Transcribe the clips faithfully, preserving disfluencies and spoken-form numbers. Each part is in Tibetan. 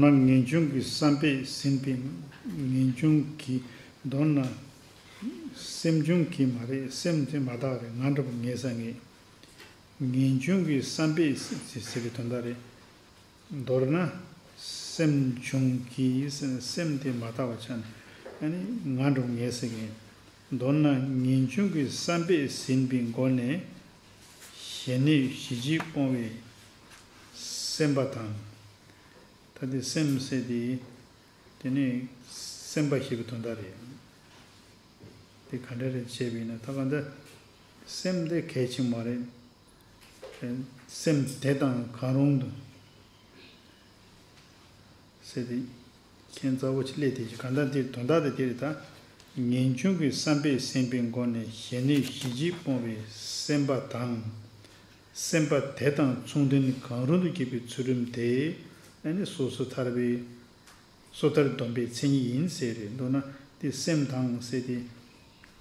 ན་ངེས་འབྱུང་གི་བསམ་པས་ཟིན་པའི་ངེས་འབྱུང་གི། མདོར་ན་སེམས་བྱུང་གི་མ་རེད། སེམས་དེ་མ་དག་རེད། ང་འདྲ་པོ་ངེས་ས་ངེས། ངེས་འབྱུང་གི་བསམ་པས་ཟིན་ཟེར་བའི་དོན་དག་རེད། མདོར་ན་སེམས་བྱུང་གི་སེམས་དེ་མ་དག་པ་ཆགས་ནས་ཨ་ནི་ང་འདྲ་པོ་ངེས་ས་ངེས། མདོར་ན་ངེས་འབྱུང་གི་བསམ་པས་ཟིན་པའི་སྒོ་ནས་གཞན་ནུས་གཞི་བྱས་སྤོང་བའི་སེམས་པ་དང་། ད་དེ་སེམས་ཟེར་དེ། དེ་ནི་སེམས་པ་ཞེས་པའི་དོན་དག་རེད། དེ་ག་འདྲ་རེད་བྱས་པ་ཡིན་ན། ད་གང་ལྟར་སེམས་དེ་གལ་ཆེན་མ་རེད། སེམས་དེ་དང་གང་རུང་དུ་ཟེར་དེ་ཁྱད་མཚར་པོ་ཅིག་སླེབས་དེ་ཅིག་གང་ལྟར་དེ་དོན་དག་དེ་དེ་རེད། ད་ངེས་འབྱུང་གི་བསམ་པས་ཟིན་པའི་སྒོ་ནས་གཞན་ནུས་གཞི་བྱས་སྤོང་བའི་སེམས་པ་དང་། སེམས་པ་དེ་དང་མཚུངས་ལྡན་གང་རུང་དུ་གྱུར་པའི་ཚུལ་ཁྲིམས་དེ་ཨ་ནི་སོ་སོ་ཐར་པའི་སོ་ཐར་སྡོམ་པའི་མཚན་ཉིད་ཡིན་ཟེར་རེད། མདོར་ན་དེ་སེམས་དང་ཟེར་དེ་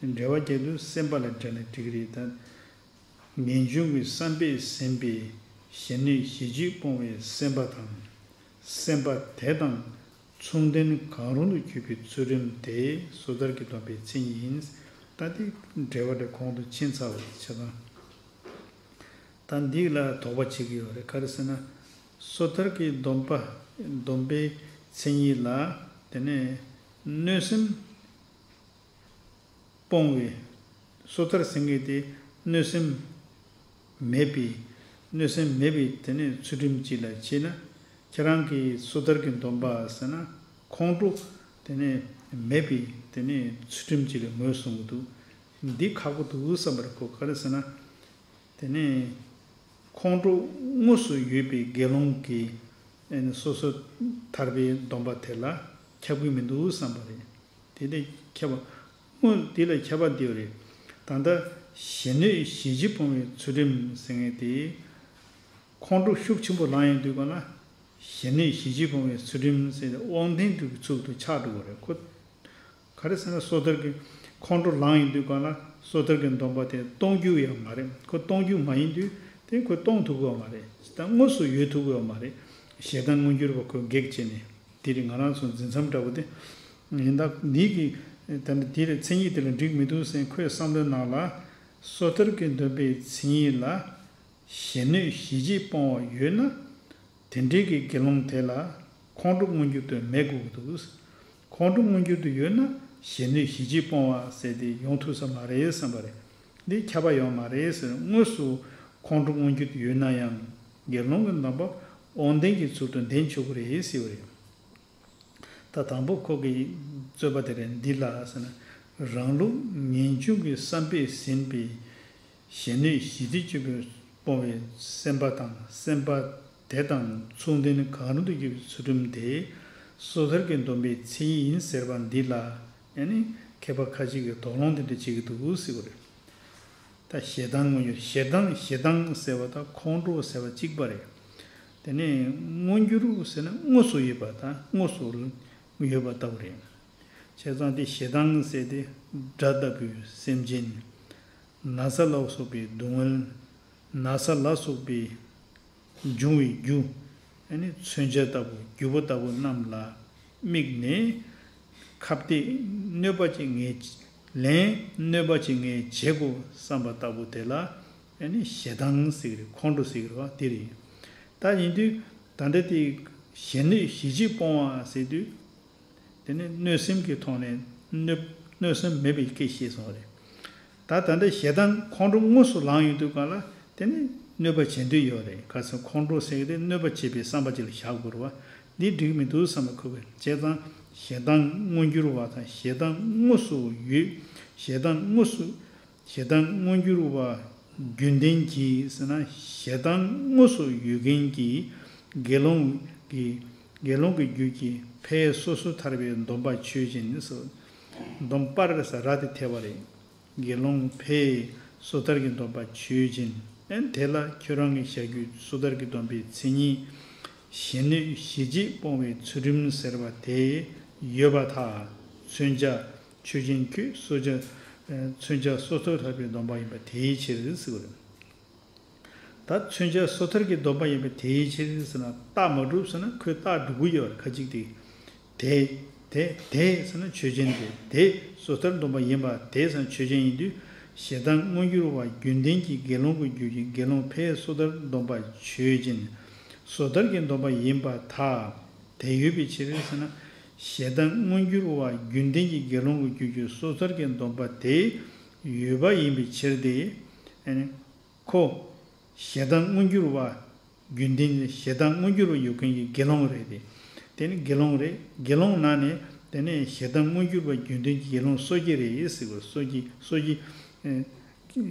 འགྲེལ་པ་རྒྱག་དུས་སེམས་པ་ལ་འདྲེས་ན་འགྲིག་གི་རེད། ད་ངེས་འབྱུང་གི་བསམ་པས་ཟིན་པའི་གཞན་ནུས་གཞི་བྱས་སྤོང་བའི་སེམས་པ་དང་། སེམས་པ་དེ་དང་མཚུངས་ལྡན་གང་རུང་དུ་གྱུར་པའི་ཚུལ་ཁྲིམས་དེ་སོ་ཐར་གྱི་སྡོམ་པའི་མཚན་ཉིད་ཡིན། ད་དེ་འགྲེལ་པ་དེ་གོང་དུ་ཕྱིན་ཚར་བ་ཆ་ཚང་། ད་འདི་ལ་དོགས་པ་བྱེད་ཀྱི་ཡོད་རེད། ག་རེ་ཟེར་ན། སོ་ཐར་གྱི་སྡོམ་པ། སྡོམ་པའི་མཚན་ཉིད་ལ་དེ་ནས་གནོད་སེམས་སྤོང་བའི། སོ་ཐར་ཟེར་མཁན་དེ་གནོད་སེམས་མེད་པའི། གནོད་སེམས་མེད་པའི་དེ་ནས་ཚུལ་ཁྲིམས་ཅིག་ལ་བྱས་ན། ཁྱེད་རང་གི་སོ་ཐར་གྱི་སྡོམ་པ་ཟེར་ན་ཁོང་ཁྲོ་དེ་ནས་མེད་པའི་དེ་ནས་ཚུལ་ཁྲིམས་ཅིག་ལ་ངོས་བཟུང་གི་འདུག་འདི་ཁག་པོ་འདུག་བསམ་པ་རེད། ཁོ་ག་རེ་ཟེར་ན། དེ་ནས་ཁོང་ཁྲོ་དངོས་སུ་ཡོད་པའི་དགེ་སློང་གིས་ཨ་ནི་སོ་སོ་ཐར་པའི་སྡོམ་པ་དེ་ལ་ཁྱབ་ཀྱི་མི་འདུག་བསམ་པ་རེད། དེ་ལས་ཁྱབ་པ། དངོས་དེ་ལ་ཁྱབ་པ་འདི་རེད། ད་ལྟ་གཞན་ནུས་གཞི་བྱས་སྤོང་བའི་ཚུལ་ཁྲིམས་ཟེར་མཁན་དེ། ཁོང་ཁྲོ་ཤུགས་ཆེན་པོ་ལངས་ཡོང་དུས་གང་ལ། གཞན་ནུས་གཞི་བྱས་སྤོང་བའི་ཚུལ་ཁྲིམས་ཟེར་ཏེ་དབང་ལྡན་དུ་གི་ཚུལ་དུ་ཆགས་འགྲོ་གི་རེད། ཁོ་ག་རེ་ཟེར་ན། སོ་ཐར་གྱི་ཁོང་ཁྲོ་ལངས་ཡོང་དུས་གང་ལ་སོ་ཐར་གྱི་སྡོམ་པ་དེ་གཏོང་རྒྱུ་ཡང་མ་རེད། ཁོ་གཏོང་རྒྱུ་མ་ཡིན་དུས་དེ་ཁོ་གཏོང་ཐུབ་ཀྱི་ཡོད་མ་རེད། ད་དངོས་སུ་ཡོད་ཐུབ་ཀྱི་ཡོད་མ་རེད། ཞེ་སྡང་མངོན་གྱུར་པ་ཁོ་གེགས་བྱས་ནས། དེ་རིང་ང་རང་ཚོ་འཛིན་མཚམས་འདྲ་པོ་དེ་ཡིན། ད་འདི་གི་ད་ནི་དེ་ལ་མཚན་ཉིད་དེ་ལ་འགྲིག་མི་འདུག་ཟེར་ཁོའི་བསམ་བློའི་ནང་ལ། སོ་ཐར་གྱི་སྡོམ་པའི་མཚན་ཉིད་ལ་གཞན་ནུས་གཞི་བྱས་སྤོང་བ་ཡོད་ན། དེ་འདྲའི་གི་དགེ་སློང་དེ་ལ་ཁོང་ཁྲོ་མངོན་གྱུར་དུ་མེད་དགོས་ཀྱི་འདུག་ཁོང་ཁྲོ་མངོན་གྱུར་དུ་ཡོད་ན་གཞན་ནུས་གཞི་བྱས་སྤོང་བ་ཟེར་དེ་ཡོང་ཐུབ་ས་མ་རེད་བསམ་པ་རེད། འདི་ཁྱབ་པ་ཡོད་མ་རེད་ཟེར། དངོས་སུ་ཁོང་ཁྲོ་མངོན་གྱུར་དུ་ཡོད་ན་ཡང་དགེ་སློང་གི་སྡོམ་པ་དབང་ལྡན་གྱི་ཚུལ་དུ་ལྡན་ཆོག་གི་རེད་ཟེར་བ་རེད། ད་དང་པོ་ཁོ་གི་རྩོད་པ་དེ་རེད། འདི་ལ་ཟེར་ན། རང་ལུགས་ངེས་འབྱུང་གི་བསམ་པས་ཟིན་པའི་གཞན་ནུས་གཞི་བྱས་སྤོང་བའི། སྤོང་བའི་སེམས་པ་དང་། སེམས་པ་དེ་དང་མཚུངས་ལྡན་གང་རུང་དུ་གྱུར་པའི་ཚུལ་ཁྲིམས་དེ་སོ་ཐར་གྱི་སྡོམ་པའི་མཚན་ཉིད་ཡིན་ཟེར་བ་འདི་ལ་ཡང་ནི་མཁས་པ་ཁ་ཅིག་གིས་དོགས་སློང་དེ་འདྲ་བྱེད་ཀྱི་འདུག་ཟེར་བ་རེད། ད་ཞེ་སྡང་མངོན་གྱུར། ཞེ་སྡང་། ཞེ་སྡང་ཟེར་བ་དང་ཁོང་ཁྲོ་ཟེར་བ་གཅིག་པ་རེད། དེ་ནས་མངོན་གྱུར་ཟེར་ན་དངོས་སུ་ཡོད་པ་དང་དངོས་སུ་ཡོད་པ་ལྟ་བུ་རེད། བྱས་ཙང་དེ་ཞེ་སྡང་ཟེར་དེ་དགྲ་ལྟ་བུའི་སེམས་ཅན། ན་ཚ་ལ་སོགས་པའི་སྡུག་བསྔལ། ན་ཚ་ལ་སོགས་པའི་འབྱུང་བའི་རྒྱུ། ཨ་ནི་མཚོན་ཆ་ལྟ་བུ། རྒྱུ་བ་ལྟ་བུ་རྣམས་ལ་དམིགས་ནས་ཁ་གཏད་གནོད་པ་ཅིག་ངས་ལན་གནོད་པ་ཅིག་ངས་བྱེད་དགོས་བསམ་པ་ལྟ་བུ་དེ་ལ་ཨ་ནི་ཞེ་སྡང་ཟེར་གི་རེད། ཁོང་ཁྲོ་ཟེར་གི་རེད་བ། དེ་རེད། ད་ཡིན་དུས་ད་ལྟ་དེ་གཞན་ནུས་གཞི་བྱས་སྤོང་བ་ཟེར་དུས། དེ་ནི་གནོད་སེམས་ཀྱི་ཐོག་ནས་གནོད་གནོད་སེམས་མེད་པའི་སྐད་བཤད་སོང་བ་རེད། ད་ད་ལྟ་ཞེ་སྡང་ཁོང་ཁྲོ་དངོས་སུ་ལངས་ཡོང་དུས་གང་ལ་དེ་ནི་གནོད་པ་བྱེད་འདོད་ཡོད་རེད། ག་ཚོད་ཁོང་ཁྲོ་ཟེར་གི་དེ་གནོད་པ་བྱེད་པའི་བསམ་པ་ཅིག་ལ་བཞག་དགོས་རེད་བ། འདི་འགྲིག་མི་འདུག་བསམ་པ་ཁོ་གི། བྱས་ཙང་ཞེ་སྡང་མངོན་གྱུར་བ་དང་ཞེ་སྡང་དངོས་སུ་ཡོད། ཞེ་སྡང་དངོས་སུ། ཞེ་སྡང་མངོན་གྱུར་བ་རྒྱུན་ལྡན་གྱི་ཟེར་ན། ཞེ་སྡང་དངོས་སུ་ཡོད་མཁན་གྱི་དགེ་སློང་གི། དགེ་སློང་གི་རྒྱུད་ཀྱི་ཕའི་སོ་སོ་ཐར་པའི་སྡོམ་པ་ཆོས་ཅན་ཟེར། སྡོམ་པར་ཟེར་ར་དེ་ཐེབས་པ་རེད། དགེ་སློང་ཕའི་སོ་ཐར་གྱི་སྡོམ་པ་ཆོས་ཅན། ཨན་དེ་ལ་ཁྱོད་རང་གི་བྱ་རྒྱུད་སོ་ཐར་གྱི་སྡོམ་པའི་མཚན་ཉིད། གཞན་ནུས་གཞི་བྱས་སྤོང་བའི་ཚུལ་ཁྲིམས་ཟེར་བ་དེ་ཡོད་པར་ཐལ། མཚོན་ཆ། ཆོས་ཅན། ཁྱོད་སོ་ཆ། མཚོན་ཆ་སོ་སོ་ཐར་པའི་སྡོམ་པ་ཡིན་པ་དེའི་ཕྱིར་ཟེར་བ་རེད། ད་མཚོན་བྱ་སོ་ཐར་གྱི་སྡོམ་པ་ཡིན་པ་དེའི་ཕྱིར་ཟེར་ན། རྟགས་མ་གྲུབ་ཟེར་ན་ཁོས་རྟགས་སྒྲུབ་ཀྱི་ཡོད་རེད། ཁ་ཅིག་དེ། དེ། དེ། དེ་ཟེར་ན་ཆོས་ཅན་དེ། དེ་སོ་ཐར་སྡོམ་པ་ཡིན་པ། དེ་ཟེར་ན་ཆོས་ཅན་ཡིན་དུས། ཞེ་སྡང་མངོན་གྱུར་བ་རྒྱུན་ལྡན་གྱི་དགེ་སློང་གི་རྒྱུད་ཀྱི་དགེ་སློང་ཕའི་སོ་ཐར་སྡོམ་པ་ཆོས་ཅན། སོ་ཐར་གྱི་སྡོམ་པ་ཡིན་པར་ཐལ། དེ་ཡོད་པའི་ཕྱིར་ཟེར་ན། ཞེ་སྡང་མངོན་གྱུར་བ་རྒྱུན་ལྡན་གྱི་དགེ་སློང་གི་རྒྱུད་ཀྱི་སོ་ཐར་གྱི་སྡོམ་པ་དེ་ཡོད་པ་ཡིན་པའི་ཕྱིར་ཏེ། ཨ་ནི་ཁོ། ཞེ་སྡང་མངོན་གྱུར་བ་རྒྱུན་ལྡན། ཞེ་སྡང་མངོན་གྱུར་བ་ཡོད་མཁན་གྱི་དགེ་སློང་རེད་དེ། དེ་ནི་དགེ་སློང་རེད། དགེ་སློང་ནང་ནས་དེ་ནས་ཞེ་སྡང་མངོན་གྱུར་བ་རྒྱུན་ལྡན་གྱི་དགེ་སློང་སོ་སྐྱེ་རེད་ཟེར་བ། སོ་སྐྱེ། སོ་སྐྱེ། ཨེ།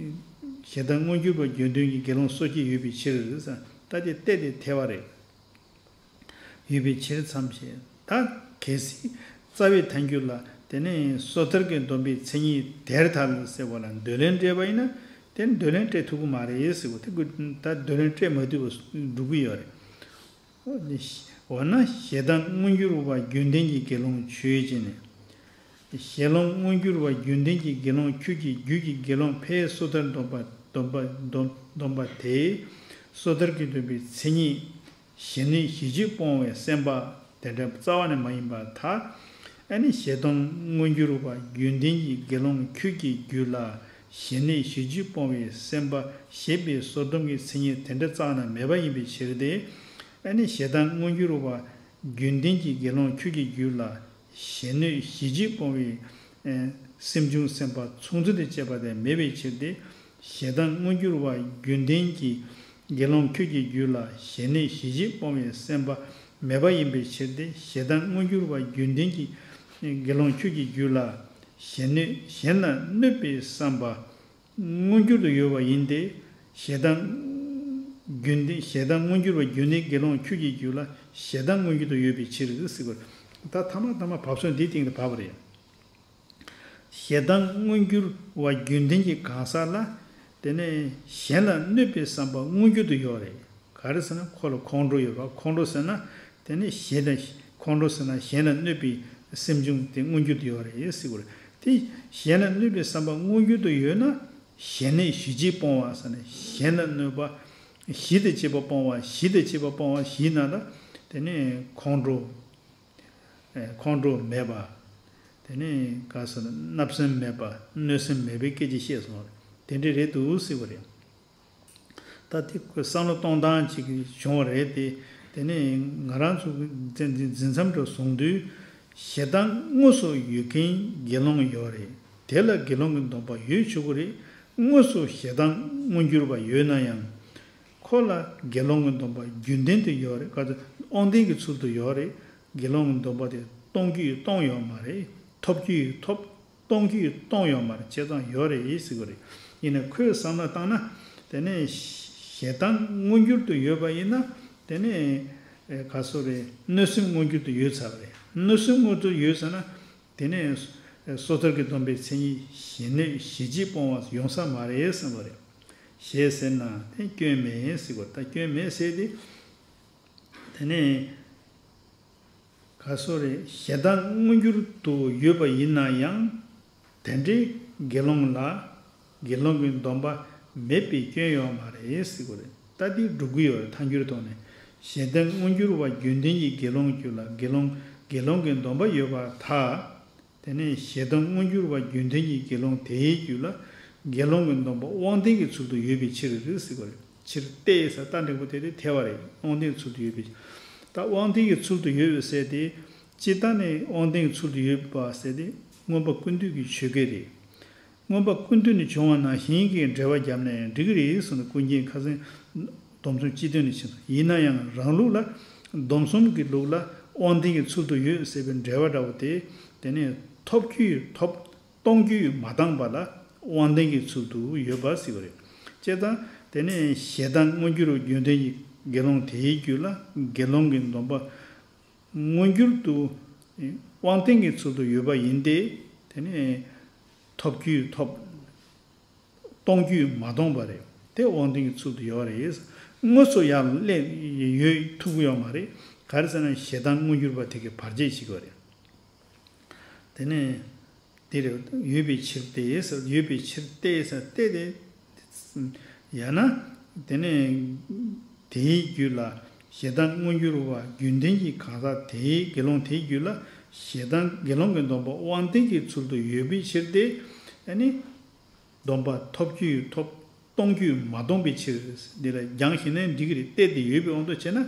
ཞེ་སྡང་མངོན་གྱུར་བ་རྒྱུན་ལྡན་གྱི་དགེ་སློང་སོ་སྐྱེ་ཡོད་པའི་ཕྱིར་ཟེར། ད་དེ་གཏད་དེ་ཐལ་བ་རེད། ཡོད་པའི་ཕྱིར་མཚམས་བཞག། ད་གལ་སྲིད་རྩ་བའི་ཐལ་འགྱུར་ལ་དེ་ནས་སོ་ཐར་གྱི་སྡོམ་པའི་མཚན་ཉིད་དེར་ཐལ་ཟེར་བ་ལ་འདོད་ལན་སྤྲད་པ་ཡིན་ན། དེ་འདོད་ལན་སྤྲད་ཐུབ་ཀྱི་མ་རེད་ཟེར་བ་དེ། ད་འདོད་ལན་སྤྲད་མ་ཐུབ་པ་འགྲོ་གི་ཡོད་རེད། འོ་ན་ཞེ་སྡང་མངོན་གྱུར་བ་རྒྱུན་ལྡན་གྱི་དགེ་སློང་ཆོས་ཅན། ཞེ་སྡང་མངོན་གྱུར་བ་རྒྱུན་ལྡན་གྱི་དགེ་སློང་ཁྱོད་ཀྱི་རྒྱུད་ཀྱི་དགེ་སློང་ཕའི་སོ་ཐར་སྡོམ་པ། སྡོམ་པ། སྡོམ། སྡོམ་པ་དེས་སོ་ཐར་གྱི་སྡོམ་པའི་མཚན་ཉིད། གཞན་ནུས་གཞི་གཅིག་སྤོང་བའི་སེམས་པ་དེ་འདྲ་རྩ་བ་ནས་མ་ཡིན་པར་ཐལ། ཨ་ནི་ཞེ་སྡང་མངོན་གྱུར་བ་རྒྱུན་ལྡན་གྱི་དགེ་སློང་ཁྱོད་ཀྱི་རྒྱུད་ལ་གཞན་ནུས་གཞི་གཅིག་སྤོང་བའི་སེམས་པ་ཞེས་པའི་སོ་སྡོམ་གྱི་མཚན་ཉིད་དེ་འདྲ་རྩ་བ་ནས་མེད་པ་ཡིན་པའི་ཕྱིར་ཏེ། ཨ་ནི་ཞེ་སྡང་མངོན་གྱུར་བ་རྒྱུན་ལྡན་གྱི་དགེ་སློང་ཁྱོད་ཀྱི་རྒྱུད་ལ་གཞན་ནུས་གཞི་གཅིག་སྤོང་བའི་ཨེ་སེམས་བྱུང་སེམས་པ་མཚུངས་ཚུལ་དུ་བྱེད་པ་དེ་མེད་པའི་ཕྱིར་ཏེ། ཞེ་སྡང་མངོན་གྱུར་བ་རྒྱུན་ལྡན་གྱི་དགེ་སློང་ཁྱོད་ཀྱི་རྒྱུད་ལ་གཞན་ནུས་གཞི་གཅིག་སྤོང་བའི་སེམས་པ་མེད་པ་ཡིན་པའི་ཕྱིར་ཏེ། ཞེ་སྡང་མངོན་གྱུར་བ་རྒྱུན་ལྡན་གྱི་དགེ་སློང་ཁྱོད་ཀྱི་རྒྱུད་ལ་གཞན་ནུས་གཞན་ལ་གནོད་པའི་བསམ་པ་མངོན་གྱུར་དུ་ཡོད་པ་ཡིན་ཏེ། ཞེ་སྡང་རྒྱུན་ལྡན། ཞེ་སྡང་མངོན་གྱུར་བ་རྒྱུན་ལྡན་དགེ་སློང་ཁྱོད་ཀྱི་རྒྱུད་ལ་ཞེ་སྡང་མངོན་གྱུར་དུ་ཡོད་པའི་ཕྱིར་ཟེར་བ། ད་ཐ་མ་ཐ་མ་བབས་སོ་འདིའི་སྟེང་དུ་བབས་པ་རེད། ཞེ་སྡང་མངོན་གྱུར་བ་རྒྱུན་ལྡན་གྱི་གང་ཟག་ལ་དེ་ནས་གཞན་ལ་གནོད་པའི་བསམ་པ་མངོན་གྱུར་དུ་ཡོད་རེད། ག་རེ་ཟེར་ན་ཁོ་ལ་ཁོང་ཁྲོ་ཡོད་པ། ཁོང་ཁྲོ་ཟེར་ན་དེ་ནས་ཞེ་སྡང་། ཁོང་ཁྲོ་ཟེར་ན་གཞན་ལ་གནོད་པའི་སེམས་བྱུང་དེ་མངོན་གྱུར་དུ་ཡོད་རེད་ཟེར་གྱི་རེད། དེ་གཞན་ལ་གནོད་པའི་བསམ་པ་མངོན་གྱུར་དུ་ཡོད་ན། གཞན་ནུས་གཞི་གཅིག་སྤོང་བ་ཟེར་ནས་གཞན་ལ་གནོད་པ། གཞི་དང་བཅས་པ་སྤོང་བ། གཞི་དང་བཅས་པ་སྤོང་བ་གཞི་ན་ད་དེ་ནས་ཁོང་ཁྲོ། ཨེ་ཁོང་ཁྲོ་མེད་པ། དེ་ནས་ག་ཟེར་ན་བརྣབ་སེམས་མེད་པ། གནོད་སེམས་མེད་པའི་སྐད་ཆ་བཤད་སོང་བ་རེད། དེ་འདྲ་རེད་འདུག་ཟེར་བ་རེད། ད་དེ་ཁོས་བསམ་བློ་གཏོང་སྟངས་ཅིག་བྱུང་བ་རེད་དེ། དེ་ནས་ང་རང་ཚོ་འཛིན་འཛིན་མཚམས་དུ་བཟུང་དུས། ཞེ་སྡང་དངོས་སུ་ཡོད་མཁན་དགེ་སློང་ཡོད་རེད། དེ་ལ་དགེ་སློང་གི་སྡོམ་པ་ཡོད་ཆོག་གི་རེད། དངོས་སུ་ཞེ་སྡང་མངོན་གྱུར་བ་ཡོད་ན་ཡང་། ཁོ་ལ་དགེ་སློང་གི་སྡོམ་པ་རྒྱུན་ལྡན་དུ་ཡོད་རེད། ག་ཚོད་དབང་ལྡན་གྱི་ཚུལ་དུ་ཡོད་རེད། དགེ་སློང་གི་སྡོམ་པ་དེ་གཏོང་རྒྱུ་ཡི་གཏོང་ཡོད་མ་རེད། ཐོབ་རྒྱུ་ཡི་ཐོབ། གཏོང་རྒྱུ་ཡི་གཏོང་ཡོད་མ་རེད། བྱས་ཙང་ཡོད་རེད་ཟེར་གྱི་རེད། ཡིན་ནའི་ཁོས་བསམ་བློ་བཏང་ན། དེ་ནས་ཞེ་སྡང་མངོན་གྱུར་དུ་ཡོད་པ་ཡིན་ན། དེ་ནས་ཨེ་ག་སོ་རེད། གནོད་སེམས་མངོན་གྱུར་དུ་ཡོད་ཚར་བ་རེད། གནོད་སེམས་མངོན་གྱུར་ཡོད་ཚར་ན། དེ་ནས་སོ་ཐར་གྱི་སྡོམ་པའི་མཚན་ཉིད་གཞན་ནུས་གཞི་གཅིག་སྤོང་བ་ཡོང་ས་མ་རེད་བསམ་པ་རེད། ཞེས་ཟེར་ན་དེ་སྐྱོན་མེད་ཟེར་གྱི་རེད། ད་སྐྱོན་མེད་ཟེར་དེ། དེ་ནས་ག་སོ་རེད། ཞེ་སྡང་མངོན་གྱུར་དུ་ཡོད་པ་ཡིན་ན་ཡང་། དེ་འདྲའི་དགེ་སློང་ལ་དགེ་སློང་གི་སྡོམ་པ་མེད་པའི་སྐྱོན་ཡོད་མ་རེད་ཟེར་གྱི་རེད། ད་འདི་སྒྲུབ་ཀྱི་ཡོད་རེད། ཐལ་འགྱུར་ཐོག་ནས། ཞེ་སྡང་མངོན་གྱུར་བ་རྒྱུན་ལྡན་གྱི་དགེ་སློང་རྒྱུད་ལ། དགེ་སློང་། དགེ་སློང་གི་སྡོམ་པ་ཡོད་པར་ཐལ། དེ་ནས་ཞེ་སྡང་མངོན་གྱུར་བ་རྒྱུན་ལྡན་གྱི་དགེ་སློང་དེའི་རྒྱུད་ལ་དགེ་སློང་གི་སྡོམ་པ་དབང་ལྡན་གྱི་ཚུལ་དུ་ཡོད་པའི་ཕྱིར་ཟེར་གྱི་རེད། ཕྱིར་ཏེ་ཟེར་ད་འགྲེང་བུ་དེ་དེ་ཐལ་བ་རེད། དབང་ལྡན་གྱི་ཚུལ་དུ་ཡོད་པའི། ད་དབང་ལྡན་གྱི་ཚུལ་དུ་ཡོད་པའི་ཟེར་དེ། སྤྱིར་བཏང་ནས་དབང་ལྡན་གྱི་ཚུལ་དུ་ཡོད་པ་ཟེར་དེ་མངོན་པ་ཀུན་བཏུས་ཀྱི་ཆོས་སྐད་རེད། མངོན་པ་ཀུན་བཏུས་ནས་བྱུང་བ་ནང་བཞིན་གྱི་འགྲེལ་པ་བརྒྱབ་ནས་འགྲིག་གི་རེད་གསུངས་ནས། ཀུན་མཁྱེན་ཁ་སང་སྡོམ་གསུམ་སྤྱི་དོན་ནས་ཕྱིན་སོང་། ཡིན་ན་ཡང་རང་ལུགས་ལ། སྡོམ་གསུམ་གྱི་ལུགས་ལ་དབང་ལྡན་གྱི་ཚུལ་དུ་ཡོད་ཟེར་བའི་འགྲེལ་པ་འདྲ་བོ་དེ། དེ་ནས་ཐོབ་རྒྱུ་ཡི་ཐོབ། གཏོང་རྒྱུ་ཡི་མ་བཏང་བ་ལ་དབང་ལྡན་གྱི་ཚུལ་དུ་ཡོད་པ་ཟེར་བ་རེད། བྱས་ཙང་དེ་ནས་ཞེ་སྡང་མངོན་གྱུར་རྒྱུན་ལྡན་གྱི་དགེ་སློང་དེའི་རྒྱུད་ལ་དགེ་སློང་གི་སྡོམ་པ་མངོན་གྱུར་དུ་དབང་ལྡན་གྱི་ཚུལ་དུ་ཡོད་པ་ཡིན་ཏེ། དེ་ནས་ཐོབ་རྒྱུས་ཐོབ། གཏོང་རྒྱུས་མ་གཏོང་བ་རེད། དེ་དབང་ལྡན་གྱི་ཚུལ་དུ་ཡོད་རེད། དངོས་སུ་ཡར་སླེབས་ཡོད་ཐུབ་ཀྱི་ཡོད་མ་རེད། ག་རེ་ཟེར་ན་ཞེ་སྡང་མངོན་གྱུར་པ་དེ་གི་བར་ཆད་བྱེད་ཀྱི་ཡོད་རེད། དེ་ནས་དེ་རེད། ཡོད་པའི་ཕྱིར་ཏེ་ཟེར། ཡོད་པའི་ཕྱིར་ཏེ་ཟེར་ཏེ་དེ། ཡང་ན། དེ་ནས་དེའི་རྒྱུད་ལ་ཞེ་སྡང་མངོན་གྱུར་བ་རྒྱུན་ལྡན་གྱི་གང་ཟག་དེའི་དགེ་སློང་དེའི་རྒྱུད་ལ་ཞེ་སྡང་དགེ་སློང་གི་སྡོམ་པ་དབང་ལྡན་གྱི་ཚུལ་དུ་ཡོད་པའི་ཕྱིར་ཏེ། ཨ་ནི་སྡོམ་པ་ཐོབ་རྒྱུས་ཐོབ། གཏོང་རྒྱུས་མ་གཏོང་པའི་ཕྱིར། འདི་ལ་སྦྱངས་ཤིང་ནས་འགྲིག་གི་རེད། གཏད་དེ་ཡོད་པའི་དབང་དུ་བྱས་ན།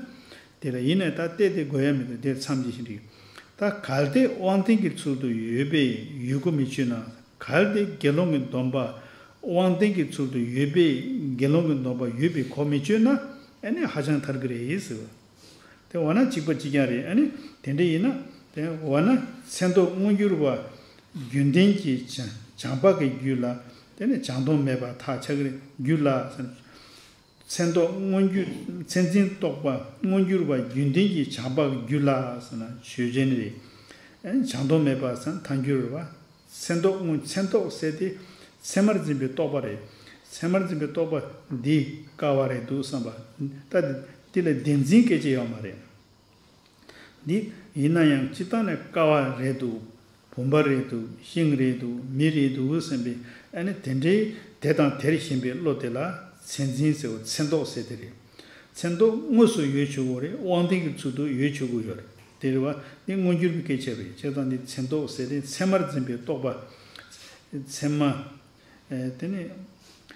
དེ་ལ་ཡིན་ནས་ད་གཏད་དེ་དགོས་ཡ་མི་འདུག་དེ་མཚམས་ཀྱི་ཞིག་འགྲིག་ད་གལ་ཏེ་དབང་ལྡན་གྱི་ཚུལ་དུ་ཡོད་པས་ཡོད་དགུ་མི་ཆོད་ན། གལ་ཏེ་དགེ་སློང་གི་སྡོམ་པ་དབང་ལྡན་གྱི་ཚུལ་དུ་ཡོད་པས་དགེ་སློང་གི་སྡོམ་པ་ཡོད་པས་གོ་མི་ཆོད་ན། ཨ་ནི་ཧ་ཅང་ཐལ་གྱི་རེད་ཟེར་བ། དེ་འོ་ན་གཅིག་པ་གཅིག་རྐྱང་རེད། ཨ་ནི་དེ་འདྲ་ཡིན་ན། དེ་འོ་ན་མཚན་རྟོག་མངོན་གྱུར་བ་རྒྱུན་ལྡན་གྱི་བྱ་བྱམས་པ་གི་རྒྱུད་ལ། དེ་ནི་བྱང་སྡོམ་མེད་པར་ཐལ་ཆགས་ཀྱི་རྒྱུད་ལ། མཚན་རྟོག་མངོན་གྱུར་མཚན་འཛིན་རྟོག་པ་མངོན་གྱུར་བ་རྒྱུན་ལྡན་གྱི་བྱམས་པ་གི་རྒྱུད་ལ་ཟེར་ན་ཆོས་ཅན་རེད། ཨ་ནི་བྱང་སྡོམ་མེད་པ་ཟེར་ན་ཐལ་འགྱུར་རེད་བ། མཚན་རྟོག་མངོན་མཚན་རྟོག་ཟེར་དེ་མཚན་མར་འཛིན་པའི་རྟོག་པ་རེད། མཚན་མར་འཛིན་པའི་རྟོག་པ་འདི་ཀ་བ་རེད་འདུག་བསམ་པ། ད་འདི་ལ་བདེན་འཛིན་སྐད་ཆ་ཡོད་མ་རེད། འདི་ཡིན་ན་ཡང་སྤྱིར་བཏང་ནས་ཀ་བ་རེད་འདུག་བུམ་པ་རེད་འདུག་ཤིང་རེད་འདུག་མི་རེད་འདུག་བསམ་པའི། ཨ་ནི་དེ་འདྲའི་དེ་དང་དེར་ཞེན་པའི་བློ་དེ་ལ་མཚན་འཛིན་ཟེར་བ། མཚན་རྟོག་ཟེར་དེ་རེད། མཚན་རྟོག་དངོས་སུ་ཡོད་ཆོག་གི་རེད། དབང་ལྡན་གྱི་ཚུལ་དུ་ཡོད་ཆོག་གི་ཡོད་རེད། དེ་རེད་བ། འདི་མངོན་གྱུར་གྱི་སྐད་ཆ་རེད། བྱས་ཙང་འདི་མཚན་རྟོག་ཟེར་དེ་མཚན་མར་འཛིན་པའི་རྟོག་པ། མཚན་མ། ཨེ་དེ་ནི།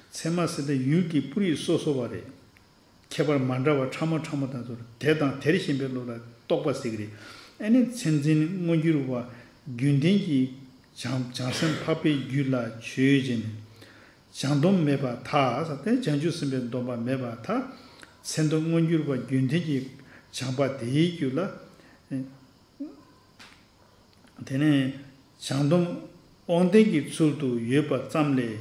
མཚན་མ་ཟེར་དེ་ཡུལ་གྱི་སྤུ་རིས་སོ་སོ་བ་རེད། ཁྱད་པར་མ་འདྲ་བ་ཕྲ་མོ་ཕྲ་མོ་དང་ཚུར་དེ་དང་དེར་ཞེན་པའི་བློ་ལ་རྟོག་པ་ཟེར་གྱི་རེད། ཨ་ནི་མཚན་འཛིན་མངོན་གྱུར་བ་རྒྱུན་ལྡན་གྱི་བྱང་བྱང་སེམས་འཕགས་པའི་རྒྱུད་ལ་ཆོས་ཅན། བྱང་སྡོམ་མེད་པར་ཐལ་ཟེར་ཏེ། བྱང་ཆུབ་སེམས་དཔའི་སྡོམ་པ་མེད་པར་ཐལ། མཚན་རྟོག་མངོན་གྱུར་བ་རྒྱུན་ལྡན་གྱི་བྱམས་པ་དེའི་རྒྱུད་ལ། དེ་ནས་བྱང་སྡོམ་དབང་ལྡན་གྱི་ཚུལ་དུ་ཡོད་པ་ཙམ་ལས།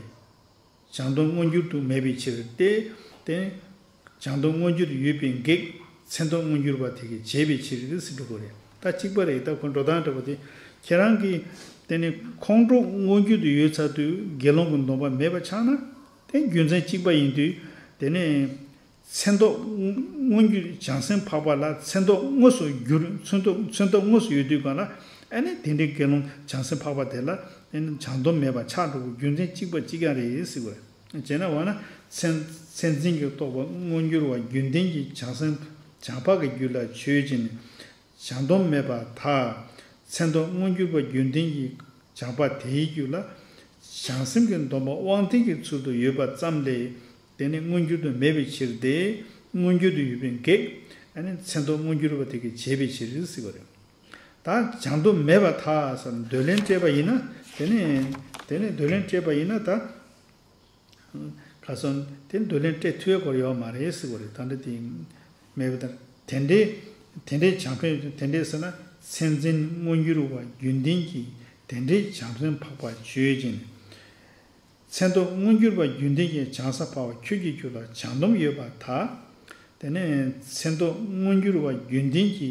བྱང་སྡོམ་མངོན་གྱུར་དུ་མེད་པའི་ཕྱིར་ཏེ། དེ་ནི་བྱང་སྡོམ་མངོན་གྱུར་དུ་ཡོད་པའི་གེགས་མཚན་རྟོག་མངོན་གྱུར་བ་དེ་གིས་བྱས་པའི་ཕྱིར་ཟེར་འགྲོ་གི་རེད། ད་གཅིག་པ་རེད། ད་ཁོ་འགྲོ་སྟངས་འདྲ་པོ་དེ། ཁྱེད་རང་གིས་དེ་ནི་ཁོང་ཁྲོ་མངོན་གྱུར་དུ་ཡོད་ཚར་དུས་དགེ་སློང་གི་སྡོམ་པ་མེད་པ་ཆགས་ན། དེ་རྒྱུ་མཚན་གཅིག་པ་ཡིན་དུས། དེ་ནི། མཚན་རྟོག་མངོན་གྱུར་བྱང་སེམས་འཕགས་པ་ལ་མཚན་རྟོག་དངོས་སུ་གྱུར། མཚན་རྟོག་མཚན་རྟོག་དངོས་སུ་ཡོད་དུས་གང་ལ། ཨ་ནི་དེ་འདྲའི་དགེ་སློང་བྱང་སེམས་འཕགས་པ་དེ་ལ་ཨ་ནི་བྱང་སྡོམ་མེད་པ་ཆགས་འགྲོ་བའི་རྒྱུ་མཚན་གཅིག་པ་གཅིག་རྐྱང་རེད་ཟེར་བ་རེད། བྱས་ན་འོ་ན་མཚན་མཚན་འཛིན་གྱི་རྟོག་པ་མངོན་གྱུར་བ་རྒྱུན་ལྡན་གྱི་བྱང་སེམས་བྱམས་པ་གི་རྒྱུད་ལ་ཆོས་ཅན། བྱང་སྡོམ་མེད་པར་ཐལ། མཚན་རྟོག་མངོན་གྱུར་པ་རྒྱུན་ལྡན་གྱི་བྱམས་པ་དེའི་རྒྱུད་ལ། བྱང་སེམས་ཀྱི་སྡོམ་པ་དབང་ལྡན་གྱི་ཚུལ་དུ་ཡོད་པ་ཙམ་ལས། དེ་ནི་མངོན་གྱུར་དུ་མེད་པའི་ཕྱིར་ཏེ། མངོན་གྱུར་དུ་ཡོད་པའི་གེགས། ཨ་ནི་མཚན་རྟོག་མངོན་གྱུར་པ་དེ་གིས་བྱས་པའི་ཕྱིར་ཟེར་བ་རེད། ད་བྱང་སྡོམ་མེད་པར་ཐལ་ཟེར་འདོད་ལན་སྤྲད་པ་ཡིན་ན། དེ་ནི། དེ་ནི་འདོད་ལན་སྤྲད་པ་ཡིན་ན་ད། ཁ་སང་དེ་འདོད་ལན་སྤྲད་ཐུབ་ཡ་སྐོར་ཡོད་མ་རེད་ཟེར་བ་རེད། ད་འདྲ་དེ་མེད་པ་དང་། དེ་འདྲའི་དེ་འདྲའི་བྱང་ཕན་དེ་འདྲའི་ཟེར་ན། མཚན་འཛིན་མངོན་གྱུར་བ་རྒྱུན་ལྡན་གྱི་དེ་འདྲའི་བྱང་སེམས་འཕགས་པ་ཆོས་ཅན། མཚན་རྟོག་མངོན་གྱུར་བ་རྒྱུན་ལྡན་གྱི་བྱང་སེམས་འཕགས་པ་ཁྱོད་ཀྱི་རྒྱུད་ལ་བྱང་སྡོམ་ཡོད་པར་ཐལ། དེ་ནས་མཚན་རྟོག་མངོན་གྱུར་བ་རྒྱུན་ལྡན་གྱི་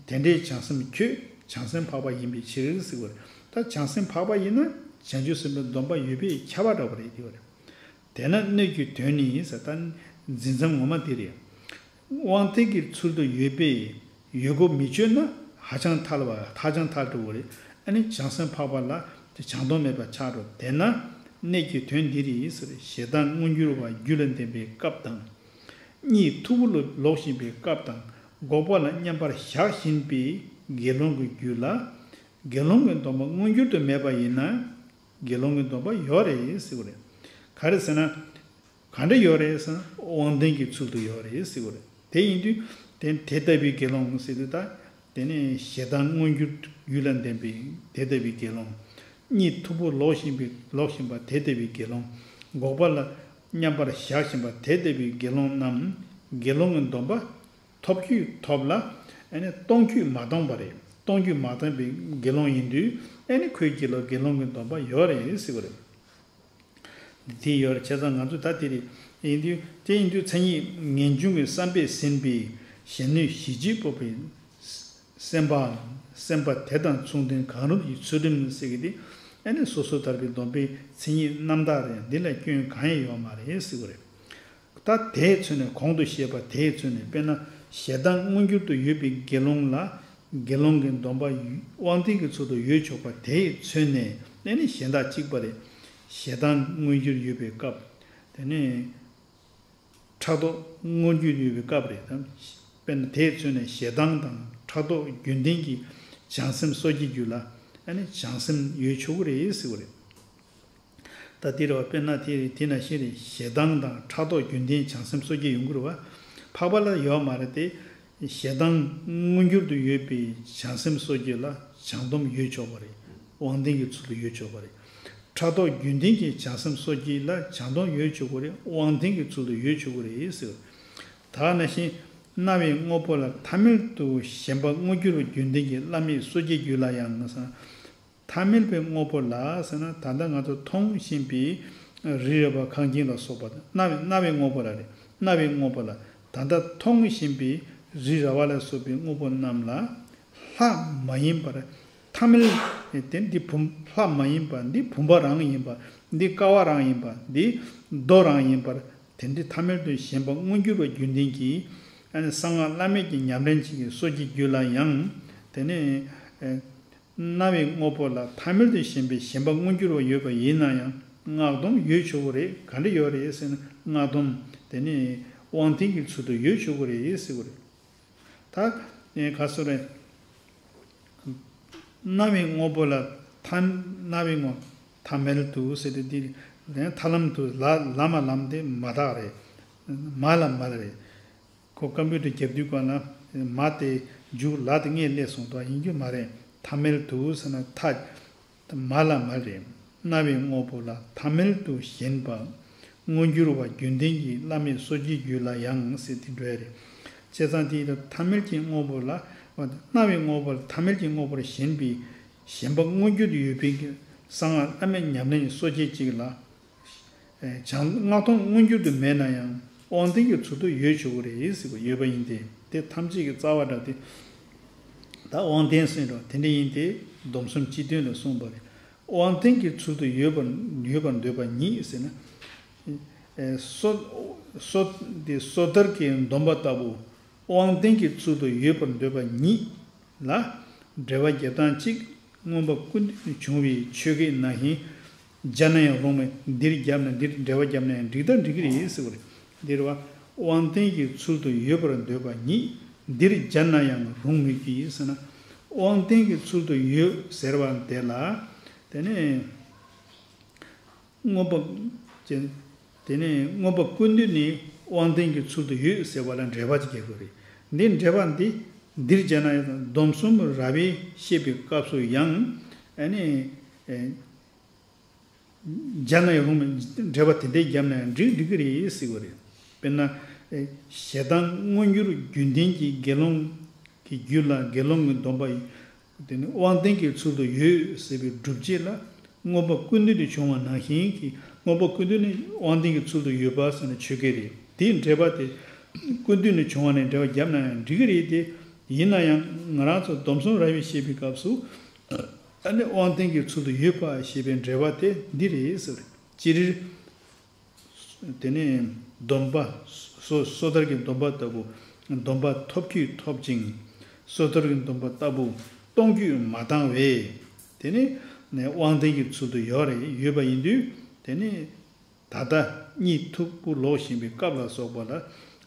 དེ་འདྲའི་བྱང་སེམས་ཁྱོད་བྱང་སེམས་འཕགས་པ་ཡིན་པའི་ཕྱིར་ཟེར་བ་རེད། ད་བྱང་སེམས་འཕགས་པ་ཡིན་ན་བྱང་ཆུབ་སེམས་དཔའི་སྡོམ་པ་ཡོད་པས་ཁྱབ་པ་འདྲ་བ་རེད་དེ་བ་རེད། དེས་ན་སྣོད་ཀྱི་དོན་ནི་ཟེར། ད་འཛིན་མཚམས་ངོ་མ་དེ་རེད། དབང་ལྡན་གྱི་ཚུལ་དུ་ཡོད་པས་ཡོད་དགུ་མི་ཆོད་ན་ཧ་ཅང་ཐལ་བ། ཧ་ཅང་ཐལ་འགྲོ་བ་རེད། ཨ་ནི་བྱང་སེམས་འཕགས་པ་ལ་དེ་བྱང་སྡོམ་མེད་པ་ཆགས་འགྲོ། དེས་ན་གནད་ཀྱི་དོན་འདི་རེད་ཟེར། ཞེ་སྡང་མངོན་གྱུར་བ་རྒྱུད་ལ་ལྡན་པའི་སྐབས་དང་། གཉིད་མཐུག་པོ་ལ་ལོག་བཞིན་པའི་སྐབས་དང་། འགོག་པ་ལ་མཉམ་པར་བཞག་བཞིན་པའི་དགེ་སློང་གི་རྒྱུད་ལ། དགེ་སློང་གི་སྡོམ་པ་མངོན་གྱུར་དུ་མེད་པ་ཡིན་ན། དགེ་སློང་གི་སྡོམ་པ་ཡོད་རེད་ཟེར་བ་རེད། ག་རེ་ཟེར་ན། ག་འདྲ་ཡོད་རེད་ཟེར་ན། དབང་ལྡན་གྱི་ཚུལ་དུ་ཡོད་རེད་ཟེར་བ་རེད། དེ་ཡིན་དུས་དེ་དེ་ལྟ་བུའི་དགེ་སློང་ཟེར་དུས་ད། དེ་ནས་ཞེ་སྡང་མངོན་གྱུར་རྒྱུད་ལ་ལྡན་པའི་དེ་ལྟ་བུའི་དགེ་སློང་། གཉིད་མཐུག་པོ་ལོག་བཞིན་པའི་ལོག་བཞིན་པ་དེ་ལྟ་བུའི་དགེ་སློང་། འགོག་པ་ལ་མཉམ་པར་བཞག་བཞིན་པ་དེ་ལྟ་བུའི་དགེ་སློང་རྣམས་དགེ་སློང་གི་སྡོམ་པ་ཐོབ་རྒྱུས་ཐོབ་ལ། ཨ་ནི་གཏོང་རྒྱུས་མ་བཏང་པ་རེད། གཏོང་རྒྱུས་མ་བཏང་པའི་དགེ་སློང་ཡིན་དུས་ཨ་ནི་ཁོའི་རྒྱུད་ལ་དགེ་སློང་གི་སྡོམ་པ་ཡོད་རེད་ཟེར་བ་རེད། དེ་ཡོད་རེད། བྱས་ཙང་ང་ཚོས་ད་དེ་རེད། ཡིན་དུས་དེ་ཡིན་དུས་མཚན་ཉིད་ངེས་འབྱུང་གི་བསམ་པས་ཟིན་པའི་གཞན་གནོད་གཞི་བཅས་སྤོབས་པའི་སེམས་པའམ། སེམས་པ་དེ་དང་མཚུངས་ལྡན་གང་རུང་གི་ཚུལ་ཁྲིམས་ཟེར་གྱི་དེ། ཨ་ནི་སོ་སོ་ཐར་པའི་སྡོམ་པའི་མཚན་ཉིད་རྣམ་དག་རེད། འདི་ལ་སྐྱོན་གང་ཡང་ཡོད་མ་རེད་ཟེར་བ་རེད། ད་དེས་མཚོན་ནས་གོང་དུ་བཤད་པ་དེས་མཚོན་ནས། དཔེར་ན་ཞེ་སྡང་མངོན་གྱུར་དུ་ཡོད་པའི་དགེ་སློང་ལ་དགེ་སློང་གི་སྡོམ་པ་དབང་ལྡན་གྱི་ཚུལ་དུ་ཡོད་ཆོག་པ་དེས་མཚོན་ནས། དེ་ནི་གཞན་དག་གཅིག་པ་རེད། ཞེ་སྡང་མངོན་གྱུར་ཡོད་པའི་སྐབས། དེ་ནི་ ཕྲག་དོག་མངོན་གྱུར་ཡོད་པའི་སྐབས་རེད་དམ། དཔེར་ན་དེས་མཚོན་ནས་ཞེ་སྡང་དང་ཕྲག་དོག་རྒྱུན་ལྡན་གྱི་བྱང་སེམས་གསོ་སྐྱེའི་རྒྱུད་ལ་ཨ་ནི་བྱང་སེམས་ཡོད་ཆོག་གི་རེད་ཟེར་བ་རེད། ད་དེ་རེད་བ། དཔེར་ན་དེ་རེད། དེ་ནང་བཞིན་རེད། ཞེ་སྡང་དང་ཕྲག་དོག་རྒྱུན་ལྡན་བྱང་སེམས་གསོ་སྐྱེ་ཡོང་གི་རེད་བ། འཕགས་པ་ལ་ཡོད་མ་རེད་དེ། ཞེ་སྡང་མངོན་གྱུར་དུ་ཡོད་པའི་བྱང་སེམས་གསོ་སྐྱེ་ལ་བྱང་སྡོམ་ཡོད་ཆོག་པ་རེད། དབང་ལྡན་གྱི་ཚུལ་དུ་ཡོད་ཆོག་པ་རེད། ཕྲག་དོག་རྒྱུན་ལྡན་གྱི་བྱང་སེམས་གསོ་སྐྱེ་ལ་བྱང་སྡོམ་ཡོད་ཆོག་གི་རེད། དབང་ལྡན་གྱི་ཚུལ་དུ་ཡོད་ཆོག་གི་རེད་ཟེར། ད་ནང་བཞིན་རྣ་བའི་དངོས་པོ་ལ་ཐ་མལ་དུ་ཞེན་པ་མངོན་གྱུར་བ་རྒྱུན་ལྡན་གྱི་བླ་མེད་གསོ་སྐྱེའི་རྒྱུད་ལ་ཡང་ཟེར། ཐ་མལ་པའི་དངོས་པོ་ལ་ཟེར་ན། ད་ལྟ་ང་ཚོ་མཐོང་བཞིན་པའི་རི་ར་བ་ཁང་ཁྱིམ་ལ་སོགས་པ་དང་། རྣ་བའི་རྣ་བའི་དངོས་པོ་ལ་རེད། རྣ་བའི་དངོས་པོ་ལ་ད་ལྟ་མཐོང་བཞིན་པའི་རི་ར་བ་ལ་སོགས་པའི་དངོས་པོ་རྣམས་ལ་ལྷ་མ་ཡིན་པར་ཐ་མལ་དེ། འདི་བུམ་ལྷ་མ་ཡིན་པ། འདི་བུམ་པ་རང་ཡིན་པ། འདི་ཀ་བ་རང་ཡིན་པ། འདི་རྡོ་རང་ཡིན་པར། དེ་འདྲའི་ཐ་མལ་དུ་ཞེན་པ་མངོན་གྱུར་བ་རྒྱུན་ལྡན་གྱི་ཨ་ནི་གསང་སྔགས་བླ་མེད་ཀྱི་ཉམས་ལེན་བྱེད་ཀྱི་གསོ་སྐྱེའི་རྒྱུད་ལ་ཡང་། དེ་ནས་ཨ་རྣ་བའི་དངོས་པོ་ལ་ཐ་མལ་དུ་ཞེན་པའི་ཞེན་པ་མངོན་གྱུར་བ་ཡོད་པ་ཡིན་ན་ཡང་སྔགས་སྡོམ་ཡོད་ཆོག་གི་རེད། ག་འདྲ་ཡོད་རེད་ཟེར་ན། སྔགས་སྡོམ་དེ་ནི་དབང་ལྡན་གྱི་ཚུལ་དུ་ཡོད་ཆོག་གི་རེད་ཟེར་གི་རེད། ད་ཨེ་ག་སོ་རེད། རྣ་བའི་དངོས་པོ་ལ་ཐ། རྣ་བའི་དངོས། ཐ་མལ་དུ་ཟེར་ཏེ་འདི་ལན་ཐར་ལམ་དུ་ལ་ལ་མ་ལམ་དེ་མ་དག་རེད། མ་ལ་མལ་རེད། ཁོ་ཀམ་པུ་ཊར་རྒྱབ་དུས་སྒང་ལ་མ་དེ་མཇུག་ལ་དེ་སྔས་སླེབས་སོང་། ད་ཡིན་རྒྱུ་མ་རེད། ཐ་མལ་དུ་ཟེར་ན་ཐ། མ་ལ་མལ་རེད། རྣ་བའི་དངོས་པོ་ལ་ཐ་མལ་དུ་ཞེན་པ་མངོན་གྱུར་བ་རྒྱུན་ལྡན་གྱི་བླ་མེད་གསོ་སྐྱེའི་རྒྱུད་ལ་ཡང་ཟེར་དེ་འགྲོ་ཡ་རེད། བྱས་ཙང་དེ་ཡིན་ན་ཐ་མལ་གྱི་དངོས་པོ་ལ། རྣ་བའི་དངོས་པོ་ལ་ཐ་མལ་གྱི་དངོས་པོར་ཞེན་པའི་ཞེན་པ་མངོན་གྱུར་དུ་ཡོད་པའི་གསང་སྔགས་བླ་མེད་ཉམས་ལེན་གྱི་གསོ་སྐྱེ་གཅིག་ལ། བྱང་སྔགས་སྡོམ་མངོན་གྱུར་དུ་མེད་ན་ཡང་དབང་ལྡན་གྱི་ཚུལ་དུ་ཡོད་ཆོག་གི་རེད་ཟེར་བ་ཡོད་པ་ཡིན་ཏེ། དེ་ཐམས་ཅད་ཀྱི་རྩ་བ་འདྲ་སྟེ། ད་དབང་ལྡན་ཟེར་རོ་དེ་འདྲ་ཡིན་ཏེ། སྡོམ་གསུམ་སྤྱི་དོན་ལ་གསུངས་པ་རེད། དབང་ལྡན་གྱི་ཚུལ་དུ་ཡོད་པར་ཡོད་པར་འདོད་པ་ཉིད་ཟེར་ན། ཨེ་སོ་སོ་དེ་སོ་ཐར་གྱི་སྡོམ་པ་ལྟ་བུ་དབང་ལྡན་གྱི་ཚུལ་དུ་ཡོད་པར་འདོད་པ་ཉིད་ལ་འགྲེལ་པ་རྒྱབ་སྟངས་གཅིག། མངོན་པ་ཀུན་བཏུས་ནས་བྱུང་བའི་ཆོས་སྐད་ནང་བཞིན་སྦྱར་ན་ཡང་རུང་བས། འདིར་བརྒྱབ་ན། འདིར་འགྲེལ་པ་བརྒྱབ་ན་ཡང་འགྲིག་ད་འགྲིག་གི་རེད་ཟེར་བ་རེད། འདིར་བ་དབང་ལྡན་གྱི་ཚུལ་དུ་ཡོད་པར་འདོད་པ་ཉིད་འདིར་སྦྱར་ན་ཡང་རུང་མོད་ཀྱི་ཟེར་ན། དབང་ལྡན་གྱི་ཚུལ་དུ་ཡོད་ཟེར་བ་དེ་ལ་དེ་ནས། མངོན་པ་ཅན། དེ་ནས་མངོན་པ་ཀུན་བཏུས་ནས་དབང་ལྡན་གྱི་ཚུལ་དུ་ཡོད་ཟེར་བ་ལ་འགྲེལ་པ་ཅིག་རྒྱག་དགོས་རེད། འདི་འགྲེལ་པ་འདི་འདིར་སྦྱར་ན་ཡང་། སྡོམ་གསུམ་རབ་དབྱེ་བཤད་པའི་སྐབས་སུ་ཡང་ཨ་ནི་ཨེ་སྦྱར་ན་ཡང་རུང་བས། འགྲེལ་པ་དེ་འདྲ་བརྒྱབ་ན་ཡང་འགྲིག་འགྲིག་གི་རེད་ཟེར་བ་རེད། དཔེར་ན་ཨེ་ཞེ་སྡང་མངོན་གྱུར་རྒྱུན་ལྡན་གྱི་དགེ་སློང་གི་རྒྱུད་ལ་དགེ་སློང་གི་སྡོམ་པ་ཡིན། དེ་ནི་དབང་ལྡན་གྱི་ཚུལ་དུ་ཡོད་ཟེར་བའི་སྒྲུབ་བྱེད་ལ་མངོན་པ་ཀུན་བཏུས་དུ་བྱུང་བ་ནང་བཞིན་གྱི། མངོན་པ་ཀུན་བཏུས་ནི་དབང་ལྡན་གྱི་ཚུལ་དུ་ཡོད་པ་ཟེར་ན་ཆོས་སྐད་རེད། དེའི་འགྲེལ་པ་དེ་ཀུན་བཏུས་ནས་བྱུང་བ་ནས་འགྲེལ་པ་བརྒྱབ་ན་ཡང་འགྲིག་གི་རེད་དེ། ཡིན་ན་ཡང་ང་རང་ཚོ་སྡོམ་གསུམ་རབ་དབྱེ་བཤད་པའི་སྐབས་སུ་ཨ་ནི་དབང་ལྡན་གྱི་ཚུལ་དུ་ཡོད་པ་ཞེས་པའི་འགྲེལ་པ་དེ་འདི་རེད་ཟེར། སྤྱིར། དེ་ནས་སྡོམ་པ། སོ་སོ་ཐར་གྱི་སྡོམ་པ་ལྟ་བུ་སྡོམ་པ་ཐོབ་རྒྱུས་ཐོབ་ཅིང་། སོ་ཐར་གྱི་སྡོམ་པ་ལྟ་བུ་གཏོང་རྒྱུས་མ་བཏང་བས། དེ་ནི་དབང་ལྡན་གྱི་ཚུལ་དུ་ཡོད་རེད། ཡོད་པ་ཡིན་དུས་དེ་ནི་ད་ལྟ་གཉིད་མཐུག་པོ་ལོག་བཞིན་པའི་སྐབས་ལ་སོགས་པ་ལ་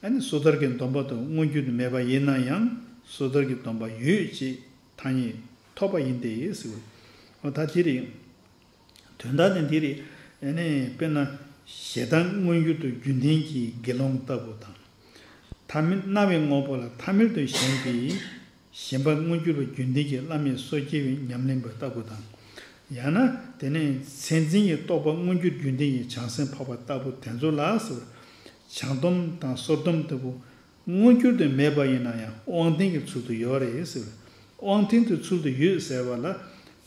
ཨ་ནི་སོ་ཐར་གྱི་སྡོམ་པ་དང་མངོན་གྱུར་དུ་མེད་པ་ཡིན་ན་ཡང་སོ་ཐར་གྱི་སྡོམ་པ་ཡོད་ཅེས་ཐ་སྙད་ཐོབ་པ་ཡིན་ཏེ་ཟེར་བ། འོ་ད་དེ་རེད། དོན་དག་ནི་འདི་རེད། ཨ་ནི་དཔེར་ན་ཞེ་སྡང་མངོན་གྱུར་དུ་རྒྱུན་ལྡན་གྱི་དགེ་སློང་ལྟ་བུ་དང་། ཐ་མལ་རྣ་བའི་དངོས་པོ་ལ་ཐ་མལ་དུ་ཞེན་པའི་ཞེན་པ་མངོན་གྱུར་བ་རྒྱུན་ལྡན་གྱི་བླ་མེད་གསོ་སྐྱེ་བའི་ཉམས་ལེན་པ་ལྟ་བུ་དང་། ཡང་ན་དེ་ནས་མཚན་འཛིན་གྱི་རྟོག་པ་མངོན་གྱུར་རྒྱུན་ལྡན་གྱི་བྱང་སེམས་འཕགས་པ་ལྟ་བུ་དེ་ཚོ་ལ་ཟེར། བྱང་སྡོམ་དང་སོར་སྡོམ་ལྟ་བུ། མངོན་གྱུར་དུ་མེད་པ་ཡིན་ན་ཡང་དབང་ལྡན་གྱི་ཚུལ་དུ་ཡོད་རེད་ཟེར། དབང་ལྡན་གྱི་ཚུལ་དུ་ཡོད་ཟེར་བ་ལ།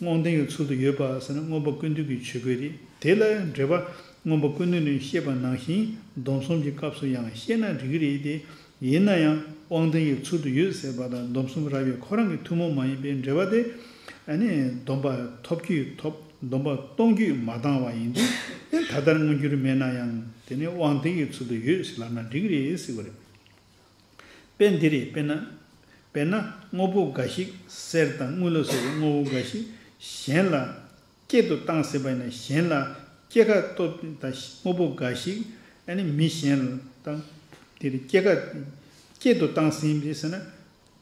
དབང་ལྡན་གྱི་ཚུལ་དུ་ཡོད་པ་ཟེར་ན་མངོན་པ་ཀུན་བཏུས་ཀྱི་ཆོས་སྐད་རེད། དེ་ལ་འགྲེལ་པ་མངོན་པ་ཀུན་བཏུས་ནས་བཤད་པ་ནང་བཞིན་སྡོམ་གསུམ་གྱི་སྐབས་སུ་ཡང་བཤད་ན་འགྲིག་གི་རེད་དེ། ཡིན་ན་ཡང་དབང་ལྡན་གྱི་ཚུལ་དུ་ཡོད་ཟེར་བ་དང་སྡོམ་གསུམ་རབ་དབྱེ་ཁོ་རང་གི་ཐུན་མོང་མ་ཡིན་པའི་འགྲེལ་པ་དེ། ཨ་ནི་སྡོམ་པ་ཐོབ་རྒྱུས་ཐོབ། སྡོམ་པ་གཏོང་རྒྱུས་མ་བཏང་བ་ཡིན་དུས་དེ་ད་ལྟར་མངོན་གྱུར་མེད་ན་ཡང་དེ་ནི་དབང་ལྡན་གྱི་ཚུལ་དུ་ཡོད་ཟེར་ལབ་ན་འགྲིག་གི་རེད་ཟེར་བ་རེད། དཔེ་འདི་རེད། དཔེར་ན། དཔེར་ན་དངོས་པོ་འགའ་ཞིག་གསེར་དང་དངུལ་ལ་སོགས་པའི་དངོས་པོ་འགའ་ཞིག་གཞན་ལ་སྐྱེད་དུ་བཏང་ཟིན་པ་ཡིན་ན། གཞན་ལ་སྐྱེད་ཀ་གཏོད་དང་། དངོས་པོ་འགའ་ཞིག་ཨ་ནི་མི་གཞན་ལ་དང་ དེ་ལ་སྐྱེ་རྒ་སྐྱེད་དུ་བཏང་ཟིན་པས་ཟེར་ན།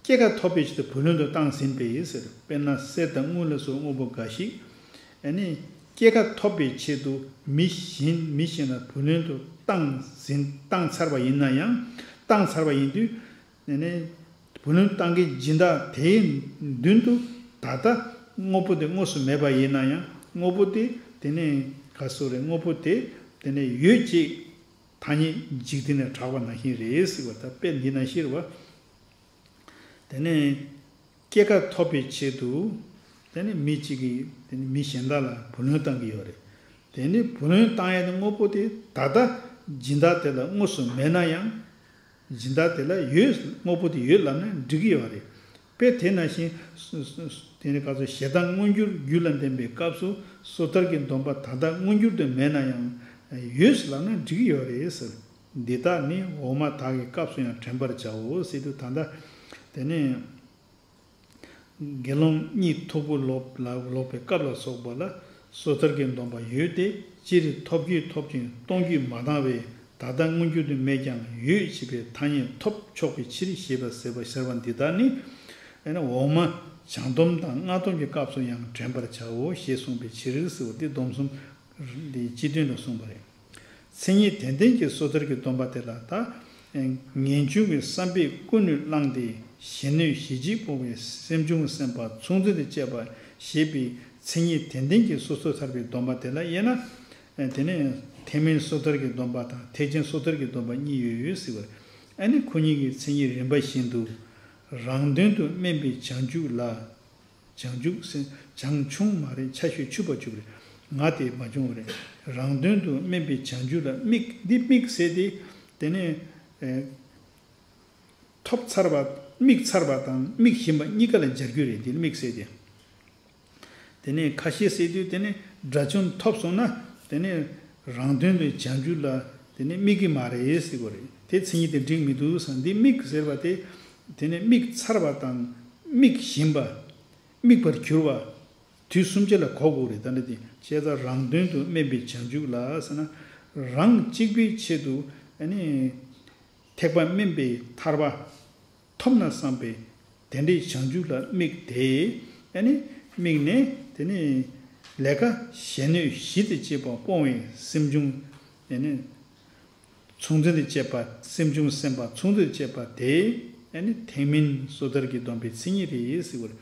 སྐྱེ་རྒ་ཐོབ་པའི་ཆེད་དུ་བུ་ལོན་དུ་བཏང་ཟིན་པས་ཟེར། དཔེར་ན་གསེར་དང་དངུལ་ལ་སོགས་དངོས་པོ་འགའ་ཞིག་ཨ་ནི་སྐྱེ་རྒ་ཐོབ་པའི་ཆེད་དུ་མི་གཞན་མི་གཞན་ལ་བུ་ལོན་དུ་བཏང་ཟིན་བཏང་ཚར་བ་ཡིན་ན་ཡང་། བཏང་ཚར་བ་ཡིན་དུས། ཨ་ནི་བུ་ལོན་བཏང་མཁན་སྦྱིན་བདག་དེའི་མདུན་དུ་ད་ལྟ་དངོས་པོ་དེ་དངོས་སུ་མེད་པ་ཡིན་ན་ཡང་། དངོས་པོ་དེ་དེ་ནས་ག་སོ་རེད། དངོས་པོ་དེ་དེ་ནས་ཡོད་ཅེས་ཐ་སྙད་འཇིག་རྟེན་ནས་གྲགས་པ་ནང་བཞིན་རེད་ཟེར་བ། ད་དཔེ་འདི་ནང་བཞིན་རེད་བ། དེ་ནས་སྐྱེ་རྒ་ཐོབ་པའི་ཆེད་དུ་དེ་ནས་མི་གཅིག་གིས་དེ་ནས་མི་གཞན་དག་ལ་བུ་ལོན་བཏང་གི་ཡོད་རེད། དེ་ནས་བུ་ལོན་བཏང་ཡ་དེ་དངོས་པོ་དེ་ད་ལྟ་སྦྱིན་བདག་དེ་ལ་དངོས་སུ་མེད་ན་ཡང་། སྦྱིན་བདག་དེ་ལ་ཡོད། དངོས་པོ་དེ་ཡོད་ལབ་ན་འགྲིག་གི་ཡོད་རེད། དཔེ་དེ་ནང་བཞིན། དེ་ནི་ག་ཚོད་ཞེ་སྡང་མངོན་གྱུར་རྒྱུད་ལ་ལྡན་པའི་སྐབས་སུ་སོ་ཐར་གྱི་སྡོམ་པ་ད་ལྟ་མངོན་གྱུར་དུ་མེད་ན་ཡང་ཡོད་ལབ་ན་འགྲིག་གི་ཡོད་རེད་ཟེར། འདི་དག་ནི་འོག་མ་དག་གི་སྐབས་སུ་ཡང་དྲན་པར་བྱའོ་ཟེར་དུས། ད་ལྟ་དེ་ནི་དགེ་སློང་གཉིད་མཐུག་པོ་ལོག་ལ་ལོག་པའི་སྐབས་ལ་སོགས་པ་ལ་སོ་ཐར་གྱི་སྡོམ་པ་ཡོད་དེ། སྤྱིར་ཐོབ་རྒྱུས་ཐོབ་ཅིང་གཏོང་རྒྱུས་མ་བཏང་བས་ད་ལྟ་མངོན་གྱུར་དུ་མེད་ཀྱང་ཡོད་ཅེས་པའི་ཐ་སྙད་ཐོབ་ཆོག་པའི་ཕྱིར་ཞེས་པ་ཟེར་བ་ཟེར་བ་འདི་དག་ནི། ཨ་ནི་འོག་མ་བྱང་སྡོམ་དང་སྔགས་སྡོམ་གྱི་སྐབས་སུ་ཡང་དྲན་པར་བྱའོ་ཞེས་གསུངས་པའི་ཕྱིར་ཟེར་བ་འདི་སྡོམ་གསུམ་འདིའི་སྤྱི་དོན་ལ་གསུངས་པ་རེད། མཚན་ཉིད་དོན་ལྡན་གྱི་སོ་ཐར་གྱི་སྡོམ་པ་དེ་ལ་ད། ངེས་འབྱུང་གི་བསམ་པས་ཀུན་ནས་བསླངས་ཏེ་གཞན་གནོད་གཞན་གཅེས་སྤོང་བའི་སེམས་བྱུང་སེམས་དཔའ་མཚུངས་ལྡན་དུ་བཅས་པ་ཞེས་པའི་མཚན་ཉིད་དོན་ལྡན་གྱི་སོ་སོར་ཐར་པའི་སྡོམ་པ་དེ་ལ་དབྱེ་ན། དེ་ནས་ཐེག་དམན་སོ་ཐར་གྱི་སྡོམ་པ་དང་ཐེག་ཆེན་སོ་ཐར་གྱི་སྡོམ་པ་གཉིས་ཡོད་ཡོད་ཟེར་བར། ཨ་ནི་ཁོ་གཉིས་ཀྱི་མཚན་ཉིད་རིམ་པ་བཞིན་དུ། རང་དོན་དུ་དམན་པའི་བྱང་ཆུབ་ལ། བྱང་ཆུབ་སེམས་བྱང་ཆུང་མ་རེད། ཆ་ཤས་ཕྱུག་པ་ཕྱུག་རེད། ང་དེ་མ་བྱུང་བ་རེད། རང་དོན་དུ་དམན་པའི་བྱང་ཆུབ་ལ་དམིགས། འདི་དམིགས་ཟེར་དེ། དེ་ནས་ཨེ་ཐོབ་ཚར་བ། དམིགས་ཚར་བ་དང་དམིགས་བཞིན་པ་གཉིས་ཀ་ལ་སྦྱར་རྒྱུ་རེད། འདི་དམིགས་ཟེར་དེ། དེ་ནས་ཁ་ཤས་ཟེར་དུས་དེ་ནས་དགྲ་བཅོམ་ཐོབ་སོང་ན་དེ་ནས་རང་དོན་དུ་བྱང་ཆུབ་ལ་དེ་ནས་དམིགས་ཀྱི་མ་རེད་ཟེར་གོ་རེད། དེ་མཚན་ཉིད་དེ་འགྲིག་མི་འདུག་ཟེར། འདི་དམིགས་ཟེར་བ་དེ་དེ་ནས་དམིགས་ཚར་བ་དང་དམིགས་བཞིན་པ། དམིགས་པར་གྱུར་པ། དུས་གསུམ་ཆད་ལ་གོ་དགོས་རེད། ད་ནི་དེ་བྱས་ཙང་རང་དོན་དུ་དམན་པའི་བྱང་ཆུབ་ལ་ཟེར་ན། རང་གཅིག་པའི་ཆེད་དུ་ཨ་ནི་ཐེག་པ་དམན་པའི་ཐར་པ་ཐོབ་ན་བསམ་པའི་དེ་འདྲའི་བྱང་ཆུབ་ལ་དམིགས་ཏེ། ཨ་ནི་དམིགས་ནས་དེ་ནི་ལས་ཀ་གཞན་གནོད་གཞི་དེ་བྱེད་པ་སྤོང་བའི་སེམས་བྱུང་ཨ་ནི། མཚུངས་ལྡན་དུ་བཅས་པ། སེམས་བྱུང་སེམས་དཔའ་མཚུངས་ལྡན་དུ་བཅས་པ་དེ་ཨ་ནི་ཐེག་དམན་སོ་ཐར་གྱི་སྡོམ་པའི་མཚན་ཉིད་རེད་ཟེར་བ་རེད།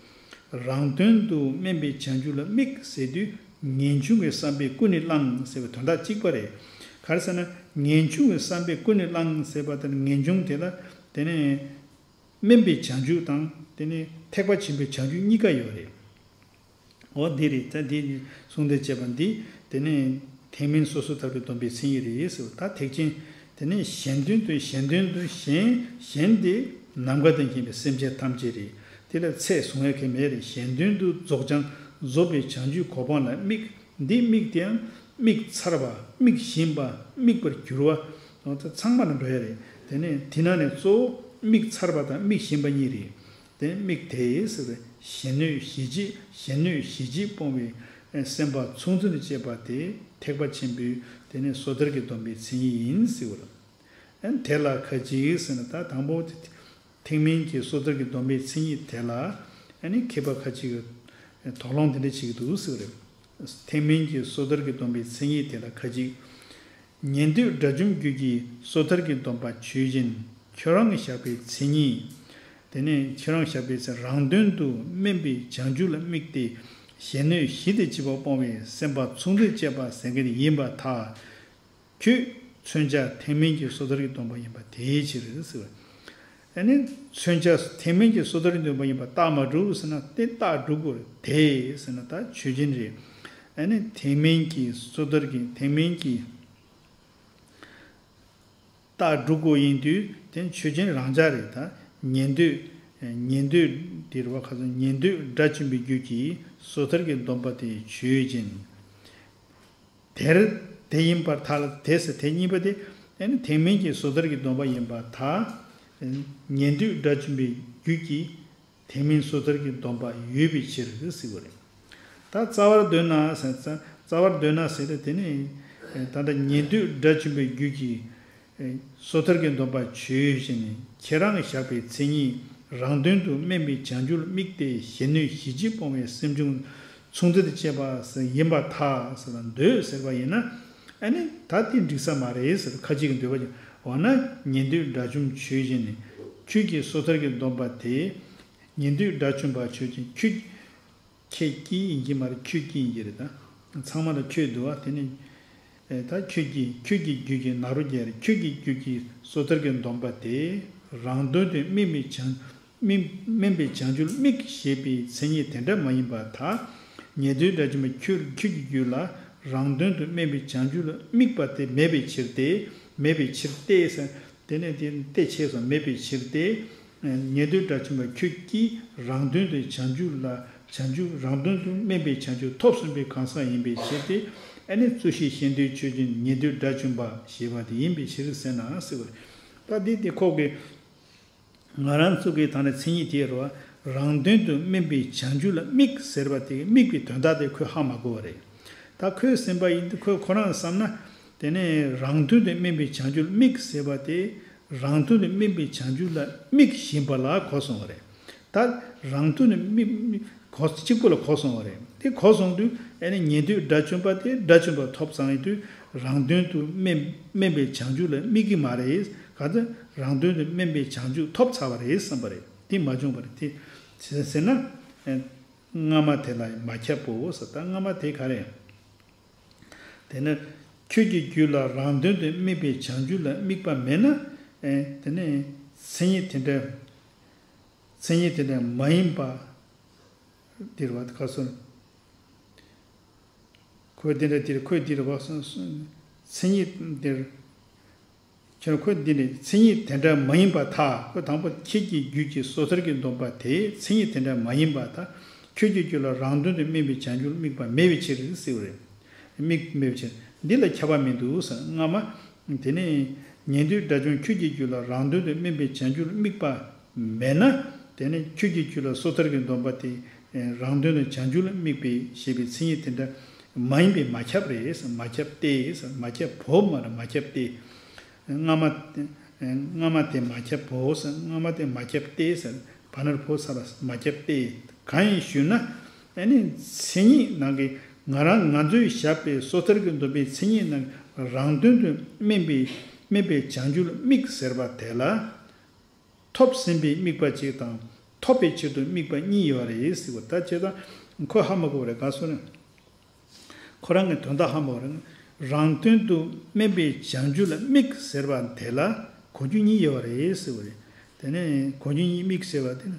རང་དོན་དུ་དམན་པའི་བྱང་ཆུབ་ལ་དམིགས་ཟེར་དུས་ངེས་འབྱུང་གི་བསམ་པས་ཀུན་ནས་བསླངས་ཟེར་བའི་དོན་དག་གཅིག་པ་རེད། ག་རེ་ཟེར་ན་ངེས་འབྱུང་གི་བསམ་པས་ཀུན་ནས་བསླངས་ཟེར་བ་དེ་ནི་ངེས་འབྱུང་དེ་ལ་དེ་ནི་དམན་པའི་བྱང་ཆུབ་དང་དེ་ནི་ཐེག་པ་ཆེན་པོའི་བྱང་ཆུབ་གཉིས་ཀ་ཡོད་རེད། འོ་འདི་རེད། ད་འདི་ནི་གསུང་དོན་བྱས་པ་འདི་དེ་ནས་ཐེག་དམན་སོ་སོར་ཐར་པའི་སྡོམ་པའི་མཚན་ཉིད་རེད་ཟེར་བ། ད་ཐེག་ཆེན་དེ་ནས་གཞན་དོན་དུ་གཞན་དོན་དུ་གཞན་གཞན་དེ་ནམ་མཁའ་དང་མཁྱེན་པའི་སེམས་ཅན་ཐམས་ཅད་རེད། དེ་ལ་ཚད་བཟུང་ཡ་གལ་མེད་རེད། གཞན་དོན་དུ་རྫོགས་བྱང་རྫོགས་པའི་བྱང་ཆུབ་གོ་འཕང་ལ་དམིགས། འདི་དམིགས་དེའང་དམིགས་ཚར་བ། དམིགས་བཞིན་པ། དམིགས་པར་གྱུར་པ། འོ་ད་ཚང་མ་ལ་འགྲོ་ཡ་རེད། དེ་ནས་དེ་ནང་ནས་གཙོ་བོ་དམིགས་ཚར་བ་དང་དམིགས་བཞིན་པ་གཉིས་རེད། དེ་དམིགས་དེ་ཟེར་བའི་གཞན་གནོད་གཞི་བྱེད་གཞན་གནོད་གཞི་བྱེད་སྤོང་བའི་སེམས་དཔའ་མཚུངས་ཚུལ་དུ་བཅས་པ་དེ་ཐེག་པ་ཆེན་པོའི་དེ་ནས་སོ་ཐར་གྱི་སྡོམ་པའི་མཚན་ཉིད་ཡིན་ཟེར་བ་ལ། དེ་ལ་ཁ་ཅིག་ཟེར་ན་ད་དང་པོ་ཐེག་དམན་གྱི་སོ་ཐར་གྱི་སྡོམ་པའི་མཚན་ཉིད་དེ་ལ་ཨ་ནི་མཁས་པ་ཁ་ཅིག་གིས་དོགས་སློང་དེ་འདྲ་བྱེད་ཀྱི་འདུག་ཟེར་བ་རེད། ཐེག་དམན་གྱི་སོ་ཐར་གྱི་སྡོམ་པའི་མཚན་ཉིད་དེ་ལ་ཁ་ཅིག་ཉན་ཐོས་དགྲ་བཅོམ་རྒྱུད་ཀྱི་སོ་ཐར་གྱི་སྡོམ་པ་ཆོས་ཅན། ཁྱོད་རང་གིས་བཞག་པའི་མཚན་ཉིད། དེ་ནས་ཁྱོད་རང་བཞག་པའི་ཚེ་རང་དོན་དུ་དམན་པའི་བྱང་ཆུབ་ལ་དམིགས་ཏེ་གཞན་གནོད་གཞི་དེ་བྱེད་པ་སྤོང་བའི་སེམས་དཔའ་མཚུངས་ལྡན་བཅས་པ་ཟེར་མཁན་ཡིན་པར་ཐལ། ཁྱོད་མཚོན་བྱ་ཐེག་དམན་གྱི་སོ་ཐར་གྱི་སྡོམ་པ་ཡིན་པ་དེའི་ཕྱིར་ཟེར་བ། ཨ་ནི་མཚོན་བྱ་ཐེག་དམན་གྱི་སོ་ཐར་གྱི་སྡོམ་པ་ཡིན་པ་རྟགས་མ་གྲུབ་ཟེར་ན་དེ་རྟགས་གྲུབ་དགོས་རེད། དེ་ཟེར་ན་ད་ཆོས་ཅན་རེད། ཨ་ནི་ཐེག་དམན་གྱི་སོ་ཐར་གྱི་ཐེག་དམན་གྱི་རྟགས་གྲུབ་དགོས་ཡིན་དུས་དེ་ཆོས་ཅན་རང་འཇགས་རེད། ད་ཉན་ཐོས་ཉན་ཐོས་དེ་རེད་བ། ཁ་སང་ཉན་ཐོས་དགྲ་བཅོམ་པའི་རྒྱུད་ཀྱི་སོ་ཐར་གྱི་སྡོམ་པ་དེ་ཆོས་ཅན། དེར་དེ་ཡིན་པར་ཐལ། དེ་ཟེར་དེ་གཉིས་པ་དེ་ཨ་ནི་ཐེག་དམན་གྱི་སོ་ཐར་གྱི་སྡོམ་པ་ཡིན་པར་ཐལ། ཉན་ཐོས་དགྲ་བཅོམ་པའི་རྒྱུད་ཀྱི་ཐེག་དམན་སོ་ཐར་གྱི་སྡོམ་པ་ཡོད་པའི་ཕྱིར་ཟེར་བ་རེད། ད་རྩ་བར་འདོད་ན་ཟེར། རྩ་རྩ་བར་འདོད་ན་ཟེར་ཏེ་དེ་ནི་ད་ལྟ་ཉན་ཐོས་དགྲ་བཅོམ་པའི་རྒྱུད་ཀྱི་ སོ་ཐར་གྱི་སྡོམ་པ་ཆོས་ཅན། ཁྱེད་རང་གིས་བཞག་པའི་མཚན་ཉིད་རང་དོན་དུ་དམན་པའི་བྱང་ཆུབ་ལ་དམིགས་ཏེ་གཞན་གནོད་གཞི་བཅས་སྤོང་བའི་སེམས་བྱུང་མཚུངས་ཚེ་དང་བཅས་པ་ཡིན་པར་ཐལ་ཟེར་ལ་འདོད་ཟེར་བ་ཡིན་ན། ཨ་ནི་ད་དེ་འགྲིག་ས་མ་རེད་ཟེར། ཁ་ཅིག་གིས་འདོད་པ་ཅིག་འོ་ན་ཉན་ཐོས་དགྲ་བཅོམ་ཆོས་ཅན། ཁྱོད་ཀྱིས་སོ་ཐར་གྱི་སྡོམ་པ་དེ། ཉན་ཐོས་དགྲ་བཅོམ་པ་ཆོས་ཅན། ཁྱོད། ཁྱེད་ཀྱིས་ཡིན་གྱི་མ་རེད། ཁྱོད་ཀྱིས་ཡིན་གྱི་རེད་ད། ཚང་མ་ལ་ཁྱོད་འདུག་བ། དེ་ནི། ཨེ། ད་ཁྱོད་ཀྱིས། ཁྱོད་ཀྱི་རྒྱུད་ཀྱི་ནཱ་རོ་རྒྱལ་རེད། ཁྱོད་ཀྱི་རྒྱུད་ཀྱི་སོ་ཐར་གྱི་སྡོམ་པ་དེ་རང་དོན་དུ་དམན་པའི་བྱང་། དམན། དམན་པའི་བྱང་ཆུབ་དམིགས་ཞེས་པའི་མཚན་ཉིད་དེ་འདྲ་མ་ཡིན་པར་ཐལ། ཉན་ཐོས་དགྲ་བཅོམ་པ་ཁྱོད། ཁྱོད་ཀྱི་རྒྱུད་ལ་རང་དོན་དུ་དམན་པའི་བྱང་ཆུབ་ལ་དམིགས་པ་དེ་མེད་པའི་ཕྱིར་ཏེ། མེད་པའི་ཕྱིར་ཏེ་ཟེར། དེ་ནས་དེ་ཏེ་ཆེ་སོང་། མེད་པའི་ཕྱིར་ཏེ། ཉན་ཐོས་དགྲ་བཅོམ་པ་ཁྱོད་ཀྱིས་རང་དོན་དུ་བྱང་ཆུབ་ལ། བྱང་ཆུབ་རང་དོན་དུ་དམན་པའི་བྱང་ཆུབ་ཐོབ་ཟིན་པའི་གང་ཟག་ཡིན་པའི་ཕྱིར་ཏེ། ཨ་ནི་བཙུན་ཤེས་གཞན་དོན་ཆོས་ཅན། ཉན་ཐོས་དགྲ་བཅོམ་པ་ཞེས་པ་དེ་ཡིན་པའི་ཕྱིར་ཟེར་ན་ཟེར་བ་རེད། ད་འདི་དེ་ཁོག་གི། ང་རང་ཚོ་གི་ད་ནི་མཚན་ཉིད་དེ་རུ་རང་དོན་དུ་དམན་པའི་བྱང་ཆུབ་ལ་དམིགས་ཟེར་བ་དེ། དམིགས་པའི་དོན་དག་དེ་ཁོས་ཧ་མ་གོ་བ་རེད། ད་ཁོས་ཟིན་པ་ཡིན་དུས་ཁོས་ཁོ་རང་བསམ་ན། དེ་ནས་རང་དོན་དུ་དམན་པའི་བྱང་ཆུབ་ལ་དམིགས་ཟེར་བ་དེ། རང་དོན་དུ་དམན་པའི་བྱང་ཆུབ་ལ་དམིགས་བཞིན་པ་ལ་གོ་སོང་བ་རེད། ད་རང་དོན་དུ་དམིགས། གོ། གཅིག་པོ་ལ་གོ་སོང་བ་རེད། དེ་གོ་སོང་དུས་ཨ་ནི་ཉན་ཐོས་དགྲ་བཅོམ་པ་དེ་དགྲ་བཅོམ་པ་ཐོབ་ཚར་ཡོང་དུས་རང་དོན་དུ་དམན། དམན་པའི་བྱང་ཆུབ་ལ་དམིགས་ཀྱི་མ་རེད། ག་ཚོད་རང་དོན་དུ་དམན་པའི་བྱང་ཆུབ་ཐོབ་ཚར་བ་རེད་བསམ་པ་རེད། དེ་མ་བྱུང་བ་རེད། དེ་ཟེར་ན། སྔ་མ་དེ་ལ་མ་ཁྱབ་བོ་ཟེར། ད་སྔ་མ་དེ་ག་རེ། དེ་ནི་ཁྱོད་ཀྱི་རྒྱུད་ལ་རང་དོན་དུ་དམན་པའི་བྱང་ཆུབ་ལ་དམིགས་པ་མེད་ན། ཨེ། དེ་ནི་མཚན་ཉིད་དེ་འདྲ། མཚན་ཉིད་དེ་འདྲ་མ་ཡིན་པ། དེ་རེད་བ། ག་སོ། ཁོས་དེ་འདྲ་དེར། ཁོས་དེ་རེད་བ། མཚན་ཉིད་དེར། ཁྱོད། ཁོས་འདི་ནི་མཚན་ཉིད་དེ་འདྲ་མ་ཡིན་པར་ཐལ། ཁོས་དང་པོ་ཁྱེད་ཀྱི་རྒྱུད་ཀྱི་སོ་ཐར་གྱི་སྡོམ་པ་དེ་མཚན་ཉིད་དེ་འདྲ་མ་ཡིན་པར་ཐལ། ཁྱོད་ཀྱི་རྒྱུད་ལ་རང་དོན་དུ་དམན་པའི་བྱང་ཆུབ་དམིགས་པ་མེད་པའི་ཕྱིར་ཟེར་བ་རེད། དམིགས་མེད་པའི་ཕྱིར། འདི་ལ་ཁྱབ་པ་མི་འདུག་ཟེར། སྔ་མ། དེ་ནས་ཉན་ཐོས་དགྲ་བཅོམ་ཁྱོད་ཀྱི་རྒྱུད་ལ་རང་དོན་དུ་དམན་པའི་བྱང་ཆུབ་དམིགས་པ་མེད་ན། དེ་ནས་ཁྱོད་ཀྱི་རྒྱུད་ལ་སོ་ཐར་གྱི་སྡོམ་པ་དེ་རང་དོན་དུ་བྱང་ཆུབ་ལ་དམིགས་པའི་ཞེས་པའི་མཚན་ཉིད་དེ་འདྲ་མ་ཡིན་པས་མ་ཁྱབ་རེད་ཟེར། མ་ཁྱབ་སྟེ་ཟེར། མ་ཁྱབ་བོ་མ་རེད། མ་ཁྱབ་སྟེ། སྔ་མ། སྔ་མ་དེ་མ་ཁྱབ་བོ་ཟེར། སྔ་མ་དེ་མ་ཁྱབ་སྟེ་ཟེར། བ་ནོར་བོ་ས་ལ་མ་ཁྱབ་སྟེ། གང་ཡིན་ཞུས་ན། ཨ་ནི་མཚན་ཉིད་ནང་གི་ང་རང་ང་ཚོས་བཞག་པའི་སོ་ཐར་གྱི་སྡོམ་པའི་མཚན་ཉིད་ནང་གི་རང་དོན་དུ་དམན་པའི། དམན་པའི་བྱང་ཆུབ་ལ་དམིགས་ཟེར་བ་དེ་ལ། ཐོབ་ཟིན་པའི་དམིགས་པ་གཅིག་དང་ཐོབ་པའི་ཆེད་དུ་དམིགས་པ་གཉིས་ཡོད་རེད་ཟེར་བ། ད་བྱས་ཙང་ཁོ་ཧ་མ་གོ་བ་རེད། ག་སོ་ནས། ཁོ་རང་གི་དོན་དག་ཧ་མ་གོ་བ་རེད། རང་དོན་དུ་དམན་པའི་བྱང་ཆུབ་ལ་དམིགས་ཟེར་བ་དེ་ལ་གོ་རྒྱུ་གཉིས་ཡོད་རེད་ཟེར་བ་རེད། དེ་ནས་གོ་རྒྱུ་གཉིས། དམིགས་ཟེར་བ་དེ་ནི།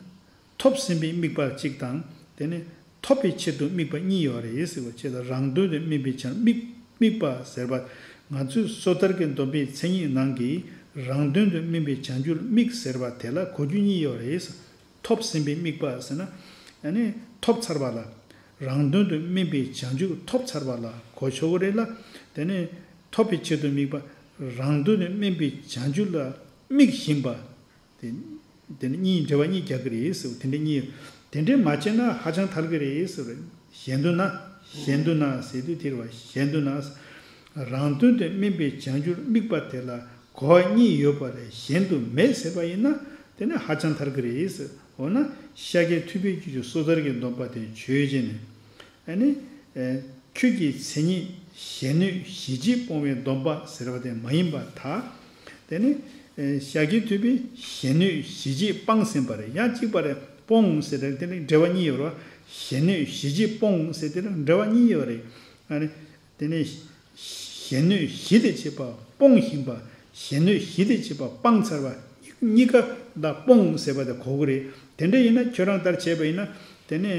ཐོབ་ཟིན་པའི་དམིགས་པ་གཅིག་དང་། དེ་ནི་ཐོབ་པའི་ཆེད་དུ་དམིགས་པ་གཉིས་ཡོད་རེད་ཟེར་བ། བྱས་ཙང་རང་དོན་དུ་དམན་པའི་བྱང་། དམིགས། དམིགས་པ་ཟེར་བ། ང་ཚོས་སོ་ཐར་གྱི་སྡོམ་པའི་མཚན་ཉིད་ནང་གི་རང་དོན་དུ་དམན་པའི་བྱང་ཆུབ་ལ་དམིགས་ཟེར་བ་དེ་ལ་གོ་རྒྱུ་གཉིས་ཡོད་རེད་ཟེར། ཐོབ་ཟིན་པའི་དམིགས་པ་ཟེར་ན། ཨ་ནི་ཐོབ་ཚར་བ་ལ། རང་དོན་དུ་དམན་པའི་བྱང་ཆུབ་ཐོབ་ཚར་བ་ལ་གོ་ཆོག་གི་རེད་ལ། དེ་ནི་ཐོབ་པའི་ཆེད་དུ་དམིགས་པ། རང་དོན་དུ་དམན་པའི་བྱང་ཆུབ་ལ་དམིགས་བཞིན་པ། དེ། དེ་ནི་གཉིས། འགྲེལ་པ་གཉིས་རྒྱག་གི་རེད་ཟེར། དེ་འདྲ་གཉིས། དེ་འདྲས་མ་བྱས་ན་ཧ་ཅང་ཐལ་གི་རེད་ཟེར། གཞན་དུ་ན། གཞན་དུ་ན་ཟེར་དུས་དེ་རེད་བ། གཞན་དུ་ན། རང་དོན་དུ་དམན་པའི་བྱང་ཆུབ་དམིགས་པ་དེ་ལ་གོ་བ་གཉིས་ཡོད་པ་ལས་གཞན་དུ་མེད་ཟེར་བ་ཡིན་ན། དེ་ནི་ཧ་ཅང་ཐལ་གི་རེད་ཟེར། འོ་ན་ཤཱཀྱ་ཐུབ་པའི་རྒྱུད་ཀྱི་སོ་ཐར་གྱི་སྡོམ་པ་དེ་ཆོས་ཅན། ཨ་ནི། ཨེ། ཁྱོད་ཀྱི་མཚན་ཉིད་གཞན་གནོད་གཞི་བྱས་སྤོང་བའི་སྡོམ་པ་ཟེར་བ་དེ་མ་ཡིན་པར་ཐལ། དེ་ནི། ཨེ། ཤཱཀྱ་ཐུབ་པས་གཞན་གནོད་གཞི་བྱས་སྤངས་ཟིན་པ་རེད། ཡང་གཅིག་པ་རེད། སྤོང་ཟེར་དེ་དེ་ནི་འགྲེལ་པ་གཉིས་ཡོད་རེད། གཞན་གནོད་གཞི་བྱས་སྤོང་ཟེར་དེ་ལ་འགྲེལ་པ་གཉིས་ཡོད་རེད། ཨ་ནི། དེ་ནི། གཞན་གནོད་གཞི་དང་བཅས་པ་སྤོང་བཞིན་པ། གཞན་གནོད་གཞི་དང་བཅས་པ་སྤངས་ཚར་བ། གཉིས་ཀ་ལ་སྤོང་ཟེར་བ་དེ་གོ་གི་རེད། དེ་འདྲ་ཡིན་ན་ཁྱོད་རང་ལྟར་བྱས་པ་ཡིན་ན། དེ་ནི།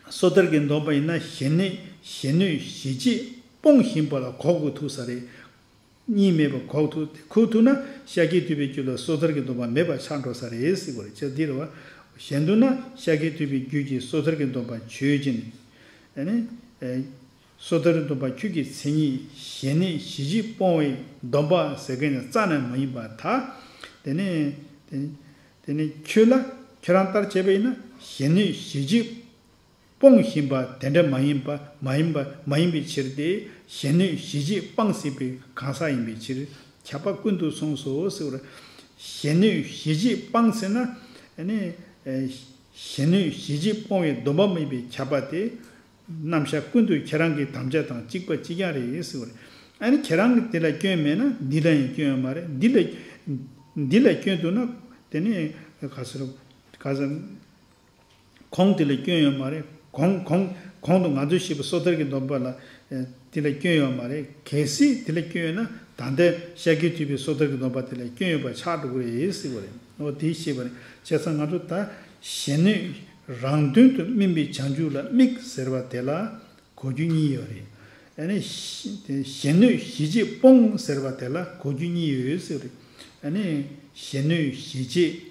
སོ་ཐར་གྱི་སྡོམ་པ་ཡིན་ན་གཞན་གནོད། གཞན་གནོད་གཞི་བྱས་སྤོང་བཞིན་པ་ལ་གོ་དགོས་ཐུག་ས་རེད། གཉིས་མེད་པ་གོ་ཐུག་དེ་གོ་ཐུག་ན་ཤཱཀྱ་ཐུབ་པའི་རྒྱུད་ལ་སོ་ཐར་གྱི་སྡོམ་པ་མེད་པ་ཆགས་འགྲོ་ས་རེད་ཟེར་བ་རེད། ཅེས་འདི་རེད་བ། གཞན་དུ་ན་ཤཱཀྱ་ཐུབ་པའི་རྒྱུད་ཀྱི་སོ་ཐར་གྱི་སྡོམ་པ་ཆོས་ཅན། ཨ་ནི། ཨེ། སོ་ཐར་སྡོམ་པ་ཁྱོད་ཀྱི་མཚན་ཉིད་གཞན་གནོད་གཞི་བྱས་སྤོང་བའི་སྡོམ་པ་ཟེར་མཁན་ནི་རྩ་ནས་མ་ཡིན་པར་ཐལ། དེ་ནི། དེ་ནི། དེ་ནི་ཁྱོད་ལ། ཁྱོད་རང་ལྟར་བྱས་པ་ཡིན་ན་གཞན་གནོད་གཞི་བྱས་སྤོང་བཞིན་པ་དེ་འདྲ་མ་ཡིན་པ། མ་ཡིན་པ། མ་ཡིན་པའི་ཕྱིར་ཏེ། གཞན་གནོད་གཞི་བྱས་སྤངས་ཟིན་པའི་གང་ཟག་ཡིན་པའི་ཕྱིར། ཁྱབ་པ་ཀུན་ཏུ་སོང་སོ་ཟེར་བ་རེད། གཞན་གནོད་གཞི་བྱེད་སྤོང་ཟེར་ན། ཨ་ནི། ཨེ། གཞན་གནོད་གཞི་བྱེད་སྤོང་བའི་སྡོམ་པ་མིན་པའི་ཁྱབ་པ་དེ། རྣམ་གཞག་ཀུན་ཏུ་ཁྱེད་རང་གི་དམ་བཅའ་དང་གཅིག་པ་གཅིག་རྐྱང་རེད་ཟེར་བ་རེད། ཨ་ནི་ཁྱེད་རང་གི་དེ་ལ་སྐྱོན་མེད་ན་འདི་ལ་ཡང་སྐྱོན་ཡོད་མ་རེད། འདི་ལ། འདི་ལ་སྐྱོན་འདུག་ན། དེ་ནི་ག་ཟེར། ག་ཟེར། གོང་དེ་ལ་སྐྱོན་ཡོད་མ་རེད། གོང་གོང་གོང་དུ་ང་ཚོས་བཤད་པའི་སོ་ཐར་གྱི་སྡོམ་པ་ལ། ཨེ། དེ་ལ་སྐྱོན་ཡོད་མ་རེད། གལ་སྲིད་དེ་ལ་སྐྱོན་ཡོད་ན་ད་ལྟའི་ཤཱཀྱ་ཐུབ་པའི་སོ་ཐར་གྱི་སྡོམ་པ་དེ་ལ་སྐྱོན་ཡོད་པ་ཆགས་འགྲོ་གི་རེད་ཟེར་བ་རེད། འོ་དེ་བཤད་པ་རེད། བྱས་ཙང་ང་ཚོ་ད་གཞན་གནོད་རང་དོན་དུ་སྨིན་པའི་བྱང་ཆུབ་ལ་དམིགས་ཟེར་བ་དེ་ལ་གོ་རྒྱུ་གཉིས་ཡོད་རེད། ཨ་ནི་གཞན་གནོད་གཞི་བྱེད་སྤོང་ཟེར་བ་དེ་ལ་གོ་རྒྱུ་གཉིས་ཡོད་ཟེར་བ་རེད། ཨ་ནི་གཞན་གནོད་གཞི་བྱེད།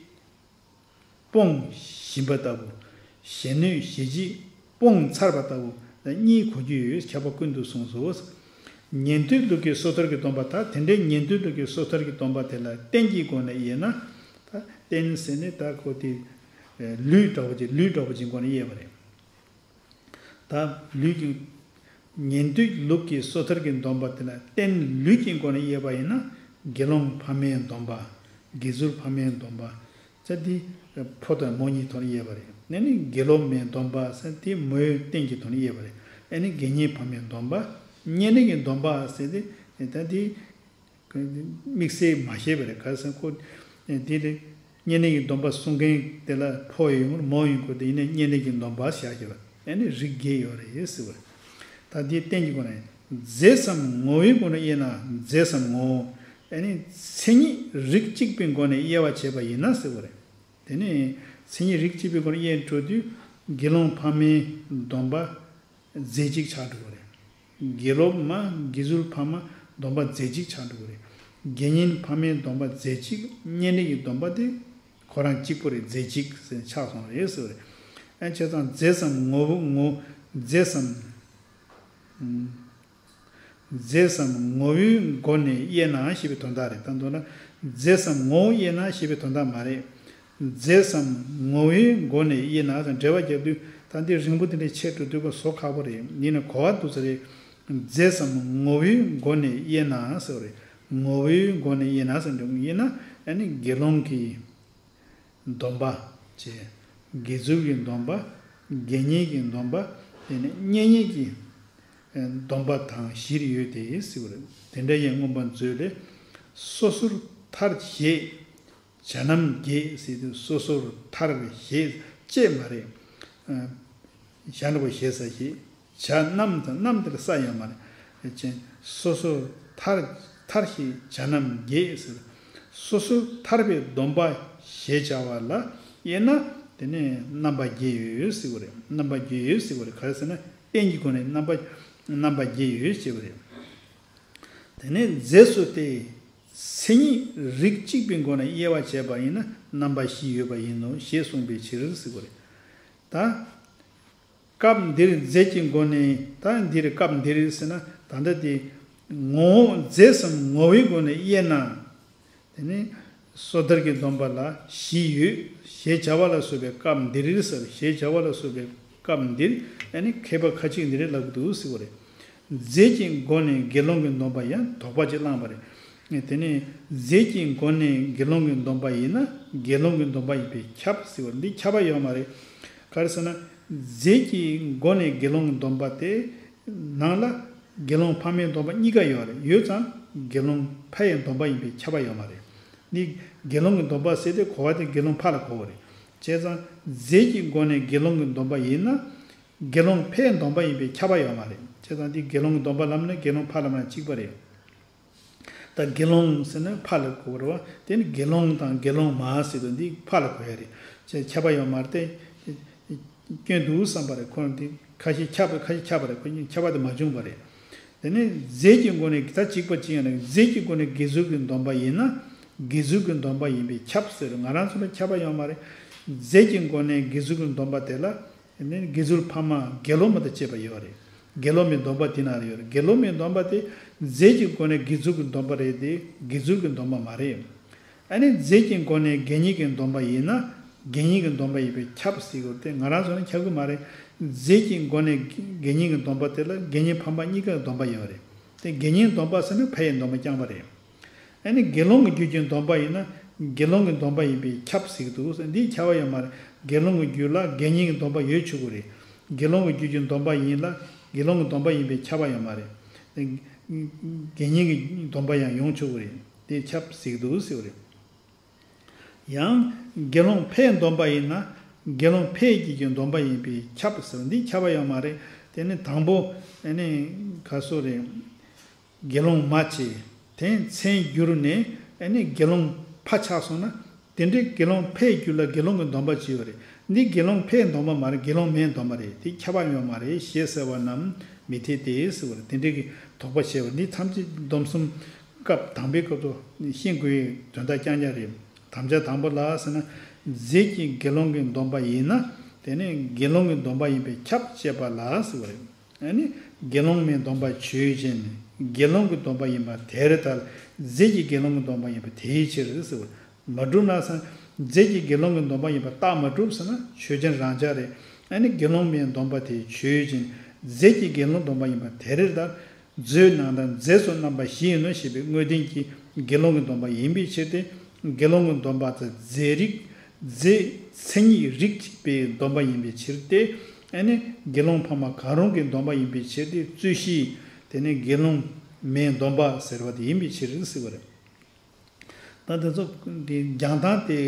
སྤོང་བཞིན་པ་ལྟ་བུ། གཞན་གནོད་གཞི་བྱེད་སྤོང་ཚར་བ་ལྟ་བུ་ལ་གཉིས་གོ་རྒྱུ་ཡོད། ཁྱབ་པ་ཀུན་ཏུ་སོང་སོ། ཉན་ཐོས་ལུགས་ཀྱི་སོ་ཐར་གྱི་སྡོམ་པ། ད་དེ་འདྲའི་ཉན་ཐོས་ལུགས་ཀྱི་སོ་ཐར་གྱི་སྡོམ་པ་དེ་ལ་རྟེན་གྱི་སྒོ་ནས་དབྱེ་ན། ད་རྟེན་ཟེར་ནས་ད་ཁོ་དེ་ལུས་འདྲ་བོ་ཅིག་ལུས་འདྲ་བོ་ཅིག་སྒོ་ནས་དབྱེ་བ་རེད། ད་ལུས་ཀྱི། ཉན་ཐོས་ལུགས་ཀྱི་སོ་ཐར་གྱི་སྡོམ་པ་དེ་ལ་རྟེན་ལུས་ཀྱི་སྒོ་ནས་དབྱེ་བ་ཡིན་ན། དགེ་སློང་ཕ་མའི་སྡོམ་པ། དགེ་ཚུལ་ཕ་མའི་སྡོམ་པ། ཚེ་འདི་ཕོ་དང་མོ་གཉིས་ཐོག་ནས་དབྱེ་བ་རེད། ཨ་ནི་དགེ་སློབ་མའི་སྡོམ་པ་ཟེར་དེ་མོའི་རྟེན་གྱི་ཐོག་ནས་དབྱེ་བ་རེད། ཨ་ནི་དགེ་བསྙེན་ཕ་མའི་སྡོམ་པ། བསྙེན་གནས་ཀྱི་སྡོམ་པ་ཟེར་དེ་ད་དེ། དམིགས་བསལ་མ་བཤད་པ་རེད། ག་རེ་ཟེར་ན་ཁོ། དེ་ལས་བསྙེན་གནས་ཀྱི་སྡོམ་པ་སྲུང་མཁན་དེ་ལ་ཕོ་ཡིན་དགོས་མོ་ཡིན་དགོས། དེ་ཡིན་ནའི་བསྙེན་གནས་ཀྱི་སྡོམ་པ་བཞག་བཞག་པ། ཨ་ནི་རིགས་བརྒྱད་ཡོད་རེད་ཟེར་བ་རེད། ད་འདིའི་རྟེན་གྱི་སྒོ་ནས་རྫས་སམ་ངོ་བོའི་སྒོ་ནས་དབྱེ་ན། རྫས་སམ་ངོ་བོ། ཨ་ནི་མཚན་ཉིད་རིགས་གཅིག་པའི་སྒོ་ནས་དབྱེ་བ་བྱས་པ་ཡིན་ན་ཟེར་བ་རེད། དེ་ནས་མཚན་ཉིད་རིགས་གཅིག་པའི་སྒོ་ནས་དབྱེ་འགྲོ་དུས་དགེ་སློང་ཕ་མའི་སྡོམ་པ། རྫས་གཅིག་ཆགས་འགྲོ་གི་རེད། དགེ་སློབ་མ་དགེ་ཚུལ་ཕ་མ་སྡོམ་པ་རྫས་གཅིག་ཆགས་འགྲོ་གི་རེད། དགེ་བསྙེན་ཕ་མའི་སྡོམ་པ་རྫས་གཅིག་བསྙེན་གནས་ཀྱི་སྡོམ་པ་དེ་ཁོ་རང་གཅིག་པོ་རེད། རྫས་གཅིག་ཟེར་ཆགས་སོང་རེད་ཟེར་བ་རེད། ཨ་བྱས་ཙང་རྫས་སམ་ངོ་བོ་ངོ་རྫས་སམ། རྫས་སམ་ངོ་བོའི་སྒོ་ནས་དབྱེ་ན་ཞེས་པའི་དོན་དག་རེད། ད་མདོར་ན་རྫས་སམ་ངོ་བོ་དབྱེ་ན་ཞེས་པའི་དོན་དག་མ་རེད། རྫས་སམ་ངོ་བོའི་སྒོ་ནས་དབྱེ་ན་ཟེར་འགྲེལ་པ་རྒྱག་དུས་ད་འདི་རིང་པོ་དེ་འདྲའི་ཆེད་དུ་འདུག་ག་བཟོ་ཁག་པོ་རེད། ཡིན་ནའི་གོ་བ་འདུག་ས་རེད། རྫས་སམ་ངོ་བོའི་སྒོ་ནས་དབྱེ་ན་ཟེར་བ་རེད། ངོ་བོའི་སྒོ་ནས་དབྱེ་ན་ཟེར་འདུག་ཡིན་ན་ཨ་ནི་དགེ་སློང་གི་སྡོམ་པ་བྱས། དགེ་ཚུལ་གྱི་སྡོམ་པ། དགེ་བསྙེན་གྱི་སྡོམ་པ། དེ་ནས་བསྙེན་གནས་ཀྱི་སྡོམ་པ་དང་བཞིར་ཡོད་དེ་ཟེར་བ་རེད། དེ་འདྲ་ཡང་མངོན་པ་མཛོད་ལས། སོ་སོར་ཐར་བཞེད། བྱ་རྣམས་བརྒྱད་ཟེར་དུས་སོ་སོར་ཐར་བཞེད་ཅེས་མ་རེད། བྱ་འདྲ་བོ་ཞེ་ས་ཞེས། བྱ་རྣམས་དང་རྣམས་དེར་ས་ཡོད་མ་རེད། ཅན་སོ་སོར་ཐར་ཐར་ཞེས་བྱ་རྣམས་བརྒྱད་ཟེར། སོ་སོར་ཐར་པའི་སྡོམ་པ་ཞེས་བྱ་བ་ལ་དབྱེ་ན་དེ་ནས་རྣམ་པ་བརྒྱད་ཡོད་ཟེར་བ་རེད། རྣམ་པ་བརྒྱད་ཡོད་ཟེར་བ་རེད། ག་རེ་ཟེར་ན་རྟེན་གྱི་སྒོ་ནས་རྣམ་པ་རྣམ་པ་བརྒྱད་ཡོད་ཟེར་བ་རེད། དེ་ནས་རྫས་སུ་སྟེ། མཚན་ཉིད་རིགས་གཅིག་པའི་སྒོ་ནས་དབྱེ་བ་བྱས་པ་ཡིན་ན་རྣམ་པ་བཞི་ཡོད་པ་ཡིན་ནོ་ཞེས་གསུངས་པའི་ཕྱིར་ཟེར་བ་རེད། ད། སྐབས་འདིར་རྫས་ཀྱི་སྒོ་ནས། ད་འདིར་སྐབས་འདིར་ཟེར་ན་ད་ལྟ་དེ་ངོ་བོ་རྫས་སམ་ངོ་བོའི་སྒོ་ནས་དབྱེ་ན། དེ་ནི་སོ་ཐར་གྱི་སྡོམ་པ་ལ་བཞི་ཡོད་ཞེས་བྱ་བ་ལ་སོགས་པའི་སྐབས་འདིར་ཟེར། ཞེས་བྱ་བ་ལ་སོགས་པའི་སྐབས་འདིར་ཨ་ནི་མཁས་པ་ཁ་ཅིག་འདི་རེད་ལབ་ཀྱི་འདུག་ཟེར་བ་རེད། རྫས་ཀྱི་སྒོ་ནས་དགེ་སློང་གི་སྡོམ་པ་ཡང་དོགས་པ་ཅིག་བསླངས་པ་རེད། དེ་ནས་རྫས་ཀྱི་སྒོ་ནས་དགེ་སློང་གི་སྡོམ་པ་ཡིན་ན་དགེ་སློང་གི་སྡོམ་པ་ཡིན་པས་ཁྱབ་ཟེར་བ་འདི་ཁྱབ་པ་ཡོད་མ་རེད། ག་རེ་ཟེར་ན། རྫས་ཀྱི་སྒོ་ནས་དགེ་སློང་གི་སྡོམ་པ་དེ་ནང་ལ་དགེ་སློང་ཕ་མའི་སྡོམ་པ་གཉིས་ཀ་ཡོད་རེད། ཡོད་ཙང་དགེ་སློང་ཕ་ཡི་སྡོམ་པ་ཡིན་པས་ཁྱབ་པ་ཡོད་མ་རེད། འདི་དགེ་སློང་གི་སྡོམ་པ་ཟེར་དུས་གོ་བ་དེ་དགེ་སློང་ཕ་ལ་གོ་བ་རེད། བྱས་ཙང་རྫས་ཀྱི་སྒོ་ནས་དགེ་སློང་གི་སྡོམ་པ་ཡིན་ན། དགེ་སློང་ཕའི་སྡོམ་པ་ཡིན་པས་ཁྱབ་པ་ཡོད་མ་རེད། བྱས་ཙང་འདི་དགེ་སློང་གི་སྡོམ་པ་ལབ་ན་དགེ་སློང་ཕ་ལབ་ན་གཅིག་པ་རེད། ད་དགེ་སློང་ཟེར་ན་ཕ་ལ་གོ་བ་རེད་བ། དེ་ནི་དགེ་སློང་དང་དགེ་སློང་མ་ཟེར་དུས་འདི་ཕ་ལ་གོ་ཡ་རེད། བྱས་ཁྱབ་པ་ཡོད་མ་རེད་དེ། སྐྱོན་འདུག་བསམ་པ་རེད། ཁོ་འདི་ཁ་ཤས་ཁྱབ་པ་ཁ་ཤས་ཁྱབ་པ་རེད། ཁོ་གཉིས་ཁྱབ་པ་དེ་མ་བྱུང་བ་རེད། དེ་ནས་རྫས་ཀྱི་སྒོ་ནས་ད་གཅིག་པ་གཅིག་ཡང་ན་རྫས་ཀྱི་སྒོ་ནས་དགེ་ཚུལ་གྱི་སྡོམ་པ་ཡིན་ན་དགེ་ཚུལ་གྱི་སྡོམ་པ་ཡིན་པས་ཁྱབ་ཟེར། ང་རང་ཚོ་ལ་ཁྱབ་པ་ཡོད་མ་རེད། རྫས་ཀྱི་སྒོ་ནས་དགེ་ཚུལ་གྱི་སྡོམ་པ་དེ་ལ་དེ་ནས་དགེ་ཚུལ་ཕ་མ་དགེ་སློང་མ་དང་བཅས་པ་ཡོད་རེད། དགེ་སློང་མའི་སྡོམ་པ་དེ་ན་རེ་ཡོད་རེད། དགེ་སློང་མའི་སྡོམ་པ་དེ་རྫས་ཀྱི་སྒོ་ནས་དགེ་ཚུལ་གྱི་སྡོམ་པ་རེད་དེ་དགེ་ཚུལ་གྱི་སྡོམ་པ་མ་རེད། ཨ་ནི་རྫས་ཀྱི་སྒོ་ནས་དགེ་བསྙེན་གྱི་སྡོམ་པ་ཡིན་ན་དགེ་བསྙེན་གྱི་སྡོམ་པ་ཡིན་པས་ཁྱབ་ཟེར་གྱི་ཡོད་དེ་ང་རང་ཚོ་ནི་ཁྱབ་གི་མ་རེད། རྫས་ཀྱི་སྒོ་ནས་དགེ་བསྙེན་གྱི་སྡོམ་པ་དེ་ལ་དགེ་བསྙེན་ཕ་མ་གཉིས་ཀའི་སྡོམ་པ་ཡོད་རེད། དེ་དགེ་བསྙེན་སྡོམ་པ་ཟེར་ན་ཕ་ཡི་སྡོམ་པ་རྐྱང་པ་རེད། ཨ་ནི་དགེ་སློང་གི་རྒྱུད་ཀྱི་སྡོམ་པ་ཡིན་ན་དགེ་སློང་གི་སྡོམ་པ་ཡིན་པས་ཁྱབ་ཟེར་གྱི་འདུག། འདིས་ཁྱབ་པ་ཡོད་མ་རེད། དགེ་སློང་གི་རྒྱུད་ལ་དགེ་བསྙེན་གྱི་སྡོམ་པ་ཡོད་ཆོག་གི་རེད། དགེ་སློང་གི་རྒྱུད་ཀྱི་སྡོམ་པ་ཡིན་ལ་དགེ་སློང་གི་སྡོམ་པ་ཡིན་པས་ཁྱབ་པ་ཡོད་མ་རེད། དགེ་བསྙེན་གྱི་སྡོམ་པ་ཡང་ཡོང་ཆོག་གི་རེད། དེ་ཁྱབ་ཟེར་གྱི་འདུག་ཟེར་བ་རེད། ཡང་དགེ་སློང་ཕའི་སྡོམ་པ་ཡིན་ན་དགེ་སློང་ཕའི་རྒྱུད་ཀྱི་སྡོམ་པ་ཡིན་པས་ཁྱབ་ཟེར་བ་འདི་ཁྱབ་པ་ཡོད་མ་རེད། དེ་ནི་དང་པོ་ཨ་ནི་ག་སོ་རེད། དགེ་སློང་མ་བྱས། དེ་མཚན་བསྒྱུར་ནས་ཨ་ནི་དགེ་སློང་ཕ་ཆགས་སོང་ན། དེ་འདྲའི་དགེ་སློང་ཕའི་རྒྱུད་ལ་དགེ་སློང་གི་སྡོམ་པ་བྱས་ཡོད་རེད། འདི་དགེ་སློང་ཕའི་སྡོམ་པ་མ་རེད། དགེ་སློང་མའི་སྡོམ་པ་རེད། དེ་ཁྱབ་པ་ཡོད་མ་རེད་ཞེས་ཟེར་བ་རྣམས་མི་འཐད་དེ་ཟེར་བ་རེད། དེ་འདྲའི་གི་དོགས་པ་བྱས་པ་འདི་ཐམས་ཅད་སྡོམ་གསུམ་སྐབས་དང་པའི་སྐབས་སུ་ཤེས་དགོས་པའི་དོན་དག་རྐྱང་རྐྱང་རེད། དམ་བཅའ་དང་པོ་ལ་ཟེར་ན། རྫས་ཀྱི་དགེ་སློང་གི་སྡོམ་པ་ཡིན་ན་དེ་ནི་དགེ་སློང་གི་སྡོམ་པ་ཡིན་པས་ཁྱབ་ཅེས་པ་ལ་ཟེར་བ་རེད། ཨ་ནི་དགེ་སློང་མའི་སྡོམ་པ་ཆོས་ཅན། དགེ་སློང་གི་སྡོམ་པ་ཡིན་པ་དེར་ཐལ། རྫས་ཀྱི་དགེ་སློང་གི་སྡོམ་པ་ཡིན་པ་དེའི་ཕྱིར་ཟེར་བ། མ་གྲུབ་ན་ཟེར། རྫས་ཀྱི་དགེ་སློང་གི་སྡོམ་པ་ཡིན་པ་རྟགས་མ་གྲུབ་ཟེར་ན་ཆོས་ཅན་རང་འཇགས་རེད། ཨ་ནི་དགེ་སློང་མའི་སྡོམ་པ་དེ་ཆོས་ཅན། རྫས་ཀྱི་དགེ་སློང་སྡོམ་པ་ཡིན་པ་དེར་ཐལ། མཛོད་ནང་དང་རྫས་སུ་རྣམ་པ་བཞི་ཡིན་ནོ་ཞེས་པའི་དངོས་བསྟན་གྱི་དགེ་སློང་གི་སྡོམ་པ་ཡིན་པའི་ཕྱིར་ཏེ། དགེ་སློང་གི་སྡོམ་པ་དང་རྫས་རིགས། རྫས་མཚན་ཉིད་རིགས་གཅིག་པའི་སྡོམ་པ་ཡིན་པའི་ཕྱིར་ཏེ། ཨ་ནི་དགེ་སློང་ཕ་མ་གང་རུང་གི་སྡོམ་པ་ཡིན་པའི་ཕྱིར་ཏེ། རྩོད་གཞི་དེ་ནི་དགེ་སློང་མའི་སྡོམ་པ་ཟེར་བ་དེ་ཡིན་པའི་ཕྱིར་ཟེར་བ་རེད། ད་དེ་ཚོ་དེ་རྒྱང་ཐང་དེ་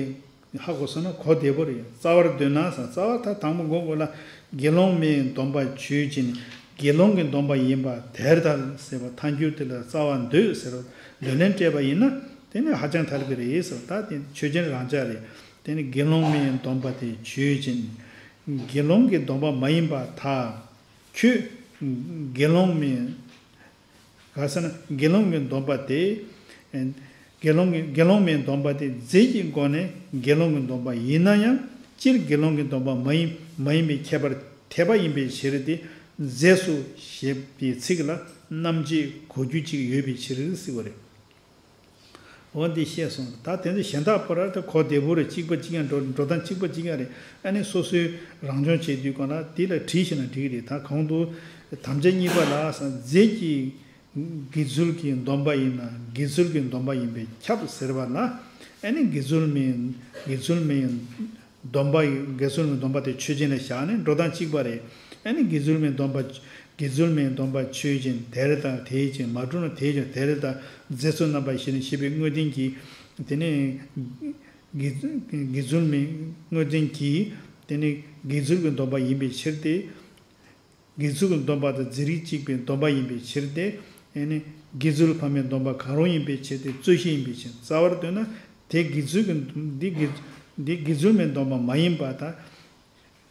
ཧ་གོ་སོང་ན་གོ་བདེ་པོ་རེད། རྩ་བར་འདོད་ན་ཟེར། རྩ་བ་ད་དང་པོ་མགོ་མགོ་ལ་དགེ་སློང་མའི་སྡོམ་པ་ཆོས་ཅན། དགེ་སློང་གི་སྡོམ་པ་ཡིན་པ་དེར་ཐལ་ཟེར་བ་ཐལ་འགྱུར་དེ་ལ་རྩ་བ་འདོད་ཟེར་བ་འདོད་ལན་སྤྲད་པ་ཡིན་ན་དེ་ནི་ཧ་ཅང་ཐལ་གི་རེད་ཟེར། ད་དེ་ཆོས་ཅན་རང་འཇགས་རེད། དེ་ནི་དགེ་སློང་མའི་སྡོམ་པ་དེ་ཆོས་ཅན། དགེ་སློང་གི་སྡོམ་པ་མ་ཡིན་པ་ཐལ། ཁྱོད་དགེ་སློང་མའི་ག་ཟེར་ན་དགེ་སློང་གི་སྡོམ་པ་དེ། དགེ་སློང་གི་དགེ་སློང་མའི་སྡོམ་པ་དེ་རྫས་ཀྱི་སྒོ་ནས་དགེ་སློང་གི་སྡོམ་པ་ཡིན་ན་ཡང་སྤྱིར་དགེ་སློང་གི་སྡོམ་པ་མ་ཡིན་མ་ཡིན་པའི་ཁྱད་པར་འཐད་པ་ཡིན་པའི་ཕྱིར་ཏེ། རྫས་སུ་ཞེས་པའི་ཚིག་ལ་རྣམ་འབྱེད་གོ་རྒྱུ་གཅིག་ཡོད་པའི་ཕྱིར་ཟེར་བ་རེད། འོ་འདི་ཤེས་སོང་། ད་དེ་ཚོ་གཞན་དག་པོ་ར་ད་གོ་བདེ་པོ་རེད། གཅིག་པ་གཅིག་རྐྱང་འགྲོ་འགྲོ་སྟངས་གཅིག་པ་གཅིག་རྐྱང་རེད། ཨ་ནི་སོ་སོའི་རང་སྦྱོང་བྱེད་དུས་གང་ལ་དེ་ལ་བྲིས་ཤེས་ན་འགྲིག་གི་རེད། ད་གོང་དུ་དམ་བཅའ་གཉིས་པ་ལ་ཟེར། རྫས་ཀྱི་དགེ་ཚུལ་གྱི་སྡོམ་པ་ཡིན་ན་དགེ་ཚུལ་གྱི་སྡོམ་པ་ཡིན་པས་ཁྱབ་ཟེར་བ་ལ། ཨ་ནི་དགེ་ཚུལ་མིན་དགེ་ཚུལ་མིན་སྡོམ་པ་ཡི་དགེ་ཚུལ་མིན་སྡོམ་པ་དེ་ཆོས་ཅན་ལ་བཞག་ནས་འགྲོ་སྟངས་གཅིག་པ་རེད། ཨ་ནི་དགེ་ཚུལ་མིན་སྡོམ་པ་དགེ་ཚུལ་མིན་སྡོམ་པ་ཆོས་ཅན། དེར་ཐལ། དེའི་ཕྱིར། མ་གྲུབ་ན་དེའི་ཕྱིར། དེར་ཐལ། རྫས་སུ་རྣམ་པ་བཞི་ནི་ཞེས་པའི་དངོས་བསྟན་གྱིས། དེ་ནས་དགེ་དགེ་ཚུལ་མིན་དངོས་བསྟན་གྱིས། དེ་ནི་དགེ་ཚུལ་གྱི་སྡོམ་པ་ཡིན་པའི་ཕྱིར་ཏེ། དགེ་ཚུལ་གྱི་སྡོམ་པ་དང་རྫས་རིགས་གཅིག་པའི་སྡོམ་པ་ཡིན་པའི་ཕྱིར་ཏེ། ཨ་ནི་དགེ་ཚུལ་ཕ་མའི་སྡོམ་པ་གང་རུང་ཡིན་པའི་ཕྱིར་ཏེ། རྩོད་གཞི་ཡིན་པའི་ཕྱིར། རྩ་བར་འདོད་ན་དེ་དགེ་ཚུལ་གྱི་འདི་དགེ་འདི་དགེ་ཚུལ་མའི་སྡོམ་པ་མ་ཡིན་པ་དང་།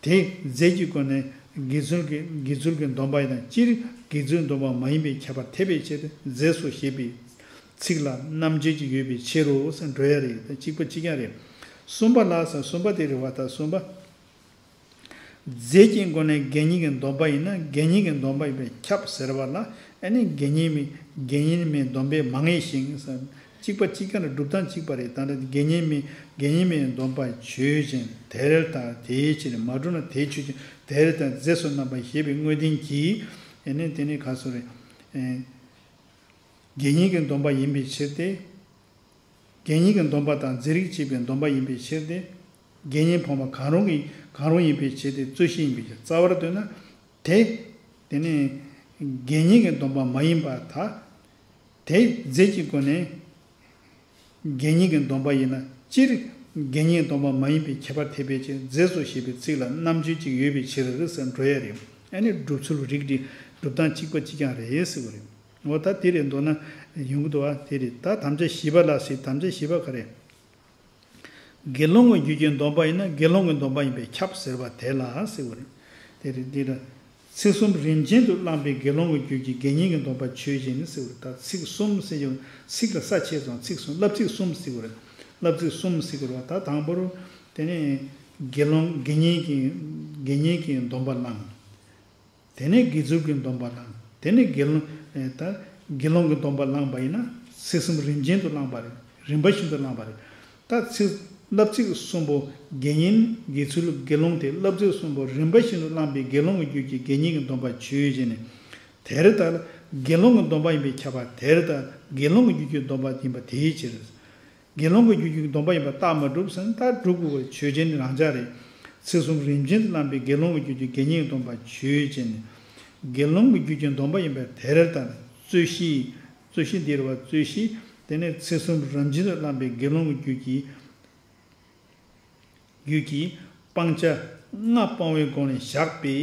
དེ་རྫས་ཀྱི་སྒོ་ནས་དགེ་ཚུལ་གྱི་དགེ་ཚུལ་གྱི་སྡོམ་པ་ཡིན་ན་སྤྱིར་དགེ་ཚུལ་སྡོམ་པ་མ་ཡིན་པའི་ཁྱད་པར་འཐད་པའི་ཕྱིར་ཏེ། རྫས་སུ་ཞེས་པའི་ཚིག་ལ་རྣམ་འབྱེད་ཀྱི་ཡོད་པའི་ཕྱིར་རོ་ཟེར་འགྲོ་ཡ་རེད། ད་གཅིག་པ་གཅིག་རྐྱང་རེད། གསུམ་པ་ལ་ཟེར། གསུམ་པ་དེ་རེད་བ། ད་གསུམ་པ། རྫས་ཀྱི་སྒོ་ནས་དགེ་བསྙེན་གྱི་སྡོམ་པ་ཡིན་ན་དགེ་བསྙེན་གྱི་སྡོམ་པ་ཡིན་པས་ཁྱབ་ཟེར་བ་ལ། ཨ་ནི་དགེ་བསྙེན་མིན་དགེ་བསྙེན་མིན་སྡོམ་པས་མ་ངེས་ཤིང་ཟེར། གཅིག་པ་གཅིག་རྐྱང་ལ་སྒྲུབ་སྟངས་གཅིག་པ་རེད། ད་ནི་དགེ་བསྙེན་མིན་དགེ་བསྙེན་མིན་སྡོམ་པ་ཆོས་ཅན། དེར་ཐལ། དེའི་ཕྱིར། མ་གྲུབ་ན་དེ་ཆོས་ཅན། དེར་ཐལ། རྫས་སུ་རྣམ་པ་ཞེས་པའི་དངོས་བསྟན་གྱིས། ཨ་ནི་དེ་ནི་ག་སོ་རེད། ཨེ། དགེ་བསྙེན་གྱི་སྡོམ་པ་ཡིན་པའི་ཕྱིར་ཏེ། དགེ་བསྙེན་གྱི་སྡོམ་པ་དང་རྫས་རིགས་གཅིག་པའི་སྡོམ་པ་ཡིན་པའི་ཕྱིར་ཏེ། དགེ་བསྙེན་ཕ་མ་གང་རུང་གི་གང་རུང་ཡིན་པའི་ཕྱིར་ཏེ། རྩོད་གཞི་ཡིན་པའི་ཕྱིར། རྩ་བར་འདོད་ན་དེ། དེ་ནི་དགེ་བསྙེན་གྱི་སྡོམ་པ་མ་ཡིན་པར་ཐལ། དེ་རྫས་ཀྱི་སྒོ་ནས་དགེ་བསྙེན་གྱི་སྡོམ་པ་ཡིན་ན་སྤྱིར་དགེ་བསྙེན་སྡོམ་པ་མ་ཡིན་པའི་ཁྱད་པར་འཐད་པའི་ཕྱིར། རྫས་སོ་ཞེས་པའི་ཚིག་ལ་རྣམ་འབྱེད་ཅིག་ཡོད་པའི་ཕྱིར་ཟེར་འགྲོ་ཡ་རེད། ཨ་ནི་སྒྲུབ་ཚུལ་རིགས་འདི་སྒྲུབ་སྟངས་གཅིག་པ་གཅིག་རྐྱང་རེད་ཟེར་བ་རེད། འོ་ད་དེ་རེད་འདུག་ན་ཡོང་གི་འདུག་བ། དེ་རེད། ད་དམ་བཅའ་བཞི་པ་ལ་ཟེར། དམ་བཅའ་བཞི་པ་ག་རེ། དགེ་སློང་གི་རྒྱུད་ཀྱི་སྡོམ་པ་ཡིན་ན་དགེ་སློང་གི་སྡོམ་པ་ཡིན་པས་ཁྱབ་ཟེར་བ་དེ་ལ་ཟེར་བ་རེད། དེ་རེད། འདི་ལ་ཚིག་གསུམ་རིམ་ཅན་དུ་བླངས་པའི་དགེ་སློང་གི་རྒྱུད་ཀྱི་དགེ་བསྙེན་གྱི་སྡོམ་པ་ཆོས་ཅན་ཟེར་བ་རེད། ད་ཚིག་གསུམ་ཟེར་ཡང་ཚིག་ལ་ས་ཆད་སོང་། ཚིག་གསུམ། བསླབ་ཚིག་གསུམ་ཟེར་བ་རེད། བསླབ་ཚིག་གསུམ་ཟེར་བ་རེད། ད་དང་པོ་རུ་དེ་ནས་དགེ་སློང་དགེ་བསྙེན་གྱི་དགེ་བསྙེན་གྱི་སྡོམ་པ་བླངས། དེ་ནས་དགེ་ཚུལ་གྱི་སྡོམ་པ་བླངས། དེ་ནས་དགེ་སློང་ཨེ་ད་དགེ་སློང་གི་སྡོམ་པ་བླངས་པ་ཡིན་ན་ཚིག་གསུམ་རིམ་ཅན་དུ་བླངས་པ་རེད། རིམ་པ་བཞིན་དུ་བླངས་པ་རེད། ད་ཚིག་བསླབ་ཚིག་གསུམ་པོ་དགེ་བསྙེན་དགེ་ཚུལ་དགེ་སློང་དེ་བསླབ་ཚིག་གསུམ་པོ་རིམ་པ་བཞིན་དུ་བླངས་པའི་དགེ་སློང་གི་རྒྱུད་ཀྱི་དགེ་བསྙེན་གྱི་སྡོམ་པ་ཆོས་ཅན། དེར་ལྟར་དགེ་སློང་གི་སྡོམ་པ་ཡིན་པས་ཁྱབ་པ་དེར་ལྟར་དགེ་སློང་གི་རྒྱུད་ཀྱི་སྡོམ་པ་ཡིན་པ་དེའི་ཕྱིར། དགེ་སློང་གི་རྒྱུད་ཀྱི་སྡོམ་པ་ཡིན་པ་རྟགས་མ་གྲུབ་ཟེར་ན་རྟགས་གྲུབ་དགོས་པའི་ཆོས་ཅན་རང་འཇགས་རེད། ཚེག་གསུམ་རིམ་བྱོན་དུ་བླངས་པའི་དགེ་སློང་གི་རྒྱུད་ཀྱི་དགེ་བསྙེན་གྱི་སྡོམ་པ་ཆོས་ཅན། དགེ་སློང་གི་རྒྱུད་ཀྱི་སྡོམ་པ་ཡིན་པ་དེར་ལྟར་རྩོད་གཞི། རྩོད་གཞི་འདིར་བ་རྩོད་གཞི། དེ་ནས་ཚེག་གསུམ་རིམ་བྱོན་དུ་བླངས་པའི་དགེ་སློང་གི་རྒྱུད་ཀྱི་རྒྱུད་ཀྱི་སྤང་བྱ་ལྔ་སྤང་བའི་སྒོ་ནས་བཞག་པའི་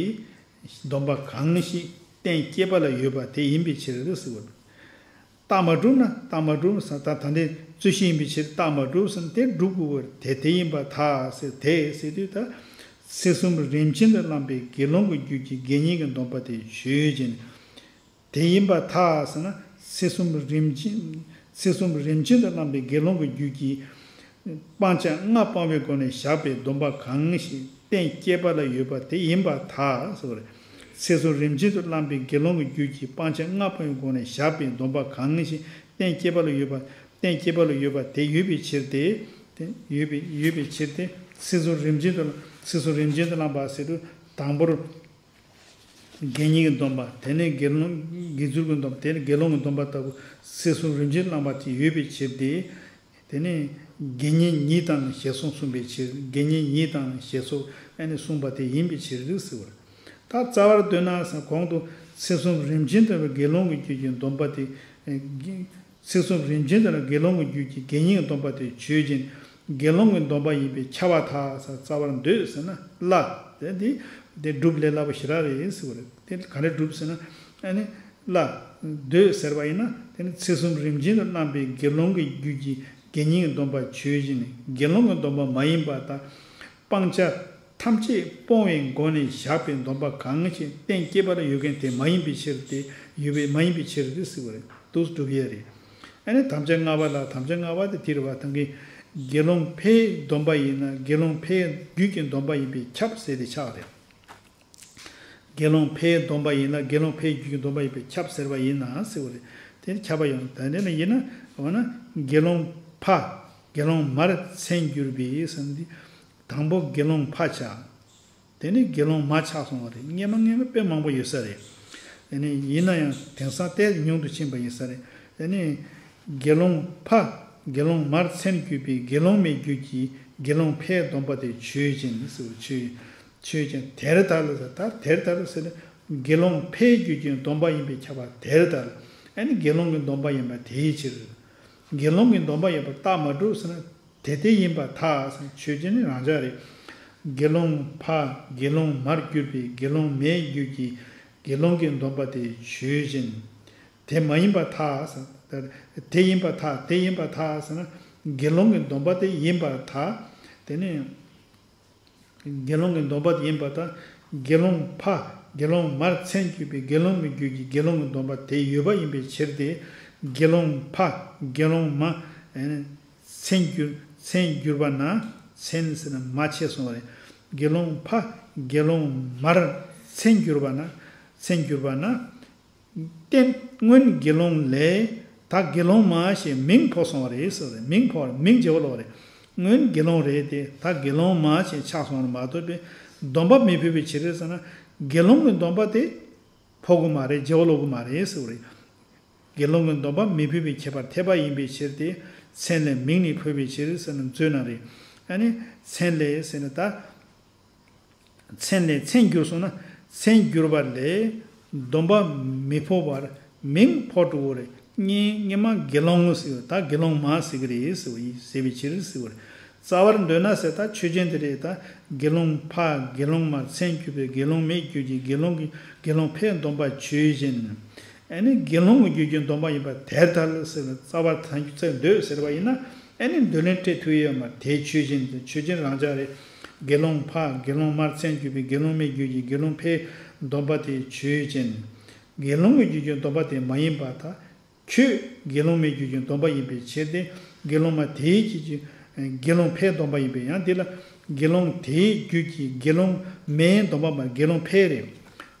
སྡོམ་པ་གང་ཞིག་གཏན་སྐྱེས་པ་ལ་ཡོད་པ་དེ་ཡིན་པའི་ཕྱིར་ཟེར་བ། རྟགས་མ་གྲུབ་ན་རྟགས་མ་གྲུབ་ཟེར། ད་ད་འདི་རྩོད་གཞི་ཡིན་པའི་ཕྱིར་རྟགས་མ་གྲུབ་ཟེར་ན་དེ་གྲུབ་དགོས་པར་དེ་དེ་ཡིན་པར་ཐལ་ཟེར། དེ་ཟེར་དུས་ད་ཚེག་གསུམ་རིམ་བྱོན་དུ་བླངས་པའི་དགེ་སློང་གི་རྒྱུད་ཀྱི་དགེ་བསྙེན་གྱི་སྡོམ་པ་དེ་ཆོས་ཅན། དེ་ཡིན་པར་ཐལ་ཟེར་ན་ཚེག་གསུམ་རིམ་བྱོན། ཚེག་གསུམ་རིམ་བྱོན་དུ་བླངས་པའི་དགེ་སློང་གི་རྒྱུད་ཀྱི་སྤང་བྱ་ལྔ་སྤང་བའི་སྒོ་ནས་བཞག་པའི་སྡོམ་པ་གང་ཞིག་གཏན་སྐྱེས་པ་ལ་ཡོད་པ་དེ་ཡིན་པར་ཐལ་ཟེར་བ་རེད། ཚེག་གསུམ་རིམ་བྱོན་དུ་བླངས་པའི་དགེ་སློང་གི་རྒྱུད་ཀྱི་སྤང་བྱ་ལྔ་སྤང་བའི་སྒོ་ནས་བཞག་པའི་སྡོམ་པ་གང་ཞིག་གཏན་སྐྱེས་པ་ལ་ཡོད་པ། གཏན་སྐྱེས་པ་ལ་ཡོད་པ་དེ་ཡོད་པའི་ཕྱིར་ཏེ། དེ་ཡོད་པའི་ཡོད་པའི་ཕྱིར་ཏེ། ཚེག་གསུམ་རིམ་བྱོན་དུ་ཚེག་གསུམ་རིམ་བྱོན་དུ་བླངས་པ་ཟེར་དུས་དང་པོར། དགེ་བསྙེན་གྱི་སྡོམ་པ། དེ་ནས་དགེ་སློང་། དགེ་ཚུལ་གྱི་སྡོམ་པ། དེ་ནས་དགེ་སློང་གི་སྡོམ་པ་ལྟ་བུ་ཚེག་གསུམ་རིམ་བྱོན་བླངས་པ་དེ་ཡོད་པའི་ཕྱིར་ཏེ། དེ་ནས་དགེ་བསྙེན་ཉིད་དང་ཞེས་སོགས་གསུངས་པའི་ཕྱིར། དགེ་བསྙེན་ཉིད་དང་ཞེས་སོགས་ཨ་ནི་གསུངས་པ་དེ་ཡིན་པའི་ཕྱིར་ཟེར་བ། ད་རྩ་བར་འདོད་ན་ཟེར་གོང་དུ་ཚེག་གསུམ་རིམ་བྱོན་དུ་དགེ་སློང་གི་རྒྱུད་ཀྱི་སྡོམ་པ་དེ། ཚེག་གསུམ་རིམ་བྱོན་དུ་དགེ་སློང་གི་རྒྱུད་ཀྱི་དགེ་བསྙེན་གྱི་སྡོམ་པ་དེ་ཆོས་ཅན། དགེ་སློང་གི་སྡོམ་པ་ཡིན་པས་ཁྱབ་པར་ཐལ་ཟེར། རྩ་བར་འདོད་ཟེར་ན་སླ། དེ་འདི་དེ་སྒྲུབ་ལས་སླ་པོ་ཞེ་དྲག་རེད་ཟེར་བ་རེད། དེ་ག་རེ་སྒྲུབ་ཟེར་ན་ཨ་ནི་སླ། འདོད་ཟེར་བ་ཡིན་ན་དེ་ནི་ཚེག་གསུམ་རིམ་བྱོན་དུ་བླངས་པའི་དགེ་སློང་གི་རྒྱུད་ཀྱི་དགེ་བསྙེན་གྱི་སྡོམ་པ་ཆོས་ཅན། དགེ་སློང་གི་སྡོམ་པ་མ་ཡིན་པ་དང་། སྤང་བྱ་ཐམས་ཅད་སྤོང་བའི་སྒོ་ནས་བཞག་པའི་སྡོམ་པ་གང་ཞིག་གཏན་སྐྱེས་པ་ལ་ཡོད་མཁན་དེ་མ་ཡིན་པའི་ཕྱིར་ཏེ། ཡོད་པའི་མ་ཡིན་པའི་ཕྱིར་ཏེ་ཟེར་བ་རེད། འདུག་སྒྲུབ་ཡས་རེད། ཨ་ནི་དམ་བཅའ་ལྔ་པ་ལ། དམ་བཅའ་ལྔ་པ་དེ་དེ་རེད་བ། ད་གིན་དགེ་སློང་ཕའི་སྡོམ་པ་ཡིན་ན་དགེ་སློང་ཕའི་རྒྱུད་ཀྱི་སྡོམ་པ་ཡིན་པས་ཁྱབ་ཟེར་ཏེ་ཆགས་རེད། དགེ་སློང་ཕའི་སྡོམ་པ་ཡིན་ན་དགེ་སློང་ཕའི་རྒྱུད་ཀྱི་སྡོམ་པ་ཡིན་པས་ཁྱབ་ཟེར་བ་ཡིན་ན་ཟེར་བ་རེད། དེ་ནི་ཁྱབ་པ་ཡོང་། ད་འདི་ནི་ཡིན་ན་འོ་ན་དགེ་སློང་ཕ་དགེ་སློང་མར་མཚན་གྱུར་པའི་ཟེར་ན་འདི། དང་པོ་དགེ་སློང་ཕ་ཆགས། དེ་ནས་དགེ་སློང་མ་ཆགས་སོང་བ་རེད། སྔས་མ་སྔས་མ་དཔེ་མང་པོ་ཡོད་ས་རེད། དེ་ནས་ཡིན་ན་ཡང་དེང་སང་ཏོག་ཙམ་ཉུང་དུ་ཕྱིན་པ་ཡིན་ས་རེད། དེ་ནས་དགེ་སློང་ཕ་དགེ་སློང་མར་མཚན་གྱུར་པའི་དགེ་སློང་མའི་རྒྱུད་ཀྱི་དགེ་སློང་ཕའི་སྡོམ་པ་དེ་ཆོས་ཅན་ཟེར་བ། ཆོས་ཆོས་ཅན། དེར་ལྟར་ལ་ཟེར། ད་དེར་ལྟར་ཟེར་ན་དགེ་སློང་ཕའི་རྒྱུད་ཀྱི་སྡོམ་པ་ཡིན་པས་ཁྱབ་པ་དེར་ལྟར། ཨ་ནི་དགེ་སློང་གི་སྡོམ་པ་ཡིན་པ་དེའི་ཕྱིར། དགེ་སློང་གི་སྡོམ་པ་ཡིན་པ་རྟགས་མ་གྲུབ་ཟེར་ན། དེ་དེ་ཡིན་པར་ཐལ་ཟེར། ཆོས་ཅན་ནི་རང་འཇགས་རེད། དགེ་སློང་ཕ་དགེ་སློང་མར་གྱུར་པའི་དགེ་སློང་མའི་རྒྱུད་ཀྱི་དགེ་སློང་གི་སྡོམ་པ་དེ་ཆོས་ཅན། དེ་མ་ཡིན་པར་ཐལ་ཟེར། དེ་ཡིན་པར་ཐལ། དེ་ཡིན་པར་ཐལ་ཟེར་ན་དགེ་སློང་གི་སྡོམ་པ་དེ་ཡིན་པར་ཐལ། དེ་ནི་དགེ་སློང་གི་སྡོམ་པ་དེ་ཡིན་པར་ཐལ། དགེ་སློང་ཕ་དགེ་སློང་མར་མཚན་གྱུར་པའི་དགེ་སློང་གི་རྒྱུད་ཀྱི་དགེ་སློང་གི་སྡོམ་པ་དེ་ཡོད་པ་ཡིན་པའི་ཕྱིར་ཏེ། དགེ་སློང་ཕ་དགེ་སློང་མ་མཚན་གྱུར་མཚན་གྱུར་པ་ན། མཚན་ཟེར་ན་མ་ཆད་སོང་བ་རེད། དགེ་སློང་ཕ་དགེ་སློང་མར་མཚན་གྱུར་པ་ན། མཚན་གྱུར་པ་ན། རྟེན་སྔོན་དགེ་སློང་ལས་ད་དགེ་སློང་མ་ཞེས་མིང་ཕོག་སོང་བ་རེད་ཟེར་བ་རེད། མིང་ཕོག་མིང་བརྗེ་བ་ལོག་རེད། སྔོན་དགེ་སློང་རེད་དེ་ད་དགེ་སློང་མ་ཞེས་ཆགས་སོང་བ་མ་གཏོགས་པའི་སྡོམ་པ་མི་ཕོད་པའི་ཕྱིར་རེད་ཟེར་ན། དགེ་སློང་གི་སྡོམ་པ་དེ་ཕོག་གི་མ་རེད། བརྗེ་བ་ལོག་གི་མ་རེད་ཟེར་བ་རེད། དགེ་སློང་གི་སྡོམ་པ་མི་ཕོད་པའི་ཁྱད་པར་འཐད་པ་ཡིན་པའི་ཕྱིར་ཏེ། མཚན་ལས་མིང་ནི་ཕོད་པའི་ཕྱིར་ཟེར་ན་འཛོལ་ན་རེད། ཨ་ནི་མཚན་ལས་ཟེར་ན་ད། མཚན་ལས་མཚན་གྱུར་སོང་ན། མཚན་གྱུར་པ་ལས་སྡོམ་པ་མི་ཕོག་པར་མིང་ཕོག་འགྲོ་གི་རེད། སྔོན་སྔོན་མ་དགེ་སློང་ཟེར་བ་ད་དགེ་སློང་མ་ཟེར་གི་རེད་ཟེར་བ་ཡིན་ཟེར་བའི་ཕྱིར་ཟེར་བ་རེད། རྩ་བར་འདོད་ན་ཟེར་ད་ཆོས་ཅན་དེ་རེད། ད་དགེ་སློང་ཕ་དགེ་སློང་མར་མཚན་གྱུར་པའི་དགེ་སློང་མའི་རྒྱུད་ཀྱི་དགེ་སློང་གི་དགེ་སློང་ཕའི་སྡོམ་པ་ཆོས་ཅན། ཨ་ནི་དགེ་སློང་གི་རྒྱུད་ཀྱི་སྡོམ་པ་ཡིན་པ་དེར་ཐལ་ཟེར་བའི་རྩ་བར་ཐལ་འགྱུར་ཚེ་འདོད་ཟེར་བ་ཡིན་ན། ཨ་ནི་འདོད་ལན་སྤྲད་ཐུབ་ཡོད་མ་རེད། དེ་ཆོས་ཅན་དེ་ཆོས་ཅན་རང་འཇགས་རེད། དགེ་སློང་ཕ་དགེ་སློང་མར་མཚན་གྱུར་པའི་དགེ་སློང་མའི་རྒྱུད་ཀྱི་དགེ་སློང་ཕའི་སྡོམ་པ་དེ་ཆོས་ཅན། དགེ་སློང་གི་རྒྱུད་ཀྱི་སྡོམ་པ་དེ་མ་ཡིན་པར་ཐལ། ཁྱོད་དགེ་སློང་མའི་རྒྱུད་ཀྱི་སྡོམ་པ་ཡིན་པའི་ཕྱིར་ཏེ། དགེ་སློང་མ་དེའི་རྒྱུད་ཀྱི་དགེ་སློང་ཕའི་སྡོམ་པ་ཡིན་པས་ཡང་དེ་ལ་དགེ་སློང་དེའི་རྒྱུད་ཀྱི་དགེ་སློང་མའི་སྡོམ་པ་མ་དགེ་སློང་ཕའི་རེད།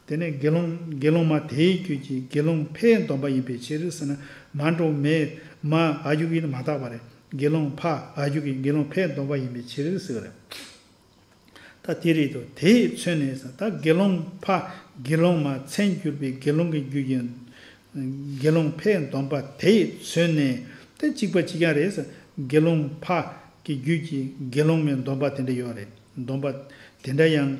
དེ་ནས་དགེ་སློང་དགེ་སློང་མ་དེའི་རྒྱུད་ཀྱི་དགེ་སློང་ཕའི་སྡོམ་པ་ཡིན་པའི་ཕྱིར་ཟེར་ན། མ་འགྲོ་མེད་མ་ཨ་ཡུག་ཡིན་མ་བཏགས་པ་རེད། དགེ་སློང་ཕ་ཨ་ཡུག་གི་དགེ་སློང་ཕའི་སྡོམ་པ་ཡིན་པའི་ཕྱིར་ཟེར་བ་རེད། ད་ ད་དེ་རེད་དོ། དེས་མཚོན་ནས་ད་དགེ་སློང་ཕ་དགེ་སློང་མ་མཚན་གྱུར་པའི་དགེ་སློང་གི་རྒྱུད་ཀྱི་དགེ་སློང་ཕའི་སྡོམ་པ་དེས་མཚོན་ནས་ད་གཅིག་པ་གཅིག་རྐྱང་རེད། དགེ་སློང་ཕ་གི་རྒྱུད་ཀྱི་དགེ་སློང་མའི་སྡོམ་པ་དེ་འདྲ་ཡོད་རེད། སྡོམ་པ་དེ་འདྲ་ཡང་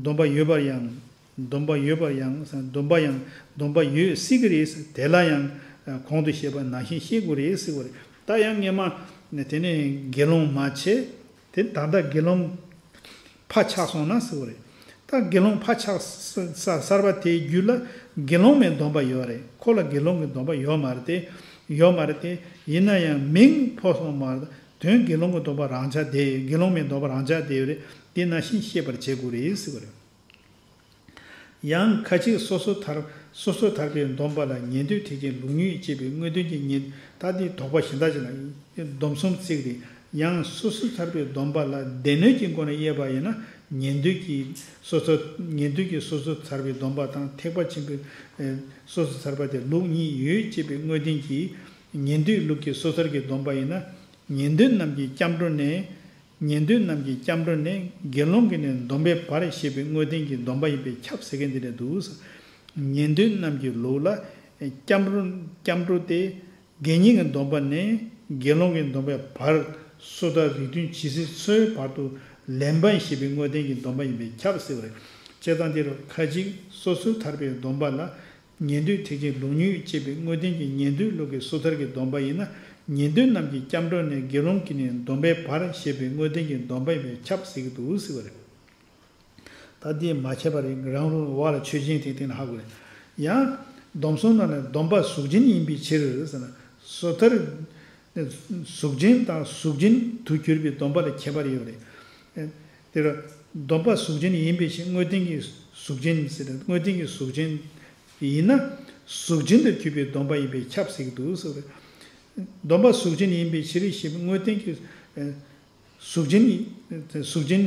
སྡོམ་པ་ཡོད་པར་ཡང་། སྡོམ་པ་ཡོད་པར་ཡང་། སྡོམ་པ་ཡང་སྡོམ་པ་ཡོད་སྲིད་ཀྱི་རེད། དེ་ལ་ཡང་གོང་དུ་བཤད་པ་ནང་བཞིན་བཤད་དགོས་རེད་ཟེར་བ་རེད། ད་ཡང་སྔས་མ་དེ་ནས་དགེ་སློང་མ་བྱས། དེ་ད་ལྟ་དགེ་སློང་ཕ་ཆགས་སོང་ན་ཟེར་བ་རེད། ད་དགེ་སློང་ཕ་ཆགས་ས་ས་གསར་པ་དེའི་རྒྱུད་ལ་དགེ་སློང་མའི་སྡོམ་པ་ཡོད་རེད། ཁོ་ལ་དགེ་སློང་གི་སྡོམ་པ་ཡོད་མ་རེད་དེ། ཡོད་མ་རེད་དེ། ཡིན་ན་ཡང་མིང་ཕོག་སོང་མ་རེད། དོན་དགེ་སློང་གི་སྡོམ་པ་རང་ཆ་དེ། དགེ་སློང་མའི་སྡོམ་པ་རང་ཆ་དེ་ཡོད་རེད། དེ་ནང་བཞིན་ཤེས་པར་བྱེད་དགོས་རེད་ཟེར་བ་རེད། ཡང་ཁ་ཅིག་སོ་སོ་ཐར་སོ་སོ་ཐར་པའི་སྡོམ་པ་ལ་ཉན་ཐོས་ཐེག་ཆེན་ལུགས་གཉིས་ཅེས་པའི་དངོས་བསྟན་གྱི་ཉན། ད་འདི་དོགས་པ་གཞན་དག་ཅིག་ལ། སྡོམ་གསུམ་ཚིག་རེད། ཡང་སོ་སོ་ཐར་པའི་སྡོམ་པ་ལ་སྡེ་སྣོད་ཀྱི་སྒོ་ནས་དབྱེ་བ་ཡིན་ན། ཉན་ཐོས་ཀྱི་སོ་སོ་ཉན་ཐོས་ཀྱི་སོ་སོ་ཐར་པའི་སྡོམ་པ་དང་ཐེག་པ་ཆེན་པོའི་ཨེ་སོ་སོ་ཐར་པ་དེ་ལུགས་གཉིས་ཡོད་ཅེས་པའི་དངོས་བསྟན་གྱིས། ཉན་ཐོས་ལུགས་ཀྱི་སོ་ཐར་གྱི་སྡོམ་པ་ཡིན་ན། ཉན་ཐོས་རྣམས་ཀྱི་སྐྱབས་འགྲོ་ནས། ཉན་ཐོས་རྣམས་ཀྱི་སྐྱབས་འགྲོ་ནས་དགེ་སློང་གི་ནི་སྡོམ་པའི་བར་ཞེས་པའི་དངོས་བསྟན་གྱི་སྡོམ་པ་ཡིན་པས་ཁྱབ་ཟེར་མཁན་འདི་འདྲ་འདུག། ཉན་ཐོས་རྣམས་ཀྱི་ལུགས་ལ་སྐྱབས་འགྲོ་སྐྱབས་འགྲོ་སྟེ། དགེ་བསྙེན་གྱི་སྡོམ་པ་ནས་དགེ་སློང་གི་སྡོམ་པའི་བར། སོ་ཐར་རིགས་མཐུན་ཇི་སྲིད་འཚོའི་བར་དུ་ལེན་པ་ཞེས་པའི་དངོས་བསྟན་གྱི་སྡོམ་པ་ཡིན་པས་ཁྱབ་ཟེར་བ་རེད། བྱས་ཙང་འདིར་ཁ་ཅིག་སོ་སོའི་ཐར་པའི་སྡོམ་པ་ལ། ཉན་ཐོས་ཐེག་ཆེན་ལུགས་གཉིས་ཅེས་པའི་དངོས་བསྟན་གྱི་ཉན་ཐོས་ལུགས་ཀྱི་སོ་ཐར་གྱི་སྡོམ་པ་ཡིན་ན། ཉན་ཐོས་རྣམས་ཀྱི་སྐྱབས་འགྲོ་ནས་དགེ་སློང་གི་ནི་སྡོམ་པའི་བར་ཞེས་པའི་དངོས་བསྟན་གྱི་སྡོམ་པ་ཡིན་པས་ཁྱབ་ཟེར་གྱི་འདུག་ཟེར་བ་རེད། ད་འདི་མ་ཁྱབ་པ་རེད། རང་ལུགས་བ་ལ་ཆོས་ཅན་དེ་སྟེང་ན་ཧ་གོ་རེད། ཡང་སྡོམ་གསུམ་ནང་ནས་སྡོམ་པ་གཟུགས་ཅན་ཡིན་པའི་ཕྱིར་ཟེར་ན། སོ་ཐར་གཟུགས་ཅན་དང་གཟུགས་ཅན་དུ་གྱུར་པའི་སྡོམ་པ་ལ་ཁྱད་པར་ཡོད་རེད། དེ་ལ་སྡོམ་པ་གཟུགས་ཅན་ཡིན་པའི་ཕྱིར། དངོས་བསྟན་གྱི་གཟུགས་ཅན་ཟེར། དངོས་བསྟན་གྱི་གཟུགས་ཅན་ཡིན་ན། གཟུགས་ཅན་དུ་གྱུར་པའི་སྡོམ་པ་ཡིན་པས་ཁྱབ་ཟེར་གྱི་འདུག་ཟེར་བ་རེད། སྡོམ་པ་གཟུགས་ཅན་ཡིན་པའི་ཕྱིར་ཞེས་པའི་དངོས་བསྟན་གྱི་གཟུགས་ཅན། གཟུགས་ཅན།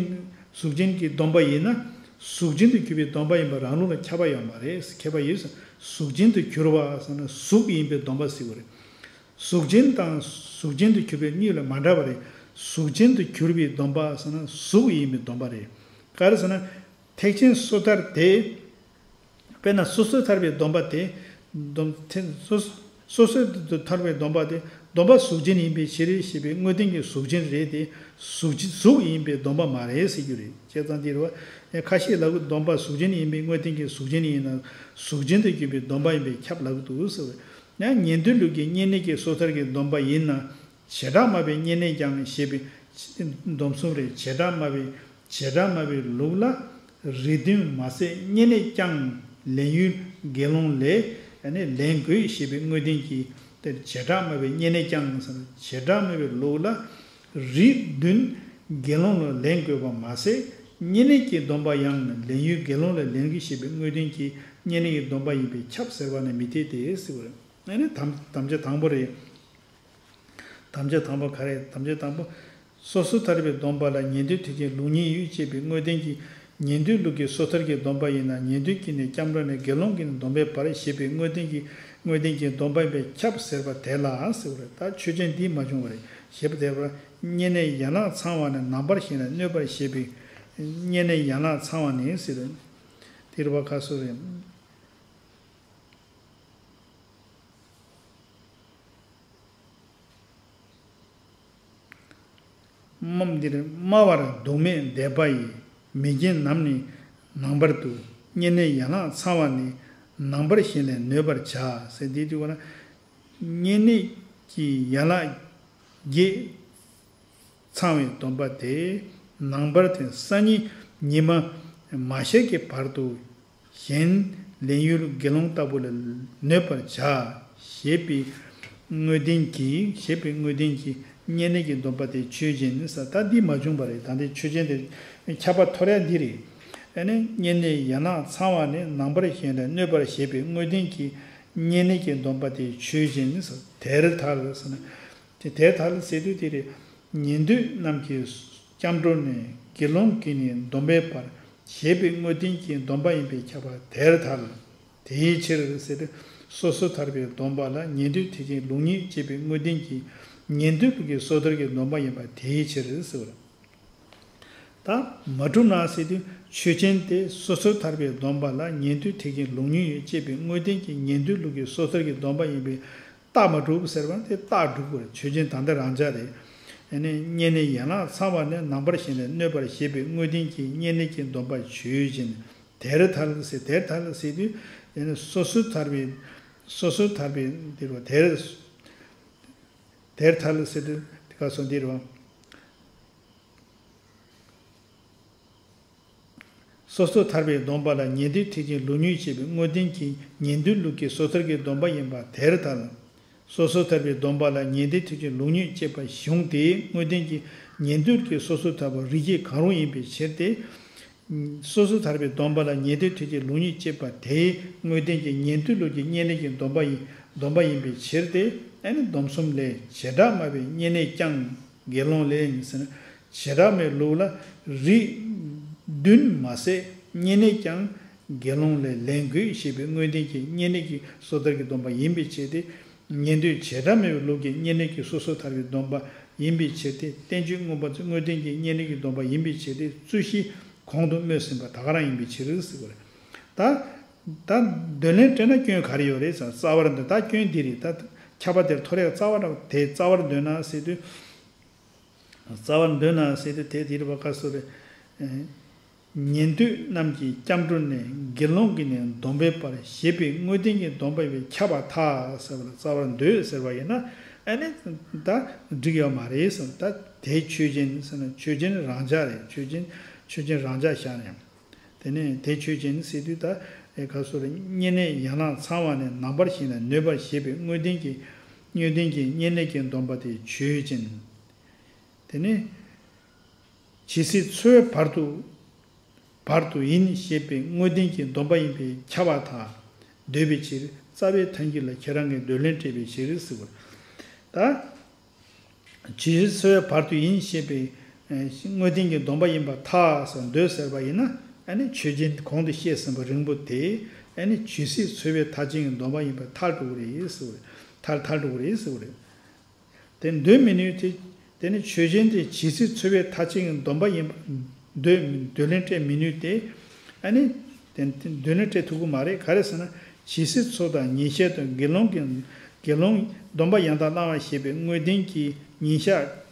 གཟུགས་ཅན་གྱི་སྡོམ་པ་ཡིན་ན། གཟུགས་ཅན་དུ་གྱུར་པའི་སྡོམ་པ་ཡིན་པ་རང་ལུགས་ལ་ཁྱབ་པ་ཡོད་མ་རེད། ཁྱད་པར་ཡོད་ཟེར། གཟུགས་ཅན་དུ་གྱུར་པ་ཟེར་ན་གཟུགས་ཡིན་པའི་སྡོམ་པ་ཟེར་བ་རེད། གཟུགས་ཅན་དང་གཟུགས་ཅན་དུ་གྱུར་པའི་གཉིས་ལ་མ་འདྲ་བ་རེད། གཟུགས་ཅན་དུ་གྱུར་པའི་སྡོམ་པ་ཟེར་ན་གཟུགས་ཡིན་པའི་སྡོམ་པ་རེད། ག་རེ་ཟེར་ན། ཐེག་ཆེན་སོ་ཐར་དེ། དཔེར་ན་སོ་སོའི་ཐར་པའི་སྡོམ་པ་དེ། སྡོམ་ཐེ་སོ་སོ་སོ་སོའི་ཐར་པའི་སྡོམ་པ་དེ། སྡོམ་པ་གཟུགས་ཅན་ཡིན་པའི་ཕྱིར་ཞེས་པའི་དངོས་བསྟན་གྱི་གཟུགས་ཅན་རེད་དེ། གཟུགས་ཅན་གཟུགས་ཡིན་པའི་སྡོམ་པ་མ་རེད་ཟེར་རྒྱུ་རེད། བྱས་ཙང་འདིར་བ། ཁ་ཤས་ལ་གུ་སྡོམ་པ་གཟུགས་ཅན་ཡིན་པའི་དངོས་བསྟན་གྱི་གཟུགས་ཅན་ཡིན་ན། གཟུགས་ཅན་དུ་གྱུར་པའི་སྡོམ་པ་ཡིན་པས་ཁྱབ་ལ་གུ་འདུག་ཟེར་བས། ཡང་ཉན་ཐོས་ལུགས་ཀྱི་བསྙེན་གནས་ཀྱི་སོ་ཐར་གྱི་སྡོམ་པ་ཡིན་ན། བྱེ་བྲག་སྨྲ་བའི་བསྙེན་གནས་ཀྱང་ཞེས་པའི་སྡོམ་གསུམ་རེད། བྱེ་བྲག་སྨྲ་བའི་བྱེ་བྲག་སྨྲ་བའི་ལུགས་ལ། རིགས་མཐུན་མ་ཟད་བསྙེན་གནས་ཀྱང་ལེན་ཡུལ་དགེ་སློང་ལས་ལེན་དགོས་ཞེས་པའི་དངོས་བསྟན་གྱིས། དེར་བྱེ་བྲག་སྨྲ་བའི་བསྙེན་གནས་ཀྱང་ཟེར། བྱེ་བྲག་སྨྲ་བའི་ལུགས་ལ། རིགས་མཐུན་དགེ་སློང་ལ་ལེན་དགོས་པ་མ་ཟད། བསྙེན་གནས་ཀྱི་སྡོམ་པ་ཡང་ལེན་ཡུལ་དགེ་སློང་ལ་ལེན་དགོས་ཞེས་པའི་དངོས་བསྟན་གྱིས་བསྙེན་གནས་ཀྱི་སྡོམ་པ་ཡིན་པས་ཁྱབ་ཟེར་བ་ནི་མི་འཐད་དེ་ཟེར་བ་རེད། ཨ་ནི་དམ་དམ་བཅའ་དང་པོ་རེད། དམ་བཅའ་དང་པོ་ག་རེ། དམ་བཅའ་དང་པོ། སོ་སོ་ཐར་པའི་སྡོམ་པ་ལ་ཉན་ཐོས་ཐེག་ཆེན་ལུགས་གཉིས་ཡོད་ཅེས་པའི་དངོས་བསྟན་གྱིས། ཉན་ཐོས་ལུགས་ཀྱི་སོ་ཐར་གྱི་སྡོམ་པ་ཡིན་ན། ཉན་ཐོས་ཀྱི་ནི་སྐྱབས་འགྲོ་ནས་དགེ་སློང་གི་ནི་སྡོམ་པའི་བར་ཞེས་པའི་དངོས་བསྟན་གྱི་དངོས་བསྟན་གྱི་སྡོམ་པ་ཡིན་པས་ཁྱབ་ཟེར་བ་དེ་ལ་ཟེར་བ་རེད། ད་ཆོས་ཅན་འདིས་མ་བྱུང་བ་རེད། ཞེས་པ་དེ་བར་བསྙེན་གནས་ཡན་ལག་ཚང་བ་ནི་ནང་པར་ཞེན་ལ་གནོད་པར་བྱེད་པའི་བསྙེན་གནས་ཡན་ལག་ཚང་བ་ནི་ཟེར། དེ་རུ་བ་ཁ་སོ་རེད། མམ་འདིར་སྨྲ་བར་འདུག་མེད་འདས་པ་ཡི། མི་རྒན་ནམ་ནི་ནང་པར་འདུག། བསྙེན་གནས་ཡན་ལག་ཚང་བ་ནི། ནང་པར་ཞེན་ལས་གནོད་པར་བྱ། ཟེར་འདི་དུས་ན། བསྙེན་གནས་ཀྱི་ཡན་ལག་བརྒྱད་ཚང་བའི་སྡོམ་པ་དེ། ནང་པར་དེ་སང་ཉིན་ཉི་མ་མ་ཤར་གྱི་བར་དུ། གཞན་ལེན་ཡུལ་དགེ་སློང་ལྟ་བུ་ལ་གནོད་པར་བྱ། ཞེས་པའི་དངོས་བསྟན་གྱིས། ཞེས་པའི་དངོས་བསྟན་གྱིས་བསྙེན་གནས་ཀྱི་སྡོམ་པ་དེ་ཆོས་ཅན་ཟེར། ད་འདི་མ་བྱུང་བ་རེད། ད་འདི་ཆོས་ཅན་དེ་ཁྱབ་པ་ཐོར་ཡ་འདི་རེད། ཨ་ནི་བསྙེན་གནས་ཡན་ལག་ཚང་བ་ནི། ནང་པར་ཞེན་ལས་གནོད་པར་བྱེད་པའི་དངོས་བསྟན་གྱིས་བསྙེན་གནས་ཀྱི་སྡོམ་པ་དེ་ཆོས་ཅན་ཟེར། དེར་ཐལ་ཟེར་ན། དེ་དེར་ཐལ་ཟེར་དུས་དེ་རེད། ཉན་ཐོས་རྣམས་ཀྱི་སྐྱབས་འགྲོ་ནས་དགེ་སློང་གི་ནི་སྡོམ་པའི་བར་ཞེས་པའི་དངོས་བསྟན་གྱི་སྡོམ་པ་ཡིན་པས་ཁྱབ་པ་དེར་ཐལ། དེའི་ཕྱིར་ཟེར་ཏེ། སོ་སོ་ཐར་པའི་སྡོམ་པ་ལ་ཉན་ཐོས་ཐེག་ཆེན་ལུགས་གཉིས་ཅེས་པའི་དངོས་བསྟན་གྱིས་ཉན་ཐོས་ལུགས་ཀྱི་སོ་ཐར་གྱི་སྡོམ་པ་ཡིན་པ་དེའི་ཕྱིར་ཟེར་བ། ད་མ་གྲུབ་ན་ཟེར་དུས་ཆོས་ཅན་དེ་སོ་སོར་ཐར་པའི་སྡོམ་པ་ལ་ཉན་ཐོས་ཐེག་ཆེན་ལུགས་གཉིས་ཡོད་ཅེས་པའི་དངོས་བསྟན་གྱི་ཉན་ཐོས་ལུགས་ཀྱི་སོ་ཐར་གྱི་སྡོམ་པ་ཡིན་པས་རྟགས་མ་གྲུབ་ཟེར་བ་དེ་རྟགས་གྲུབ་དགོས་རེད། ཆོས་ཅན་ད་ལྟ་རང་འཇགས་རེད། ཨ་ནི་བསྙེན་གནས་ཡན་ལག་ཚང་བ་ནི་ནང་པར་ཞིག་ལས་གནོད་པར་བྱེད་པའི་དངོས་བསྟན་གྱི་བསྙེན་གནས་ཀྱི་སྡོམ་པ་ཆོས་ཅན། དེར་ཐལ་ཟེར། དེར་ཐལ་ཟེར་དུས་ཨ་ནི་སོ་སོར་ཐར་པའི་སོ་སོར་ཐར་པའི་འདིར་བ་དེར་དེར་ཐལ་ཟེར་དུས་དེ་ག་སོ་འདིར་བ། སོ་སོར་ཐར་པའི་སྡོམ་པ་ལ་ཉན་ཐོས་ཐེག་ཆེན་ལུགས་གཉིས་ཅེས་པའི་དངོས་བསྟན་གྱི་ཉན་ཐོས་ལུགས་ཀྱི་སོ་ཐར་གྱི་སྡོམ་པ་ཡིན་པ་དེར་ཐལ། སོ་སོར་ཐར་པའི་སྡོམ་པ་ལ་ཉན་ཐོས་ཐེག་ཆེན་ལུགས་གཉིས་ཅེས་པ་གཞུང་དེའི་དངོས་བསྟན་གྱི་ཉན་ཐོས་ཀྱི་སོ་སོར་ཐར་པ་རིགས་སྐྱེས་གང་རུང་ཡིན་པའི་ཕྱིར་ཏེ། སོ་སོར་ཐར་པའི་སྡོམ་པ་ལ་ཉན་ཐོས་ཐེག་ཆེན་ལུགས་གཉིས་ཅེས་པ་དེའི་དངོས་བསྟན་གྱི་ཉན་ཐོས་ལུགས་ཀྱི་བསྙེན་གནས་ཀྱི་སྡོམ་པ་ཡིན་སྡོམ་པ་ཡིན་པའི་ཕྱིར་ཏེ། ཨ་ནི་སྡོམ་གསུམ་ལས་བྱེ་བྲག་སྨྲ་བའི་བསྙེན་གནས་ཀྱང་། དགེ་སློང་ལས་ཡིན་ཟེར་ན། བྱེ་བྲག་སྨྲའི་ལུགས་ལ་རིགས་བདུན་མ་ཟད་བསྙེན་གནས་ཀྱང་དགེ་སློང་ལས་ལེན་དགོས་ཞེས་པའི་དངོས་བསྟན་གྱི་བསྙེན་གནས་ཀྱི་སོ་ཐར་གྱི་སྡོམ་པ་ཡིན་པའི་ཕྱིར་ཏེ། ཉན་ཐོས་བྱེ་བྲག་སྨྲ་བའི་ལུགས་ཀྱི་བསྙེན་གནས་ཀྱི་སོ་སོར་ཐར་པའི་སྡོམ་པ་ཡིན་པའི་ཕྱིར་ཏེ། བསྟན་བཅོས་མངོན་པ་མཛོད་དངོས་བསྟན་གྱི་བསྙེན་གནས་ཀྱི་སྡོམ་པ་ཡིན་པའི་ཕྱིར་ཏེ། རྩོད་གཞི་གོང་དུ་སྨོས་ཟིན་པ་ད་ག་རང་ཡིན་པའི་ཕྱིར་ཟེར་བ་རེད། ད་ད་འདོད་ལན་སྤྲད་ན་སྐྱོན་ག་རེ་ཡོད་རེད་ཟེར་ན། རྩ་བར་འདོད། ད་སྐྱོན་འདི་རེད། ད་ཁྱབ་པ་དེར་ཐོ་རེ་རྩ་བ་ར་དེ་རྩ་བར་འདོད་ན་ཟེར་དུས། རྩ་བར་འདོད་ན་ཟེར་དུས་དེ་དེ་རེད་པ། ག་སོ་རེད། ཉན་ཐོས་རྣམས་ཀྱི་སྐྱབས་འགྲོ་ནས། དགེ་སློང་གིས་ནི་སྡོམ་པའི་བར། ཞེས་པའི་དངོས་བསྟན་གྱི་སྡོམ་པ་ཡིན་པས་ཁྱབ་པར་ཐལ་ཟེར་བ་ལ། རྩ་བར་འདོད་ཟེར་བ་ཡིན་ན། ཨ་ནི་ད་འགྲིག་ཡོད་མ་རེད་ཟེར། ད་དེ་ཆོས་ཅན་ཟེར་ན་ཆོས་ཅན་རང་འཇགས་རེད། ཆོས་ཅན་ཆོས་ཅན་རང་འཇགས་བཞག་ནས། དེ་ནས་དེ་ཆོས་ཅན་ཟེར་དུས་ད་ཨེ་ག་སོ་རེད། བསྙེན་གནས་ཡན་ལག་ཚང་བ་ནི་ནང་པར་ཞིག་ལས་གནོད་པར་བྱེད་པའི་དངོས་བསྟན་གྱི་དངོས་བསྟན་གྱི་བསྙེན་གནས་ཀྱི་སྡོམ་པ་དེ་ཆོས་ཅན། དེ་ནས་ཇི་སྲིད་འཚོ་བའི་བར་དུ་བར་དུ་ཡིན་ཞེས་པའི་དངོས་བསྟན་གྱི་སྡོམ་པ་ཡིན་པས་ཁྱབ་པར་ཐལ། འདོད་པའི་ཕྱིར། རྩ་བའི་ཐལ་འགྱུར་ལ་ཁྱེད་རང་གིས་འདོད་ལན་སྤྲད་པའི་ཕྱིར་ཟེར་བ། ད་ཇི་སྲིད་འཚོ་བའི་བར་དུ་ཡིན་ཞེས་པའི་ཨ་དངོས་བསྟན་གྱི་སྡོམ་པ་ཡིན་པར་ཐལ་ཟེར་འདོད་ཟེར་བ་ཡིན་ན། ཨ་ནི་ཆོས་ཅན་གོང་དུ་བཤད་ཟིན་པ་རིང་པོ་དེ་ཨ་ནི་ཇི་སྲིད་འཚོ་བའི་མཐའ་ཅན་གྱི་སྡོམ་པ་ཡིན་པར་ཐལ་འགྲོ་གི་རེད་ཟེར་བ་རེད། ཐལ་ཐལ་འགྲོ་གི་རེད་ཟེར་བ་རེད། དེ་འདོད་མི་ནུས་ཏེ། དེ་ནི་ཆོས་ཅན་དེ་ཇི་སྲིད་འཚོ་བའི་མཐའ་ཅན་གྱི་སྡོམ་པ་ཡིན་པ། འདོད་འདོད་ལན་སྤྲད་མི་ནུས་ཏེ། ཨ་ནི་དེ་འདོད་ལན་སྤྲད་ཐུབ་ཀྱི་མ་རེད། ག་རེ་ཟེར་ན། ཇི་སྲིད་འཚོ་དང་ཉེས་བཤད་དང་དགེ་སློང་གི་དགེ་སློང་སྡོམ་པ་ཡང་དག་བླང་བ་ཞེས་པའི་དངོས་བསྟན་གྱི་ཉིན་ཞག་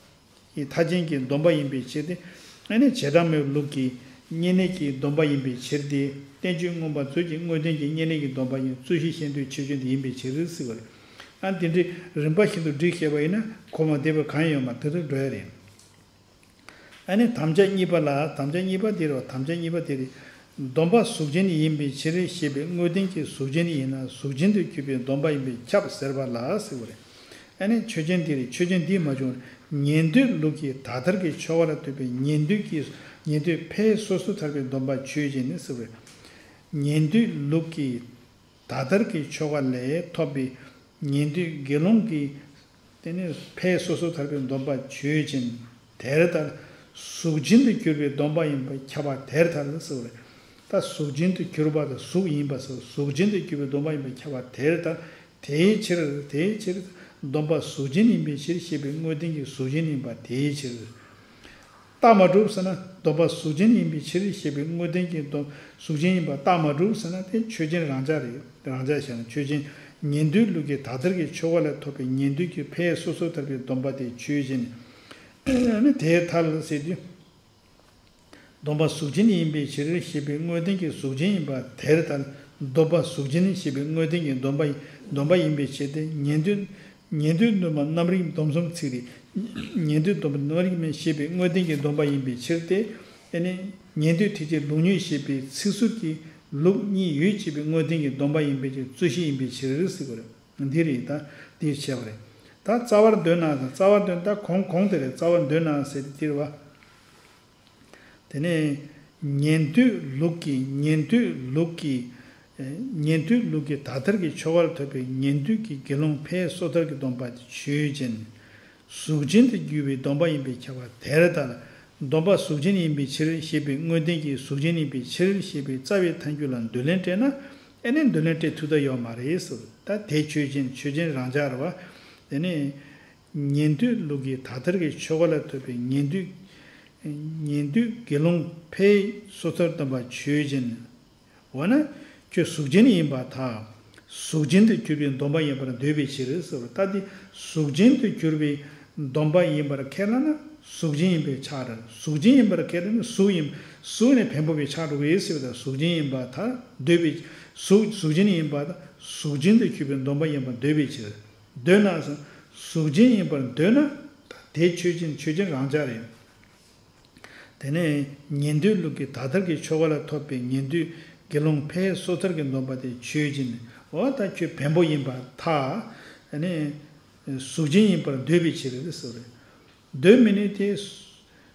གི་མཐའ་ཅན་གྱི་སྡོམ་པ་ཡིན་པའི་ཕྱིར་ཏེ། ཨ་ནི་བྱེ་བྲག་སྨྲ་བའི་ལུགས་ཀྱི་བསྙེན་གནས་ཀྱི་སྡོམ་པ་ཡིན་པའི་ཕྱིར་ཏེ། བསྟན་བཅོས་མངོན་པ་མཛོད་ཀྱི་དངོས་བསྟན་གྱི་བསྙེན་གནས་ཀྱི་སྡོམ་པ་ཡིན། རྩོད་གཞི་གཞན་དུ་ཆོས་ཅན་དེ་ཡིན་པའི་ཕྱིར་ཟེར་བ་རེད། ཨ་འདི་འདྲའི་རིམ་པ་བཞིན་དུ་བསྒྲིགས་བཤད་པ་ཡིན་ན་གོ་མ་བདེ་བ་གང་ཡང་ཡོད་མ་རེད། དེ་ཚོ་འགྲོ་ཡ་རེད། ཨ་ནི་དམ་བཅའ་གཉིས་པ་ལ། དམ་བཅའ་གཉིས་པ་དེ་རེད། དམ་བཅའ་གཉིས་པ་དེ་རེད། སྡོམ་པ་གཟུགས་ཅན་ཡིན་པའི་ཕྱིར་ཞེས་པའི་དངོས་བསྟན་གྱི་གཟུགས་ཅན་ཡིན་ན་གཟུགས་ཅན་དུ་གྱུར་པའི་སྡོམ་པ་ཡིན་པས་ཁྱབ་ཟེར་བ་ལ་ཟེར་བ་རེད། ཨ་ནི་ཆོས་ཅན་དེ་རེད། ཆོས་ཅན་འདིས་མ་བྱུང་། ཉན་ཐོས་ལུགས་ཀྱི་དག་ཐེར་གྱི་ཆོ་ག་ལ་ཐུག་པའི་ཉན་ཐོས་ཀྱི་ཉན་ཐོས་ཕས་སོ་སོར་ཐར་པའི་སྡོམ་པ་ཆོས་ཅན་ནི་ཟེར་བ་རེད། ཉན་ཐོས་ལུགས་ཀྱི་དག་ཐེར་གྱི་ཆོ་ག་ལས་ཐོབ་པའི་ཉན་ཐོས་དགེ་སློང་གི་དེ་ནི་ཕས་སོ་སོར་ཐར་པའི་སྡོམ་པ་ཆོས་ཅན། དེར་ཐལ། གཟུགས་ཅན་དུ་གྱུར་པའི་སྡོམ་པ་ཡིན་པས་ཁྱབ་པ་དེར་ཐལ་ཟེར་བ་རེད། ད་གཟུགས་ཅན་དུ་གྱུར་པ་དང་གཟུགས་ཡིན་པ་སོགས་གཟུགས་ཅན་དུ་གྱུར་པའི་སྡོམ་པ་ཡིན་པས་ཁྱབ་པ་དེར་ཐལ། དེའི་ཕྱིར། དེའི་ཕྱིར་སྡོམ་པ་གཟུགས་ཅན་ཡིན་པའི་ཕྱིར་ཞེས་པའི་དངོས་བསྟན་གྱི་གཟུགས་ཅན་ཡིན་པ་དེའི་ཕྱིར། རྟགས་མ་གྲུབ་ཟེར་ན། སྡོམ་པ་གཟུགས་ཅན་ཡིན་པའི་ཕྱིར་ཞེས་པའི་དངོས་བསྟན་གྱི་སྡོམ་གཟུགས་ཅན་ཡིན་པ་རྟགས་མ་གྲུབ་ཟེར་ན་དེ་ཆོས་ཅན་རང་འཇགས་རེད། རང་འཇགས་བྱས་ན་ཆོས་ཅན། ཉན་ཐོས་ལུགས་ཀྱི་དག་ཐེར་གྱི་ཆོ་ག་ལས་ཐོབ་པའི་ཉན་ཐོས་ཀྱི་ཕས་སོ་སོར་ཐར་པའི་སྡོམ་པ་དེ་ཆོས་ཅན། ཨ་ནི་དེར་ཐལ་ཟེར་དུས། སྡོམ་པ་གཟུགས་ཅན་ཡིན་པའི་ཕྱིར་ཞེས་པའི་དངོས་བསྟན་གྱི་གཟུགས་ཅན་ཡིན་པ་དེར་ཐལ། སྡོམ་པ་གཟུགས་ཅན་ཞེས་པའི་དངོས་བསྟན་གྱི་སྡོམ་པ་ཡིན། སྡོམ་པ་ཡིན་པའི་ཕྱིར་ཏེ། ཉན་ཐོས་ཉན་ཐོས་སྡོམ་པ་རྣམ་རིག་སྡོམ་གསུམ་ཚིག་རེད། ཉན་ཐོས་སྡོམ་པ་རྣམ་རིག་མིན་ཞེས་པའི་དངོས་བསྟན་གྱི་སྡོམ་པ་ཡིན་པའི་ཕྱིར་ཏེ། ཨ་ནི་ཉན་ཐོས་ཐེག་ཆེན་ལུགས་གཉིས་ཞེས་པའི་ཚིག་ཟུར་གྱི་ལུགས་གཉིས་ཡོད་ཅེས་པའི་དངོས་བསྟན་གྱི་སྡོམ་པ་ཡིན་པའི་ཕྱིར། རྩོད་གཞི་ཡིན་པའི་ཕྱིར་ཟེར་བ་རེད། འདི་རེད། ད་འདིར་བྱས་པ་རེད། ད་རྩ་བར་འདོད་ན་དང་། རྩ་བར་འདོད་ན་ད་གོང་གོང་དེ་རེད། རྩ་བར་འདོད་ན་ཟེར་དེ་འདིར་བ། དེ་ནས་ཉན་ཐོས་ལུགས་ཀྱི་ཉན་ཐོས་ལུགས་ཀྱི་ཉན་ཐོས་ལུགས་ཀྱི་དག་ཐེར་གྱི་ཆོ་ག་ལ་ཐོབ་པའི་ཉན་ཐོས་ཀྱི་དགེ་སློང་ཕས་སོ་ཐར་གྱི་སྡོམ་པ་དེ་ཆོས་ཅན། གཟུགས་ཅན་དུ་གྱུར་པའི་སྡོམ་པ་ཡིན་པས་ཁྱབ་པ་དེར་ཐལ། སྡོམ་པ་གཟུགས་ཅན་ཡིན་པའི་ཕྱིར་ཞེས་པའི་དངོས་བསྟན་གྱི་གཟུགས་ཅན་ཡིན་པའི་ཕྱིར་ཞེས་པའི་རྩ་བའི་ཐལ་འགྱུར་ལ་འདོད་ལན་སྤྲད་ན། ཨེ་ནས་འདོད་ལན་སྤྲད་ཐུབ་ཐབས་ཡོད་མ་རེད་ཟེར། ད་དེ་ཆོས་ཅན། ཆོས་ཅན་རང་འཇགས་རེད་བ། དེ་ནས་ཉན་ཐོས་ལུགས་ཀྱི་དག་ཐེར་གྱི་ཆོ་ག་ལ་ཐོབ་པའི་ཉན་ཐོས་ ཉན་ཐོས་དགེ་སློང་ཕའི་སོ་ཐར་སྡོམ་པ་ཆོས་ཅན། འོ་ན་ཁྱོད་གཟུགས་ཅན་ཡིན་པར་ཐལ། གཟུགས་ཅན་དུ་གྱུར་པའི་སྡོམ་པ་ཡིན་པར་འདོད་པའི་ཕྱིར་ཟེར་བ། ད་དེ་གཟུགས་ཅན་དུ་གྱུར་པའི་སྡོམ་པ་ཡིན་པར་ཁས་བླངས་ན་གཟུགས་ཅན་ཡིན་པས་ཁྱབ་འགྲོ། གཟུགས་ཅན་ཡིན་པར་ཁས་བླངས་ན་གཟུགས་ཡིན། གཟུགས་ནི་བེམ་པོ་བས་ཁྱབ་འགྲོ་གི་ཟེར་བ་དང་། གཟུགས་ཅན་ཡིན་པར་ཐལ། འདོད་པའི་གཟུགས་གཟུགས་ཅན་ཡིན་པར་ཐལ། གཟུགས་ཅན་དུ་གྱུར་པའི་སྡོམ་པ་ཡིན་པར་འདོད་པའི་ཕྱིར། འདོད་ན་གཟུགས་ཅན་ཡིན་པར་འདོད་ན་དེ་ཆོས་ཅན། ཆོས་ཅན་རང་འཇགས་རེད། དེ་ནས་ཉན་ཐོས་ལུགས་ཀྱི་ད་ལྟར་གྱི་ཆོ་ག་ལ་ཐོབ་པའི་ཉན་ཐོས་དགེ་སློང་ཕའི་སོ་ཐར་གྱི་སྡོམ་པ་དེ་ཆོས་ཅན། འོ་ད་ཁྱོད་བེམ་པོ་ཡིན་པར་ཐལ། ཨ་ནི་གཟུགས་ཅན་ཡིན་པར་འདོད་པའི་ཕྱིར་ཟེར་བ་རེད། འདོད་མི་ནུས་ཏེ།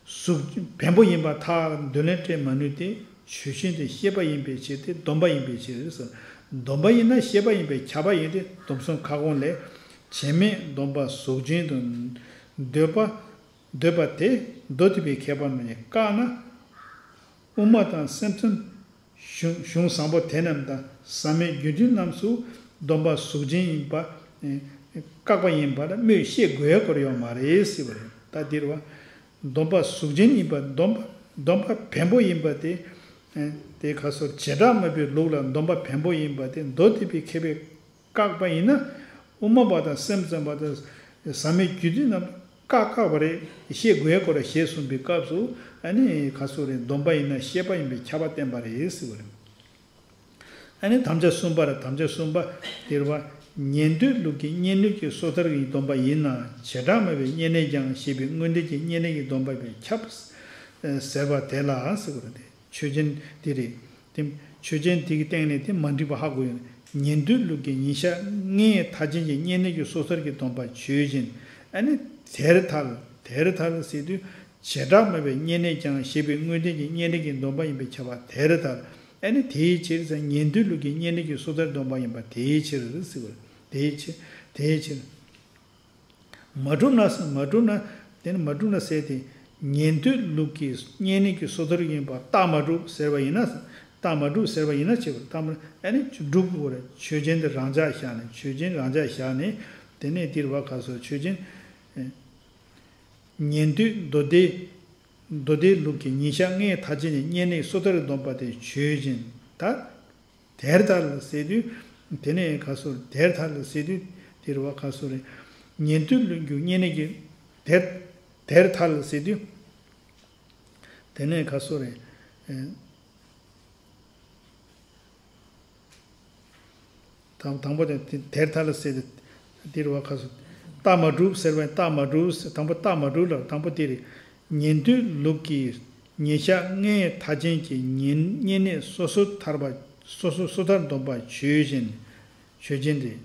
གཟུགས་བེམ་པོ་ཡིན་པར་ཐལ། འདོད་ལན་སྤྲད་མ་ནུས་ཏེ། ཆོས་ཅན་དེ་ཤེས་པ་ཡིན་པའི་ཕྱིར་ཏེ། སྡོམ་པ་ཡིན་པའི་ཕྱིར་ཟེར། སྡོམ་པ་ཡིན་ན་ཤེས་པ་ཡིན་པས་ཁྱབ་པ་ཡིན་ཏེ། སྡོམ་གསུམ་ཁ་སྐོང་ལས། བྱེད་མེད་སྡོམ་པ་གཟུགས་ཅན་དུ། འདོད་པ། འདོད་པ་དེ་མདོ་སྡུད་པའི་ཁྱད་པར་མེད་བཀག་ན། དབུ་མ་དང་སེམས་ཙམ་གཞུང་གཞུང་བཟང་པོ་དེ་རྣམས་དང་ཟབ་མོའི་རྒྱུད་འདི་རྣམས་སུ་སྡོམ་པ་གཟུགས་ཅན་ཡིན་པ་བཀག་པ་ཡིན་པར་སྨོས། ཤེས་དགོས་སྐོར་ཡོད་མ་རེད་ཟེར་བ་རེད། ད་འདིར་བ། སྡོམ་པ་གཟུགས་ཅན་ཡིན་པ། སྡོམ་པ་སྡོམ་པ་བེམ་པོ་ཡིན་པ་དེ། དེ་ག་སོར་བྱེ་བྲག་སྨྲ་བའི་ལུགས་ལ་སྡོམ་པ་བེམ་པོ་ཡིན་པ་དེ་མདོ་སྡུད་པའི་མཁས་པས་བཀག་པ་ཡིན་ན། དབུ་མ་པ་དང་སེམས་ཙམ་པ་དང་ཟབ་མོའི་རྒྱུད་སྡེ་རྣམས་བཀག་བཀག་པ་རེད། ཤེས་དགོས་སྐོར་ཞེས་གསུངས་པའི་སྐབས་སུ། ཨ་ནི་ག་སོ་རེད། སྡོམ་པ་ཡིན་ན་ཤེས་པ་ཡིན་པས་ཁྱབ་པ་བསྟན་པ་རེད་ཟེར་བ་རེད། ཨ་ནི་དམ་བཅའ་གསུམ་པར། དམ་བཅའ་གསུམ་པ་དེར་བ། ཉན་ཐོས་ལུགས་ཀྱི་བསྙེན་གནས་ཀྱི་སོ་ཐར་གྱི་སྡོམ་པ་ཡིན་ན། བྱེ་བྲག་སྨྲ་བའི་བསྙེན་གནས་ཀྱང་ཞེས་པའི་དངོས་འདོད་ཀྱི་བསྙེན་གནས་ཀྱི་སྡོམ་པ་ཡིན་པས་ཁྱབ་ཟེར་བ་དེ་ལ་ཟེར་བ་རེད། ཆོས་ཅན་དེ་རེད། དེ་ཆོས་ཅན་དེ་གི་སྟེང་ནས་དེ་མ་འགྲིག་པ་ཧ་གོ་ཡོང་། ཉན་ཐོས་ལུགས་ཀྱི་ཉིན་ཞག་ལྔའི་མཐའ་ཅན་གྱི་བསྙེན་གནས་ཀྱི་སོ་ཐར་གྱི་སྡོམ་པ་ཆོས་ཅན། ཨ་ནི་དེར་ཐལ། དེར་ཐལ་ཟེར་དུས་བྱེ་བྲག་སྨྲ་བའི་བསྙེན་གནས་ཀྱང་ཞེས་པའི་དངོས་བསྟན་གྱི་བསྙེན་གནས་ཀྱི་སྡོམ་པ་ཡིན་པས་ཁྱབ་པ་དེར་ཐལ། ཨ་ནི་དེའི་ཕྱིར་ཟེར། ཉན་ཐོས་ལུགས་ཀྱི་བསྙེན་གནས་ཀྱི་སོ་ཐར་སྡོམ་པ་ཡིན་པ་དེའི་ཕྱིར་ཟེར་བ། དེའི་ཕྱིར། དེའི་ཕྱིར། མ་གྲུབ་ན་ཟེར། མ་གྲུབ་ན། དེ་ནི་མ་གྲུབ་ན་ཟེར་ཏེ། ཉན་ཐོས་ལུགས་ཀྱི་བསྙེན་གནས་ཀྱི་སོ་ཐར་ཡིན་པ་རྟགས་མ་གྲུབ་ཟེར་བ་ཡིན་ན། རྟགས་མ་གྲུབ་ཟེར་བ་ཡིན་ན་བྱེད་པ་རྟགས་མ་ཨ་ནི་གྲུབ་དགོས་རེད། ཆོས་ཅན་དེ་རང་འཇགས་བཞག་ནས། ཆོས་ཅན་རང་འཇགས་བཞག་ནས། དེ་ནས་འདིར་བ་ག་སོ་ཆོས་ཅན། ཉན་ཐོས་མདོ་སྡེ། མདོ་སྡེ་ལུགས་ཀྱི་ཉིན་ཞག་ལྔའི་མཐའ་ཅན་གྱི་བསྙེན་གནས་སོ་ཐར་སྡོམ་པ་དེ་ཆོས་ཅན། ད། དེར་ཐལ་ཟེར་དུས། དེ་ནས་ག་སོ་རེད། དེར་ཐལ་ཟེར་དུས། དེར་བ་ག་སོ་རེད། ཉན་ཐོས་ལུགས་ཀྱི་བསྙེན་གནས་ཀྱི། དེར། དེར་ཐལ་ཟེར་དུས། དེ་ནས་ག་སོ་རེད། ཨེ། དང་དང་པོ་དེ་དེར་ཐལ་ཟེར་དུས། དེར་བ་ག་སོ། རྟགས་མ་གྲུབ་ཟེར་བས་རྟགས་མ་གྲུབ་ཟེར། དང་པོ་རྟགས་མ་གྲུབ་ལ། དང་པོ་དེ་རེད། ཉན་ཐོས་ལུགས་ཀྱི་ཉིན་ཞག་ལྔའི་མཐའ་ཅན་གྱི་ཉིན་བསྙེན་གནས་སོ་སོ་ཐར་པ། སོ་སོ་སོ་ཐར་སྡོམ་པ་ཆོས་ཅན། ཆོས་ཅན་རེད།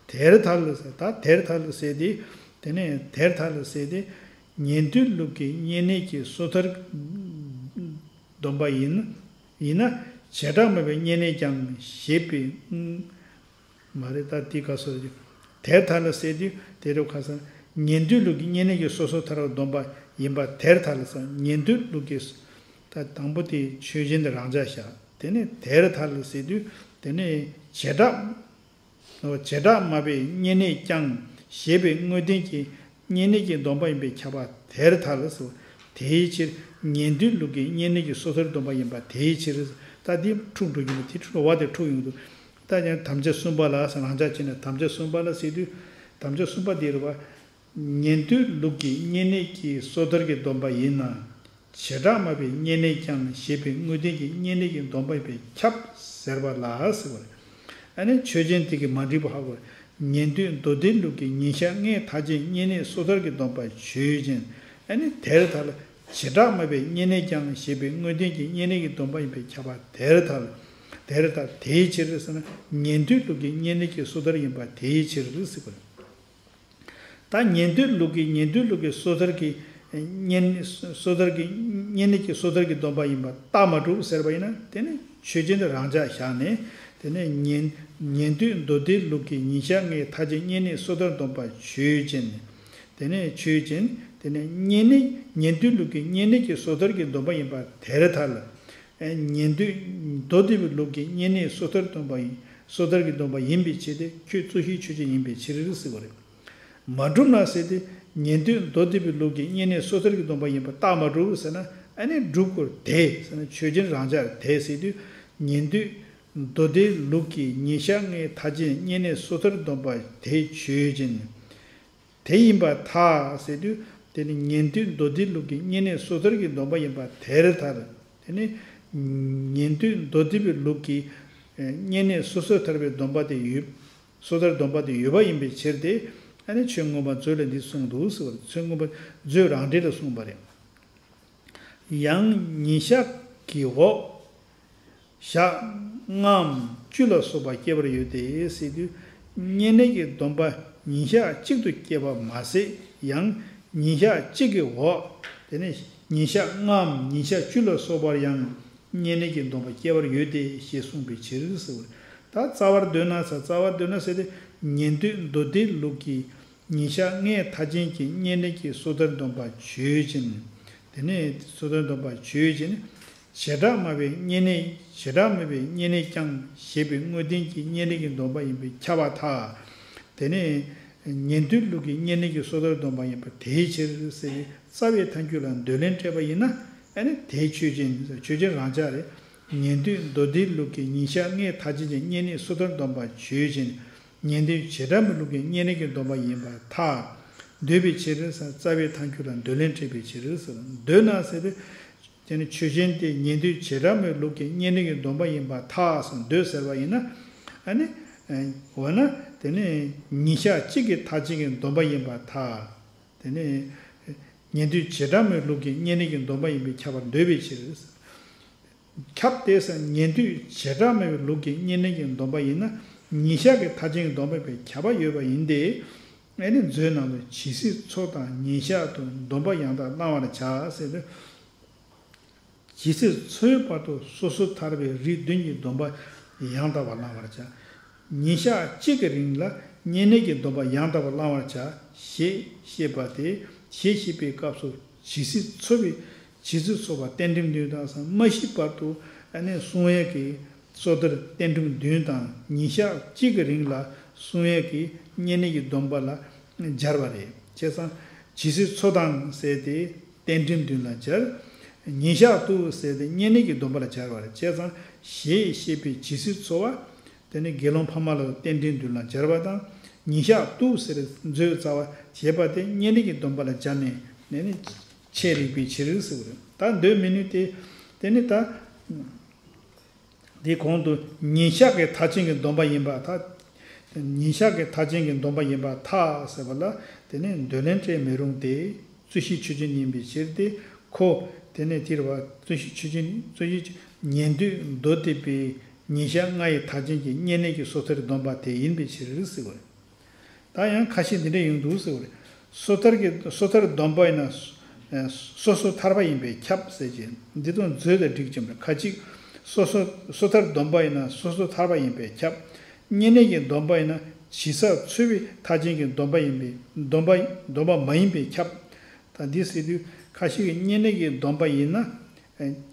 དེར་ཐལ་ཟེར། ད་དེར་ཐལ་ཟེར་ཏེ། དེ་ནས་དེར་ཐལ་ཟེར་ཏེ། ཉན་ཐོས་ལུགས་ཀྱི་བསྙེན་གནས་ཀྱི་སོ་ཐར་སྡོམ་པ་ཡིན། ཡིན་ན། བྱེ་བྲག་སྨྲ་བའི་བསྙེན་གནས་ཀྱང་ཞེས་པའི། མ་རེད། ད་དེ་ག་སོ་རེད། དེར་ཐལ་ཟེར་དུས་དེ་རུ་ཁ་སང་ཉན་ཐོས་ལུགས་ཀྱི་བསྙེན་གནས་ཀྱི་སོ་སོ་ཐར་པ་སྡོམ་པ་ཡིན་པ་དེར་ཐལ་ཟེར། ཉན་ཐོས་ལུགས་ཀྱི། ད་དང་པོ་དེ་ཆོས་ཅན་དེ་རང་འཇགས་བཞག་དེ་ནས་དེར་ཐལ་ཟེར་དུས་དེ་ནས་བྱེ་བྲག་བྱེ་བྲག་སྨྲ་བའི་བསྙེན་གནས་ཀྱང་ཞེས་པའི་དངོས་བསྟན་གྱི་བསྙེན་གནས་ཀྱི་སྡོམ་པ་ཡིན་པས་ཁྱབ་པ་དེར་ཐལ་ཟེར། དེའི་ཕྱིར་ཉན་ཐོས་ལུགས་ཀྱི་བསྙེན་གནས་ཀྱི་སོ་ཐར་སྡོམ་པ་ཡིན་པ་དེའི་ཕྱིར། ད་འདི་འཁྲུག་འགྲོ་གི་མ། དེ་འཁྲུག་འགྲོ་བ་དེ་འཁྲུག་ཡོང་དུས། ད་ཡང་དམ་བཅའ་གསུམ་པ་ལ་ཟེར། རང་འཇགས་བྱས་ནས་དམ་བཅའ་གསུམ་པ་ལ་ཟེར་དུས། དམ་བཅའ་གསུམ་པ་འདི་རེད་བ། ཉན་ཐོས་ལུགས་ཀྱི་བསྙེན་གནས་ཀྱི་སོ་ཐར་གྱི་སྡོམ་པ་ཡིན་ན། བྱེ་བྲག་སྨྲ་བའི་བསྙེན་གནས་ཀྱང་ཞེས་པའི་དངོས་བསྟན་གྱི་བསྙེན་གནས་ཀྱི་སྡོམ་པ་ཡིན་པས་ཁྱབ་ཟེར་བ་ལ་ཟེར་བ་རེད། ཨ་ནི་ཆོས་ཅན་དེ་གི་མ་འགྲིག་པ་ཧ་གོ། ཉན་ཐོས་མདོ་སྡེ་ལུགས་ཀྱི་ཉིན་ཞག་ལྔའི་མཐའ་ཅན་བསྙེན་གནས་སོ་ཐར་གྱི་སྡོམ་པ་ཆོས་ཅན། ཨ་ནི་དེར་ཐལ། བྱེ་བྲག་སྨྲ་བའི་བསྙེན་གནས་ཀྱང་ཞེས་པའི་དངོས་བསྟན་གྱི་བསྙེན་གནས་ཀྱི་སྡོམ་པ་ཡིན་པས་ཁྱབ་པ་དེར་ཐལ། དེར་ཐལ། དེའི་ཕྱིར་ཟེར་ན་ཉན་ཐོས་ལུགས་ཀྱི་བསྙེན་གནས་ཀྱི་སོ་ཐར་ཡིན་པ་དེའི་ཕྱིར་ཟེར་བ་རེད། ད་ཉན་ཐོས་ལུགས་ཀྱི། ཉན་ཐོས་ལུགས་ཀྱི་སོ་ཐར་གྱི་བསྙེན། སོ་ཐར་གྱི་བསྙེན་གནས་ཀྱི་སོ་ཐར་གྱི་སྡོམ་པ་ཡིན་པ་རྟགས་མ་གྲུབ་ཟེར་བ་ཡིན་ན། དེ་ནི་ཆོས་ཅན་དུ་རང་འཇགས་བཞག་ནས། དེ་ནས་ཉན། ཉན་ཐོས་མདོ་སྡེ་ལུགས་ཀྱི་ཉིན་ཞག་ལྔའི་མཐའ་ཅན་བསྙེན་གནས་སོ་ཐར་སྡོམ་པ་ཆོས་ཅན། དེ་ནས་ཆོས་ཅན། དེ་ནས་བསྙེན་གནས། ཉན་ཐོས་ལུགས་ཀྱི་བསྙེན་གནས་ཀྱི་སོ་ཐར་གྱི་སྡོམ་པ་ཡིན་པ་དེར་ཐལ། ཨེ། ཉན་ཐོས་མདོ་སྡེ་པའི་ལུགས་ཀྱི་བསྙེན་གནས་སོ་ཐར་སྡོམ་པ་ཡིན། སོ་ཐར་གྱི་སྡོམ་པ་ཡིན་པའི་ཕྱིར་ཏེ། ཁྱོད་རྩོད་གཞིའི་ཆོས་ཅན་ཡིན་པའི་ཕྱིར་ཟེར་བ་རེད། མ་གྲུབ་ན་ཟེར་ཏེ། ཉན་ཐོས་མདོ་སྡེ་པའི་ལུགས་ཀྱི་བསྙེན་གནས་སོ་ཐར་གྱི་སྡོམ་པ་ཡིན་པར་རྟགས་མ་གྲུབ་ཟེར་ན། ཨ་ནི་སྒྲུབ་དགོས་དེ་ཟེར་ན། ཆོས་ཅན་རང་འཇགས་དེ་ཟེར་དུས། ཉན་ཐོས་མདོ་སྡེའི་ལུགས་ཀྱི་ཉིན་ཞག་ལྔའི་མཐར་ཕྱིན་བསྙེན་གནས་སོ་ཐར་སྡོམ་པ་དེ་ཆོས་ཅན། དེ་ཡིན་པར་ཐལ་ཟེར་དུས། དེ་ནི་ཉན་ཐོས་མདོ་སྡེའི་ལུགས་ཀྱི་བསྙེན་གནས་སོ་ཐར་གྱི་སྡོམ་པ་ཡིན་པར་དེར་ཐལ། དེ་ནི་ཉན་ཐོས་མདོ་སྡེ་པའི་ལུགས་ཀྱི་བསྙེན་གནས་སོ་སོ་ཐར་པའི་སྡོམ་པ་དེ་ཡོད། སོ་ཐར་སྡོམ་པ་དེ་ཡོད་པ་ཡིན་པའི་ཕྱིར་ཏེ། ཨ་ནི་ཆོས་མངོན་པ་མཛོད་ལས་འདི་གསུངས་འདུག་ཟེར་བ་རེད། ཆོས་མངོན་པ་མཛོད་རང་འགྲེལ་ལ་གསུངས་པ་རེད། ཡང་ཉིན་ཞག་གི་འོག་ཞག་ལྔའམ་བཅུ་ལ་སོགས་པ་སྐྱེ་བར་ཡོད་དེ་ཟེར་དུས། བསྙེན་གནས་ཀྱི་སྡོམ་པ་ཉིན་ཞག་གཅིག་ཏུ་སྐྱེ་བ་མ་ཟད། ཡང་ཉིན་ཞག་གཅིག་གི་འོག་དེ་ནས་ཉིན་ཞག་ལྔའམ་ཉིན་ཞག་བཅུ་ལ་སོགས་པར་ཡང་བསྙེན་གནས་ཀྱི་སྡོམ་པ་སྐྱེ་བར་ཡོད་དེ་ཞེས་གསུངས་པའི་ཕྱིར་ཟེར་བ་རེད། ད་རྩ་བར་འདོད་ན་ཟེར། རྩ་བར་འདོད་ན་ཟེར་ཏེ། ཉན་ཐོས་མདོ་སྡེའི་ལུགས་ཀྱི་ཉིན་ཞག་ལྔའི་མཐར་ཕྱིན་གྱི་བསྙེན་གནས་ཀྱི་སོ་ཐར་སྡོམ་པ་ཆོས་ཅན། དེ་ནས་སོ་ཐར་སྡོམ་པ་ཆོས་ཅན། བྱེ་བྲག་སྨྲ་བའི་བསྙེན་གནས། བྱེ་བྲག་སྨྲ་བའི་བསྙེན་གནས་ཀྱང་ཞེས་པའི་དངོས་བསྟན་གྱི་བསྙེན་གནས་ཀྱི་སྡོམ་པ་ཡིན་པས་ཁྱབ་པར་ཐལ། དེ་ནས་ཉན་ཐོས་ལུགས་ཀྱི་བསྙེན་གནས་ཀྱི་སོ་ཐར་སྡོམ་པ་ཡིན་པ་དེའི་ཕྱིར་ཟེར་བའི་རྩ་བའི་ཐལ་འགྱུར་ལ་འདོད་ལན་སྤྲད་པ་ཡིན་ན། ཨ་ནི་དེ་ཆོས་ཅན། ཆོས་ཅན་རང་འཇགས་རེད། ཉན་ཐོས་མདོ་སྡེའི་ལུགས་ཀྱི་ཉིན་ཞག་ལྔའི་མཐར་ཕྱིན་གྱི་བསྙེན་གནས་སོ་ཐར་སྡོམ་པ་ཆོས་ཅན། ཉན་ཐོས་བྱེ་བྲག་སྨྲ་བའི་ལུགས་ཀྱི་བསྙེན་གནས་ཀྱི་སྡོམ་པ་ཡིན་པར་ཐལ། འདོད་པའི་ཕྱིར་ཟེར། རྩ་བའི་ཐལ་འགྱུར་ལ་འདོད་ལན་སྤྲད་པའི་ཕྱིར་ཟེར། འདོད་ན་ཟེར་བས། དེ་ནི་ཆོས་ཅན་ཏེ། ཉན་ཐོས་བྱེ་བྲག་སྨྲ་བའི་ལུགས་ཀྱི་བསྙེན་གནས་ཀྱི་སྡོམ་པ་ཡིན་པར་ཐལ་ཟེར་འདོད་ཟེར་བ་ཡིན་ན། ཨ་ནི། འོ་ན་དེ་ནི་ཉིན་ཞག་གཅིག་གི་མཐར་ཕྱིན་གྱི་སྡོམ་པ་ཡིན་པར་ཐལ། དེ་ནི་ཉན་ཐོས་བྱེ་བྲག་སྨྲ་བའི་ལུགས་ཀྱི་བསྙེན་གནས་ཀྱི་སྡོམ་པ་ཡིན་པས་ཁྱབ་པར་འདོད་པའི་ཕྱིར། ཁྱབ་སྟེ་ཟེར། ཉན་ཐོས་བྱེ་བྲག་སྨྲ་བའི་ལུགས་ཀྱི་བསྙེན་གནས་ཀྱི་སྡོམ་པ་ཡིན་ན། ཉིན་ཞག་གི་མཐར་ཕྱིན་གྱི་སྡོམ་པ་ཡིན་པས་ཁྱབ་པ་ཡོད་པ་ཡིན་ཏེ། ཨ་ནི་མཛོད་ནང་དུ་ཇི་སྲིད་འཚོ་དང་ཉིན་ཞག་ཏུ་སྡོམ་པ་ཡང་དག་བླང་བར་བྱ་ཟེར་ཏེ། ཇི་སྲིད་འཚོའི་བར་དུ་སོ་སོ་ཐར་པའི་རིགས་བདུན་གྱི་སྡོམ་པ་ཡང་དག་པར་བླང་བར་བྱ། ཉིན་ཞག་གཅིག་གི་རིང་ལ་བསྙེན་གནས་ཀྱི་སྡོམ་པ་ཡང་དག་པར་བླང་བར་བྱ། ཞེས་བཤད་པ་སྟེ། ཞེས་བཤད་པའི་སྐབས་སུ་ཇི་སྲིད་འཚོ་བའི། ཇི་སྲིད་འཚོ་བ་རྟེན་འབྲེལ་བདུན་དང་ཟེར། མ་ཤི་བར་དུ་ཨ་ནི་བསྲུང་ཡས་ཀྱི་སོ་ཐར་རྟེན་འབྲེལ་བདུན་དང་། ཉིན་ཞག་གཅིག་གི་རིང་ལ་བསྲུང་ཡས་ཀྱི་བསྙེན་གནས་ཀྱི་སྡོམ་པ་ལ་སྦྱར་བ་རེད། བྱས་ཙང་ཇི་སྲིད་འཚོ་དང་ཟེར་ཏེ་རྟེན་འབྲེལ་བདུན་ལ་སྦྱར། ཉིན་ཞག་ཏུ་ཟེར་ཏེ་བསྙེན་གནས་ཀྱི་སྡོམ་པ་ལ་སྦྱར་བ་རེད། བྱས་ཙང་ཞེས་བཤད་པའི་ཇི་སྲིད་འཚོ་བ། དེ་ནི་དགེ་སློང་ཕ་མ་ལ་རྟེན་འབྲེལ་བདུན་ལ་སྦྱར་བ་དང་། ཉིན་ཞག་ཏུ་ཟེར་མཛོད་རྩ་བ་བྱས་པ་དེ་བསྙེན་གནས་ཀྱི་སྡོམ་པ་ལ་སྦྱར་ནས་ནས་ནི་འཆད་རིགས་པའི་ཕྱིར་ཟེར་བ་རེད། ད་འདོད་མི་ནུས་ཏེ། དེ་ནི་ད་དེ་གོང་དུ་ཉིན་ཞག་གི་མཐར་ཕྱིན་གྱི་སྡོམ་པ་ཡིན་པར་ཐལ། ཉིན་ཞག་གི་མཐར་ཕྱིན་གྱི་སྡོམ་པ་ཡིན་པར་ཐལ་ཟེར་བ་ལ། དེ་ནི་འདོད་ལན་སྤྲད་མི་རུང་སྟེ། རྩོད་གཞི་ཆོས་ཅན་ཡིན་པའི་ཕྱིར་ཏེ། ཁོ་དེ་ནས་དེར་བ་རྩོད་གཞི་ཆོས་ཅན། རྩོད་གཞི་ཉན་ཐོས་མདོ་སྡེ་པའི་ཉིན་ཞག་ལྔ་ཡི་མཐར་ཕྱིན་གྱི་བསྙེན་གནས་ཀྱི་སོ་ཐར་སྡོམ་པ་དེ་ཡིན་པའི་ཕྱིར་ཟེར་བ་རེད། ད་ཡང་ཁ་ཤས་འདི་འདྲ་ཡོང་འདུག་ཟེར་བ་རེད། སོ་ཐར་གྱི། སོ་ཐར་སྡོམ་པ་ཡིན་ན་སོ་སོ་ཐར་པ་ཡིན་པས་ཁྱབ་ཟེར་གྱི། འདི་དང་མཛོད་དང་འགྲིག་ཅིང་། ཁ་ཅིག་སོ་སོ། སོ་ཐར་སྡོམ་པ་ཡིན་ན་སོ་སོ་ཐར་པ་ཡིན་པས་ཁྱབ། བསྙེན་གནས་ཀྱི་སྡོམ་པ་ཡིན་ན་ཇི་སྲིད་འཚོ་བའི་མཐར་ཕྱིན་གྱི་སྡོམ་པ་ཡིན་པས། སྡོམ་པ། སྡོམ་པ་མ་ཡིན་པས་ཁྱབ། ད་འདི་ཟེར་དུས་ཁ་ཤས་ཀྱིས་བསྙེན་གནས་ཀྱི་སྡོམ་པ་ཡིན་ན།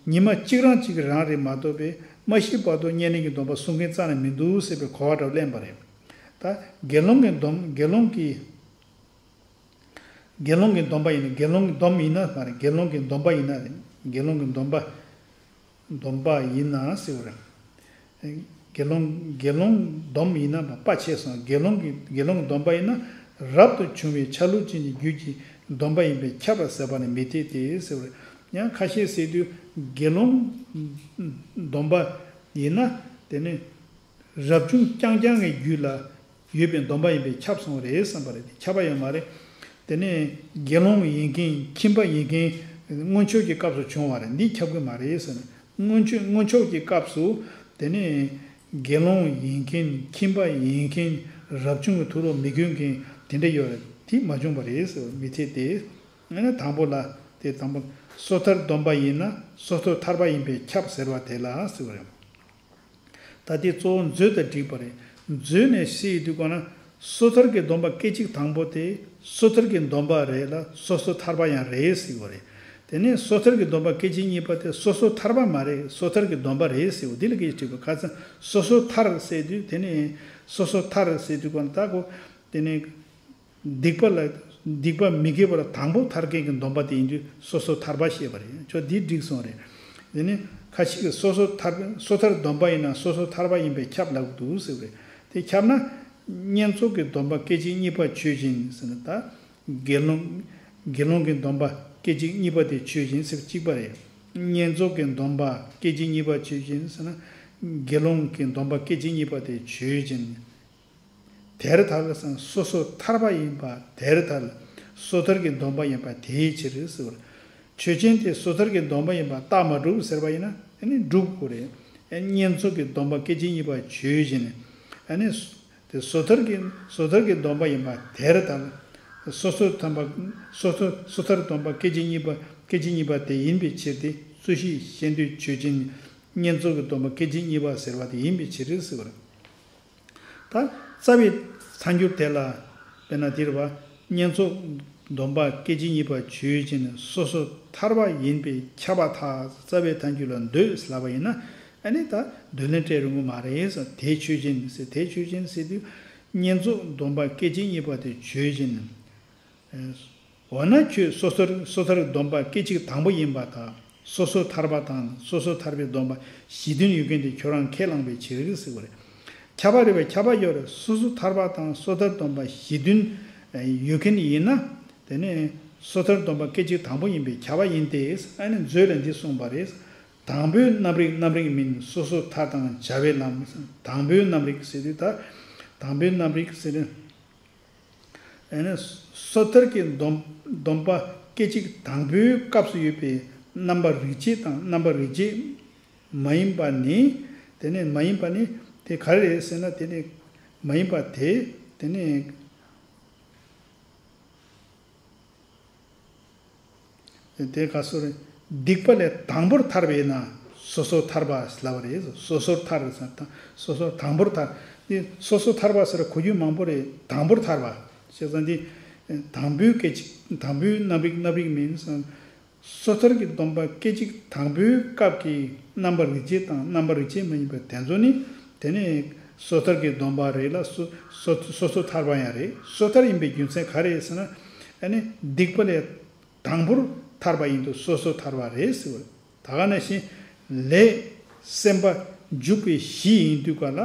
ཉི་མ་གཅིག་རང་གཅིག་རང་རེད་མ་གཏོགས་པའི་མ་ཤི་བར་དུ་བསྙེན་གནས་ཀྱི་སྡོམ་པ་སྲུང་མཁན་རྩ་ནས་མི་འདུག་ཟེར་བའི་གོ་བ་འདྲ་བ་ལེན་པ་རེད། ད་དགེ་སློང་གི་སྡོམ། དགེ་སློང་གི། དགེ་སློང་གི་སྡོམ་པ་ཡིན་ན། དགེ་སློང་གི་སྡོམ་ཡིན་ན་མ་རེད། དགེ་སློང་གི་སྡོམ་པ་ཡིན་ན་རེད། དགེ་སློང་གི་སྡོམ་པ། སྡོམ་པ་ཡིན་ན་ཟེར་བ་རེད། དགེ་སློང་། དགེ་སློང་སྡོམ་ཡིན་ན་མ། པ་ཆད་སོང་། དགེ་སློང་གི། དགེ་སློང་སྡོམ་པ་ཡིན་ན་རབ་ཏུ་བྱུང་བའི་ཆ་ལུགས་ཅན་གྱི་རྒྱུད་ཀྱི་སྡོམ་པ་ཡིན་པས་ཁྱབ་པ་ཟེར་བ་ནི་མི་འཐད་དེ་ཟེར་བ་རེད། ཡང་ཁ་ཤས་ཟེར་དུས་དགེ་སློང་སྡོམ་པ་ཡིན་ན་དེ་ནི་རབ་བྱུང་རྐྱང་རྐྱང་གི་རྒྱུད་ལ་ཡོད་པའི་སྡོམ་པ་ཡིན་པས་ཁྱབ་སོང་བ་རེད་བསམ་པ་རེད། ཁྱབ་པ་ཡོད་མ་རེད། དེ་ནས་དགེ་སློང་ཡིན་མཁན། ཁྱིམ་པ་ཡིན་མཁན། སྔོན་ཆད་ཀྱི་སྐབས་སུ་བྱུང་བ་རེད། འདི་ཁྱབ་ཀྱི་མ་རེད་ཟེར་ནས། སྔོན་ཆད། སྔོན་ཆད་ཀྱི་སྐབས་སུ་དེ་ནས་དགེ་སློང་ཡིན་མཁན། ཁྱིམ་པ་ཡིན་མཁན། རབ་བྱུང་གི་ཐུགས་ལ་མི་དགོས་མཁན་དེ་འདྲ་ཡོད་རེད། དེ་མ་བྱུང་བ་རེད་ཟེར་བ་མི་འཐད་དེ། ཨ་ནི་དང་པོ་ལ། དེ་དང་པོ་སོ་ཐར་སྡོམ་པ་ཡིན་ན་སོ་སོ་ཐར་པ་ཡིན་པས་ཁྱབ་ཟེར་བ་དེ་ལ་ཟེར་བ་རེད། ད་དེ་གཙོ་བོ་མཛོད་དང་འགྲིག་པ་རེད། མཛོད་ནས་བཤད་ཡོང་དུས་གོ་ན། སོ་ཐར་གྱི་སྡོམ་པ་སྐད་ཅིག་དང་པོ་དེ་སོ་ཐར་གྱི་སྡོམ་པ་རེད་ལ་སོ་སོ་ཐར་པ་ཡང་རེད་ཟེར་བ་རེད། དེ་ནས་སོ་ཐར་གྱི་སྡོམ་པ་སྐད་ཅིག་གཉིས་པ་དེ་སོ་སོ་ཐར་པ་མ་རེད། སོ་ཐར་གྱི་སྡོམ་པ་རེད་ཟེར་བ་འདི་ལ་སྐད་ཅིག་འགྲིག་པ། ཁ་སང་སོ་སོ་ཐར་ཟེར་དུས། དེ་ནས་སོ་སོ་ཐར་ཟེར་དུས་གོ་ན། ད་གོ། དེ་ནས་སྡིག་པ་ལ། སྡིག་པ་མི་དགེ་བ་ལ་དང་པོ་ཐར་མཁན་གྱི་སྡོམ་པ་དེ་ཡིན་དུས་སོ་སོ་ཐར་པ་བཤད་པ་རེད། ཁྱོད་འདི་འགྲིག་སོང་རེད། དེ་ནི་ཁ་ཅིག་གིས་སོ་སོ་ཐར་སོ་ཐར་སྡོམ་པ་ཡིན་ན་སོ་སོ་ཐར་པ་ཡིན་པས་ཁྱབ་ལབ་འདུག་ཟེར་བ་རེད། དེ་ཁྱབ་ན། བསྙེན་རྫོགས་ཀྱི་སྡོམ་པ་སྐད་ཅིག་གཉིས་པ་ཆོས་ཅན་ཟེར་ན་ད། དགེ་སློང་། དགེ་སློང་གི་སྡོམ་པ་སྐད་ཅིག་གཉིས་པ་དེ་ཆོས་ཅན་ཟེར་གཅིག་པ་རེད། བསྙེན་རྫོགས་ཀྱི་སྡོམ་པ་སྐད་ཅིག་གཉིས་པ་ཆོས་ཅན་ཟེར་ན། དགེ་སློང་གི་སྡོམ་པ་སྐད་ཅིག་གཉིས་པ་དེ་ཆོས་ཅན། དེར་ཐལ་ཟེར་ན་སོ་སོ་ཐར་པ་ཡིན་པ་དེར་ཐལ། སོ་ཐར་གྱི་སྡོམ་པ་ཡིན་པ་དེའི་ཕྱིར་ཟེར་བ། ཆོས་ཅན་དེ་སོ་ཐར་གྱི་སྡོམ་པ་ཡིན་པ་རྟགས་མ་གྲུབ་ཟེར་བ་ཡིན་ན་ཨ་ནི་སྒྲུབ་དགོས་རེད། ཨ་ནི་བསྙེན་རྫོགས་ཀྱི་སྡོམ་པ་སྐད་ཅིག་གཉིས་པ་ཆོས་ཅན། ཨ་ནི། དེ་སོ་ཐར་གྱི་སོ་ཐར་གྱི་སྡོམ་པ་ཡིན་པ་དེར་ཐལ། སོ་སོ་ཐར་པ་སོ་སོ་སོ་ཐར་སྡོམ་པ་སྐད་ཅིག་གཉིས་པ་སྐད་ཅིག་གཉིས་པ་དེ་ཡིན་པའི་ཕྱིར་ཏེ། རྩོད་གཞི་ཤེས་འདོད་ཆོས་ཅན། བསྙེན་རྫོགས་ཀྱི་སྡོམ་པ་སྐད་ཅིག་གཉིས་པ་ཟེར་བ་དེ་ཡིན་པའི་ཕྱིར་ཟེར་བ་རེད། ད་རྩ་བའི་ཐལ་འགྱུར་དེ་ལ། དཔེར་ན་འདིར་བ། བསྙེན་རྫོགས་སྡོམ་པ་སྐད་ཅིག་གཉིས་པ་ཆོས་ཅན། སོ་སོ་ཐར་པ་ཡིན་པས་ཁྱབ་པར་ཐལ། རྩ་བའི་ཐལ་འགྱུར་ལ་འདོད་ལབ་པ་ཡིན་ན། ཨ་ནི་ད་འདོད་ལན་སྤྲད་རུང་གི་མ་རེད་ཟེར། དེ་ཆོས་ཅན་ཟེར་དེ་ཆོས་ཅན་ཟེར་དུས། བསྙེན་རྫོགས་སྡོམ་པ་སྐད་ཅིག་གཉིས་པ་དེ་ཆོས་ཅན། འོ་ན་ཁྱོད་སོ་ཐར་སོ་ཐར་སྡོམ་པ་སྐད་ཅིག་དང་པོ་ཡིན་པར་ཐལ། སོ་སོ་ཐར་པ་དང་སོ་སོ་ཐར་པའི་སྡོམ་པ་གཞི་མཐུན་ཡོད་མཁན་དེ་ཁྱོད་རང་ཁས་བླངས་པའི་ཕྱིར་ཟེར་བ་རེད། ཁྱབ་པ་རེད་པས་ཁྱབ་པ་ཡོད་རེད། སོ་སོ་ཐར་པ་དང་སོ་ཐར་སྡོམ་པ་གཞི་མཐུན་ཡོད་མཁན་ཡིན་ན། དེ་ནས་སོ་ཐར་སྡོམ་པ་སྐད་ཅིག་དང་པོ་ཡིན་པས་ཁྱབ་པ་ཡིན་ཏེ། ཨ་ནི་མཛོད་ལ་འདི་གསུངས་པ་རེད། དང་པོའི་རྣམ་རིག་རྣམ་རིག་མིན། སོ་སོ་ཐར་དང་བྱ་བའི་ལམ། དང་པོའི་རྣམ་རིག་ཟེར་དུས་ད། དང་པོའི་རྣམ་རིག་ཟེར་ན། ཨ་ནི་སོ་ཐར་གྱི་སྡོམ་སྡོམ་པ་སྐད་ཅིག་དང་པོའི་སྐབས་སུ་ཡོད་པའི་རྣམ་པ་རིག་བྱེད་དང་རྣམ་པ་རིག་བྱེད་མ་ཡིན་པ་ནི། དེ་ནི་མ་ཡིན་པ་ནི་དེ་ག་རེ་རེད་ཟེར་ན། དེ་ནི་མ་ཡིན་པ་དེ་དེ་ནི། དེ་ག་སོ་རེད། སྡིག་པ་ལས་དང་པོར་ཐར་བས་ན་སོ་སོར་ཐར་པ་ལབ་པ་རེད། སོ་སོར་ཐར་ཟེར་ན་སོ་སོར་དང་པོར་ཐར། འདི་སོ་སོར་ཐར་པ་ཟེར་གོ་རྒྱུ་མང་པོ་རེད། དང་པོར་ཐར་པ། བྱས་ཙང་འདི་དང་པོའི་སྐད་ཅིག་དང་པོའི་རྣམ་རིག་རྣམ་རིག་མིན་ཟེར། སོ་ཐར་གྱི་སྡོམ་པ་སྐད་ཅིག་དང་པོའི་སྐབས་ཀྱི་རྣམ་པ་རིག་བྱེད་དང་རྣམ་པ་རིག་བྱེད་མ་ཡིན་པ་དེ་ཚོ་ནི། དེ་ནི་སོ་ཐར་གྱི་སྡོམ་པ་རེད་ལ། སོ་སོ་སོ་སོ་ཐར་པ་ཡང་རེད། སོ་ཐར་ཡིན་པའི་རྒྱུ་མཚན་ག་རེ་རེད་ཟེར་ན། ཨ་ནི་སྡིག་པ་ལས་དང་པོར་ཐར་པ་ཡིན་དུས་སོ་སོ་ཐར་པ་རེད་ཟེར་བ། ད་ག་ནང་བཞིན་ལས་སེམས་པ་འཇུག་པའི་གཞི་ཡིན་དུས་ག་ལ།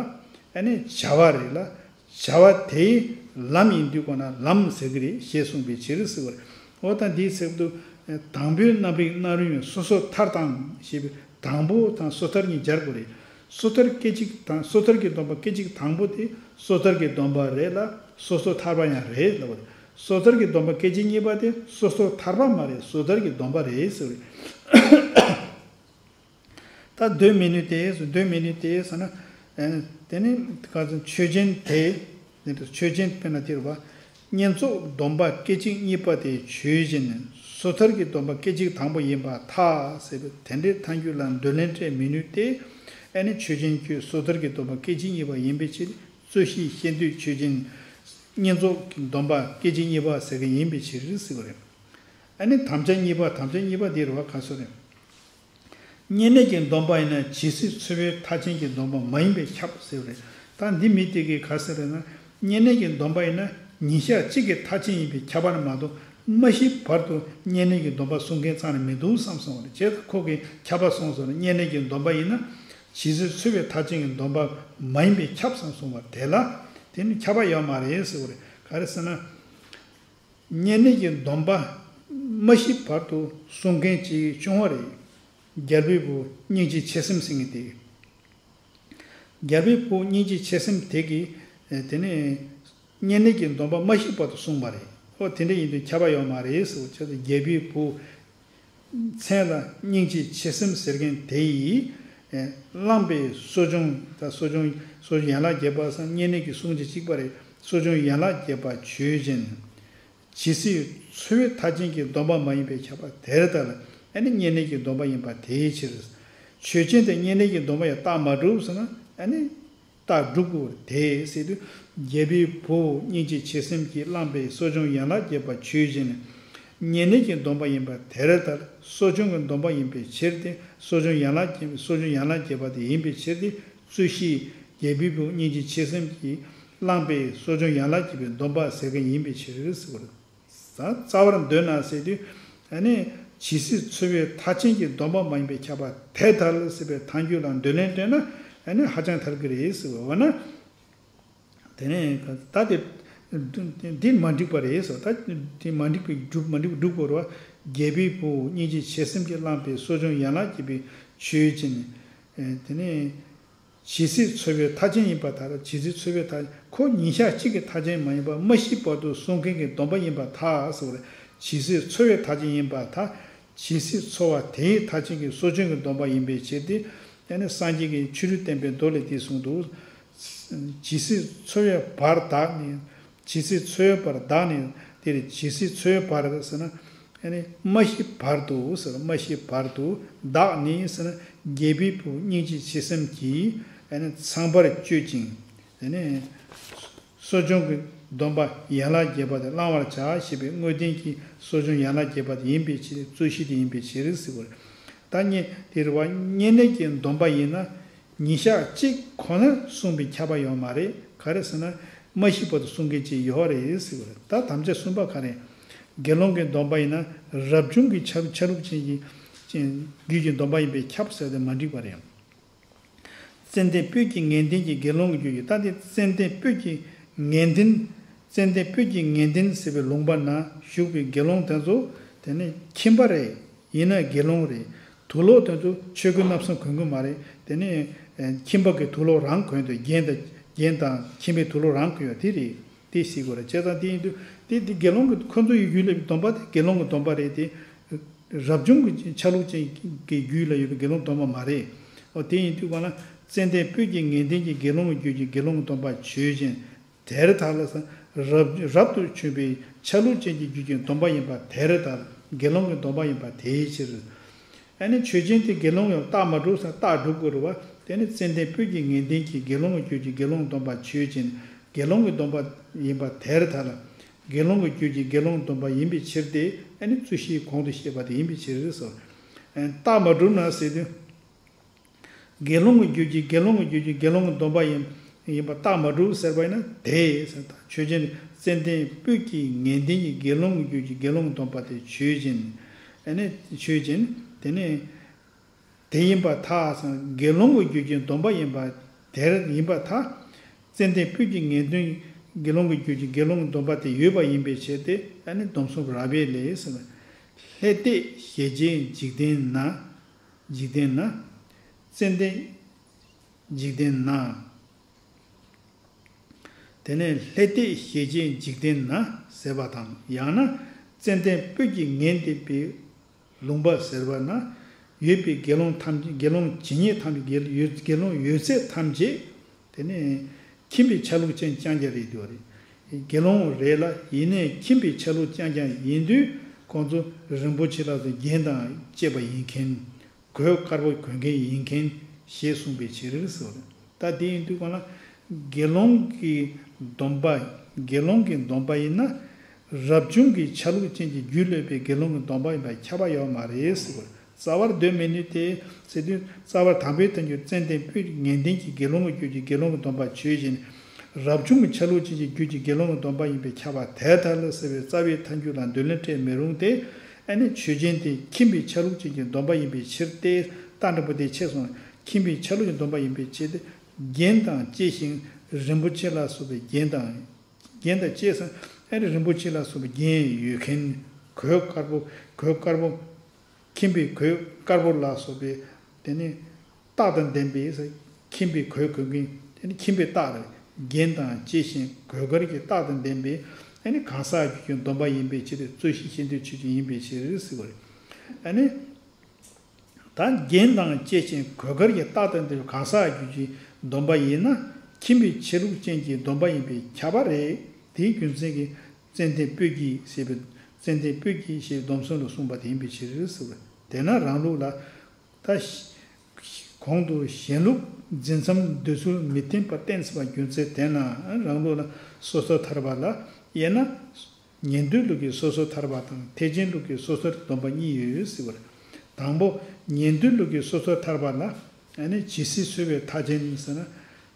ཨ་ནི་བྱ་བ་རེད་ལ། བྱ་བ་དེའི་ལམ་ཡིན་དུས་ག་ན་ལམ་ཟེར་གི་རེད་ཞེས་གསུངས་པའི་ཕྱིར་ཟེར་བ་རེད། འོ་ད་འདིའི་ཚིག་ཏུ། དང་པོའི་རྣམ་རིག་རྣམ་རིག་མིན། སོ་སོ་ཐར་དང་ཞེས་པའི་དང་པོ་དང་སོ་ཐར་གཉིས་སྦྱར་དགོས་རེད། སོ་ཐར་སྐད་ཅིག་དང་སོ་ཐར་གྱི་སྡོམ་པ་སྐད་ཅིག་དང་པོ་དེ་སོ་ཐར་གྱི་སྡོམ་པ་རེད་ལ། སོ་སོ་ཐར་པ་ཡང་རེད་ལབ་པ་རེད། སོ་ཐར་གྱི་སྡོམ་པ་སྐད་ཅིག་གཉིས་པ་དེ་སོ་སོ་ཐར་པ་མ་རེད། སོ་ཐར་གྱི་སྡོམ་པ་རེད་ཟེར་བ་རེད། ད་འདོད་མི་ནུས་ཏེ་ཟེར། འདོད་མི་ནུས་ཏེ་ཟེར་ན། ཨ་དེ་ནི་ག་ཚོད་ཆོས་ཅན་དེ། ནི་ཆོས་ཅན་དཔེར་ན་དེ་རེད་པ། བསྙེན་རྫོགས་སྡོམ་པ་སྐད་ཅིག་གཉིས་པ་དེ་ཆོས་ཅན། སོ་ཐར་གྱི་སྡོམ་པ་སྐད་ཅིག་དང་པོ་ཡིན་པར་ཐལ་ཟེར་བའི་དེ་འདྲའི་ཐལ་འགྱུར་ལ་འདོད་ལན་སྤྲད་མི་ནུས་ཏེ། ཨ་ནི་ཆོས་ཅན་ཁྱོད་སོ་ཐར་གྱི་སྡོམ་པ་སྐད་ཅིག་གཉིས་པ་ཡིན་པའི་ཕྱིར། རྩོད་གཞི་ཤེས་འདོད་ཆོས་ཅན། བསྙེན་རྫོགས་ཀྱི་སྡོམ་པ་སྐད་ཅིག་གཉིས་པ་ཟེར་གྱི་ཡིན་པའི་ཕྱིར་ཟེར་བ་རེད། ཨ་ནི་དམ་བཅའ་གཉིས་པ། དམ་བཅའ་གཉིས་པ་འདི་རེད་པ། ག་ཚོད་རེད། བསྙེན་གནས་ཀྱི་སྡོམ་པ་ཡིན་ན་ཇི་སྲིད་འཚོ་བའི་མཐའ་ཅན་གྱི་སྡོམ་པ་མ་ཡིན་པས་ཁྱབ་ཟེར་བ་རེད། ད་འདི་མི་དེ་གིས་ག་ཟེར་རེད་ན། བསྙེན་གནས་ཀྱི་སྡོམ་པ་ཡིན་ན་ཉིན་ཞག་གཅིག་གི་མཐའ་ཅན་ཡིན་པས་ཁྱབ་པ་རེད་མ་གཏོགས། མ་ཤི་བར་དུ་བསྙེན་གནས་ཀྱི་སྡོམ་པ་སྲུང་མཁན་རྩ་ནས་མི་འདུག་བསམ་སོང་བ་རེད། བྱས་ཙང་ཁོ་གིས་ཁྱབ་པ་སོང་ཟེར་བ་རེད། བསྙེན་གནས་ཀྱི་སྡོམ་པ་ཡིན་ན་ཇི་སྲིད་འཚོ་བའི་མཐའ་ཅན་གྱི་སྡོམ་པ་མ་ཡིན་པས་ཁྱབ་བསམ་སོང་བ་དེ་ལ། དེ་ནི་ཁྱབ་པ་ཡོད་མ་རེད་ཟེར་བ་རེད། ག་རེ་ཟེར་ན། བསྙེན་གནས་ཀྱི་སྡོམ་པ་མ་ཤི་བར་དུ་སྲུང་མཁན་ཅིག་བྱུང་བ་རེད། རྒྱལ་པོའི་བུ་སྙིང་རྗེ་ཆེ་སེམས་ཟེར་མཁན་དེ། རྒྱལ་པོའི་བུ་སྙིང་རྗེ་ཆེ་སེམས་དེ་གིས། ཨེ། དེ་ནས་བསྙེན་གནས་ཀྱི་སྡོམ་པ་མ་ཤི་བར་དུ་སྲུང་བ་རེད། ཨོ་དེ་འདྲ་ཡིན་དུས་ཁྱབ་པ་ཡོད་མ་རེད་ཟེར་བ་བྱས་ཙང་རྒྱལ་པོའི་བུ། མཚན་ལ་སྙིང་རྗེ་ཆེ་སེམས་ཟེར་མཁན་དེ་ཡིས། ཨེ། བླངས་པའི་གསོ་སྦྱོང་དང་གསོ་སྦྱོང་གསོ་སྦྱོང་ཡན་ལག་བརྒྱད་པ་སམ་བསྙེན་གནས་ཀྱི་སྲུང་བྱེད་གཅིག་པ་རེད། གསོ་སྦྱོང་ཡན་ལག་བརྒྱད་པ་ཆོས་ཅན། ཇི་སྲིད་འཚོ་བའི་མཐའ་ཅན་གྱི་སྡོམ་པ་མ་ཡིན་པས་ཁྱབ་པ་དེར་ཐལ། ཨ་ནི་བསྙེན་གནས་ཀྱི་སྡོམ་པ་ཡིན་པ་དེའི་ཕྱིར། ཆོས་ཅན་དེ་བསྙེན་གནས་ཀྱི་སྡོམ་པ་ཡང་རྟགས་མ་གྲུབ་ཟེར་ན། ཨ་ནི་རྟགས་གྲུབ་དགོས་དེ་ཟེར་དུས། རྒྱལ་པོའི་བུ་སྙིང་རྗེ་ཆེ་སེམས་ཀྱིས་བླངས་པའི་གསོ་སྦྱོང་ཡན་ལག་བརྒྱད་པ་ཆོས་ཅན། བསྙེན་གནས་ཀྱི་སྡོམ་པ་ཡིན་པ་དེར་ཐལ། གསོ་སྦྱོང་གི་སྡོམ་པ་ཡིན་པའི་ཕྱིར་ཏེ། གསོ་སྦྱོང་ཡན་ལག་བརྒྱད་པའི་གསོ་སྦྱོང་ཡན་ལག་བརྒྱད་པ་དེ་ཡིན་པའི་ཕྱིར་ཏེ། རྩོད་གཞི་རྒྱལ་པོའི་བུ་སྙིང་རྗེ་ཆེ་སེམས་ཀྱིས་བླངས་པའི་གསོ་སྦྱོང་ཡན་ལག་བརྒྱད་པའི་སྡོམ་པ་ཟེར་མཁན་ཡིན་པའི་ཕྱིར་ཟེར་བ་རེད། ད་རྩ་བར་འདོད་ན་ཟེར་དུས། ཨ་ནི་ཇི་སྲིད་འཚོ་བའི་མཐའ་ཅན་གྱི་སྡོམ་པ་མ་ཡིན་པས་ཁྱབ་པ་དེ་ལྟར་ཟེར་བའི་ཐལ་འགྱུར་ལ་འདོད་ལན་སྤྲད་ན། ཨ་ནི་ཧ་ཅང་ཐལ་གྱི་རེད་ཟེར་བ་འོ་ན། དེ་ནས་ད་དེ་འདི་མ་འགྲིག་པ་རེད་ཟེར། ད་དེ་མ་འགྲིག་པའི་སྒྲུབ་མ་འགྲིག་པའི་སྒྲུབ་དགོས་རེད་བ། རྒྱལ་པོའི་བུ་སྙིང་རྗེ་ཆེ་སེམས་ཀྱིས་བླངས་པའི་གསོ་སྦྱོང་ཡན་ལག་བརྒྱད་པའི་ཆོས་ཅན། དེ་ནས། ཇི་སྲིད་འཚོ་བའི་མཐའ་ཅན་ཡིན་པར་ཐལ། ཇི་སྲིད་འཚོ་བའི་མཐའ། ཁོ་ཉིན་ཞག་གཅིག་གི་མཐའ་ཅན་མ་ཡིན་པར་མ་ཤི་བར་དུ་བསྲུང་མཁན་གྱི་སྡོམ་པ་ཡིན་པར་ཐལ་ཟེར་བ་རེད། ཇི་སྲིད་འཚོ་བའི་མཐའ་ཅན་ཡིན་པར་ཐལ། ཇི་སྲིད་འཚོ་བ་དེའི་མཐའ་ཅན་གྱི་གསོ་སྦྱོང་གི་སྡོམ་པ་ཡིན་པའི་ཕྱིར་ཏེ། དེ་ནི་སངས་རྒྱས་ཀྱི་ཆོས་དྲུག་བསྟན་པའི་མདོ་ལས་འདི་གསུངས་འདུག། ཇི་སྲིད་འཚོ་བའི་བར་དག་ནི། ཇི་སྲིད་འཚོ་བའི་བར་དག་ནི། དེར་ཇི་སྲིད་འཚོ་བའི་བར་ཟེར་ན། ཨ་ནི་མ་ཤི་བར་དུ་ཟེར། མ་ཤི་བར་དུ་བདག་ནི་ཟེར་ན། རྒྱལ་པོའི་བུ་སྙིང་རྗེ་ཆེ་སེམས་ཀྱིས་ཨ་ནི་ཚངས་པར་སྤྱོད་ཅིང་། ཨ་ནི་གསོ་སྦྱོང་གི་སྡོམ་པ་ཡན་ལག་བརྒྱད་པ་དེ་བླང་བར་བྱ་ཞེས་པའི་དངོས་བསྟན་གྱི་གསོ་སྦྱོང་ཡན་ལག་བརྒྱད་པ་དེ་ཡིན་པའི་ཕྱིར། རྩོད་གཞི་དེ་ཡིན་པའི་ཕྱིར་ཟེར་བ་རེད། ད་ཉེ་དེ་རེད་བ། བསྙེན་གནས་ཀྱི་སྡོམ་པ་ཡིན་ན། ཉིན་ཞག་གཅིག་ཁོ་ན་བསྲུངས་པས་ཁྱབ་པ་ཡོད་མ་རེད། ག་རེ་ཟེར་ན། མ་ཤི་བར་དུ་བསྲུང་མཁན་ཅིག་ཡོད་རེད་ཟེར་བ་རེད། ད་དམ་བཅའ་གསུམ་པ་ག་རེ། དགེ་སློང་གི་སྡོམ་པ་ཡིན་ན། རབ་བྱུང་གི་ཆ་ཆ་ལུགས་ཅན་གྱི་ཅན་རྒྱུད་ཀྱི་སྡོམ་པ་ཡིན་པས་ཁྱབ་ཟེར་ཏེ་མ་འགྲིག་པ་རེད། ཙན་དན་སྤོས་ཀྱི་ངན་ལྡན་གྱི་དགེ་སློང་གི་རྒྱུད་ཀྱི། ད་དེ་ཙན་དན་སྤོས་ཀྱི་ངན་ལྡན། ཙན་དན་སྤོས་ཀྱི་ངན་ལྡན་ཟེར་བའི་ལུང་པ་ན་བཞུགས་པའི་དགེ་སློང་དེ་ཚོ་དེ་ནི་ཁྱིམ་པ་རེད། ཡིན་ན་དགེ་སློང་རེད། དུག་ལོག་དེ་ཚོ་ཆོས་གོས་བསྣམས་ས་གོན་གི་མ་རེད། དེ་ནས་ཨེ་ཁྱིམ་པ་གི་དུག་ལོག་རང་གོན་དུས། རྒན་དང་རྒན་དང་ཁྱིམ་པའི་དུག་ལོག་རང་གོན་ཡོད་དེ་རེད། དེ་ཤེས་དགོས་རེད། བྱས་ཙང་དེ་ཡིན་དུས་དེ་དེ་དགེ་སློང་གི་ཁོ་ཚོ་ཡི་རྒྱུད་ལ་སྡོམ་པ་དེ་དགེ་སློང་གི་སྡོམ་པ་རེད་དེ། རབ་བྱུང་གི་ཆ་ལུགས་ཅན་གྱི་རྒྱུད་ལ་ཡོད་པའི་དགེ་སློང་སྡོམ་པ་མ་རེད། འོ་དེ་ཡིན་དུས་གང་ལ་ཙན་དན་སྤོས་ཀྱི་ངན་ལྡན་གྱི་དགེ་སློང་གི་རྒྱུད་ཀྱི་དགེ་སློང་གི་སྡོམ་པ་ཆོས་ཅན། དེར་ཐལ་ལ་ཟེར། རབ་རབ་ཏུ་བྱུང་བའི་ཆ་ལུགས་ཅན་གྱི་རྒྱུད་ཀྱི་སྡོམ་པ་ཡིན་པ་དེར་ཐལ། དགེ་སློང་གི་སྡོམ་པ་ཡིན་པ་དེའི་ཕྱིར། ཨ་ནི་ཆོས་ཅན་དེ་དགེ་སློང་ཡང་རྟགས་མ་གྲུབ་ཟེར། རྟགས་སྒྲུབ་དགོས་རེད་བ། དེ་ནི་ཙན་དན་སྤོས་ཀྱི་ངན་ལྡན་གྱི་དགེ་སློང་གི་རྒྱུད་ཀྱི་དགེ་སློང་སྡོམ་པ་ཆོས་ཅན། དགེ་སློང་གི་སྡོམ་པ་ཡིན་པ་དེར་ཐལ། དགེ་སློང་གི་རྒྱུད་ཀྱི་དགེ་སློང་སྡོམ་པ་ཡིན་པའི་ཕྱིར་ཏེ། ཨ་ནི་རྩོད་གཞི་གོང་དུ་བཤད་པ་དེ་ཡིན་པའི་ཕྱིར་སོ། རྟགས་མ་གྲུབ་ན་ཟེར་དུས། དགེ་སློང་གི་རྒྱུད་ཀྱི་དགེ་སློང་གི་རྒྱུད་ཀྱི་དགེ་སློང་གི་སྡོམ་པ་ཡིན་ཡིན་པ་རྟགས་མ་གྲུབ་ཟེར་བ་ཡིན་ན་དེ་ཟེར། ད་ཆོས་ཅན། ཙན་དན་སྤོས་ཀྱི་ངན་ལྡན་གྱི་དགེ་སློང་གི་རྒྱུད་ཀྱི་དགེ་སློང་གི་སྡོམ་པ་དེ་ཆོས་ཅན། ཨ་ནི་ཆོས་ཅན། དེ་ནས་དེ་ཡིན་པར་ཐལ་ཟེར། དགེ་སློང་གི་རྒྱུད་ཀྱི་སྡོམ་པ་ཡིན་པ་དེར་ཡིན་པར་ཐལ། ཙན་དན་སྤོས་ཀྱི་ངན་ལྡན་དགེ་སློང་གི་རྒྱུད་ཀྱི་དགེ་སློང་གི་སྡོམ་པ་དེ་ཡོད་པ་ཡིན་པའི་ཕྱིར་ཏེ། ཨ་ནི་སྡོམ་གསུམ་རགས་པའི་ལས་ཟེར། ལྷས་བལྟས་ཞེས་བྱའི་འཇིག་རྟེན་ན། འཇིག་རྟེན་ན། ཙན་དན་འཇིག་རྟེན་ན། དེ་ནས་ལྷས་བལྟས་ཞེས་བྱའི་འཇིག་རྟེན་ན་ཟེར་བ་དང་། ཡང་ན་ཙན་དན་སྤོས་ཀྱི་ངན་ལྡན་པའི་ལུང་པ་ཟེར་བ་ན་ཡོད་པའི་དགེ་སློང་ཐམས་ཅད། དགེ་སློང་ཇི་སྙེད་ཐམས་ཅད། དགེ་ཡོད་དགེ་སློང་ཡོད་ཚད་ཐམས་ཅད་དེ་ནས་ཁྱིམ་པའི་ཆ་ལུགས་ཅན་རྐྱང་རྐྱང་རེད་འདུག་རེད། དགེ་སློང་རེད་ལ། ཡིན་ནའི་ཁྱིམ་པའི་ཆ་ལུགས་རྐྱང་རྐྱང་ཡིན་དུས་ཁོང་ཚོ་རིན་པོ་ཆེ་ལ་སོགས་རྒྱན་དང་བཅས་པ་ཡིན་མཁན། གོས་དཀར་པོ་གོན་མཁན་ཡིན་མཁན་ཞེས་གསུངས་པའི་ཕྱིར་ཟེར། ད་དེ་ཡིན་དུས་གང་ལ། དགེ་སློང་གི་སྡོམ་པ། དགེ་སློང་གི་སྡོམ་པ་ཡིན་ན། རབ་བྱུང་གི་ཆ་ལུགས་ཅན་གྱི་རྒྱུད་ལ་ཡོད་པའི་དགེ་སློང་གི་སྡོམ་པ་ཡིན་པ་ཁྱབ་པ་ཡོད་མ་རེད་ཟེར། རྩ་བར་འདོད་མི་ནུས་ཏེ། ཟེར་དུས་རྩ་བར་དང་པོའི་ཐལ་འགྱུར་ཙན་དན་སྤོས་ངན་ལྡན་གྱི་དགེ་སློང་གི་རྒྱུད་ཀྱི་དགེ་སློང་གི་སྡོམ་པ་ཆོས་ཅན། རབ་བྱུང་གི་ཆ་ལུགས་ཅན་གྱི་རྒྱུད་ཀྱི་དགེ་སློང་གི་སྡོམ་པ་ཡིན་པས་ཁྱབ་པ་དེར་ཐལ་ཟེར་བའི་རྩ་བའི་ཐལ་འགྱུར་ལ་འདོད་ལན་སྤྲད་མི་རུང་སྟེ། ཨ་ནི་ཆོས་ཅན་དེ་ཁྱིམ་པའི་ཆ་ལུགས་ཅན་གྱི་སྡོམ་པ་ཡིན་པའི་ཕྱིར་ཏེ། རྟགས་འདྲ་པོ་དེ་ཆད་སོང་། ཁྱིམ་པའི་ཆ་ལུགས་ཀྱི་སྡོམ་པ་ཡིན་པའི་ཕྱིར་ཏེ། རྒྱན་དང་བཅས་ཤིང་རིན་པོ་ཆེ་ལ་སོགས་པའི་རྒྱན་དང་། རྒྱན་དང་བཅས་སོ། ཨ་ནི་རིན་པོ་ཆེ་ལ་སོགས་པའི་རྒྱན་ཡོད་མཁན། གོས་དཀར་པོ། གོས་དཀར་པོ། ཁྱིམ་པའི་གོས་དཀར་པོ་ལ་སོགས་པའི་དེ་ནི་རྟགས་དང་ལྡན་པའི་ཁྱིམ་པའི་གོས་གོན་མཁན། དེ་ནི་ཁྱིམ་པའི་རྟགས་རེད། རྒྱན་དང་བཅས་ཤིང་གོས་དཀར་གྱི་རྟགས་དང་ལྡན་པའི་ཨ་ནི་གང་ཟག་རྒྱུད་ཀྱི་སྡོམ་པ་ཡིན་པའི་ཕྱིར་ཏེ། རྩོད་གཞི་ཤེས་འདོད་ཆོས་ཅན་ཡིན་པའི་ཕྱིར་ཟེར་བ་རེད། ཨ་ནི་ད་རྒྱན་དང་བཅས་ཤིང་གོས་དཀར་གྱི་རྟགས་དང་ལྡན་པའི་གང་ཟག་རྒྱུད་ཀྱི་སྡོམ་པ་ཡིན་ན། ཁྱིམ་པའི་ཆ་ལུགས་ཅན་གྱི་སྡོམ་པ་ཡིན་པས་ཁྱབ་པ་རེད། དེའི་རྒྱུ་མཚན་གྱིས་ཙན་དན་སྤོས་ཀྱིས་ཞེས་པའི། ཙན་དན་སྤོས་ཀྱིས་ཞེས་སྡོམ་གསུམ་ལ་གསུངས་པ་དེ་ཡིན་པའི་ཕྱིར་ཟེར་བ། དེས་ན་རང་ལུགས་ལ། ད་གོང་དུ་གཞན་ལུགས་འཛིན་མཚམས་འདོད་ཚུལ་མི་མཐུན་པ་གཏན་ཟེར་བ་རྒྱུ་མཚན་དེས་ན་རང་ལུགས་ལ་སོ་སོར་ཐར་པ་ལ། དབྱེ་ན། ཉན་ཐོས་ལུགས་ཀྱི་སོ་སོར་ཐར་པ་དང་ཐེག་ཆེན་ལུགས་ཀྱི་སོ་སོར་སྡོམ་པ་གཉིས་ཡོད་ཟེར་བ་རེད། དང་པོ། ཉན་ཐོས་ལུགས་ཀྱི་སོ་སོར་ཐར་པ་ལ། ཨ་ནི་ཇི་སྲིད་འཚོ་བའི་མཐའ་ཅན་ཟེར་ན།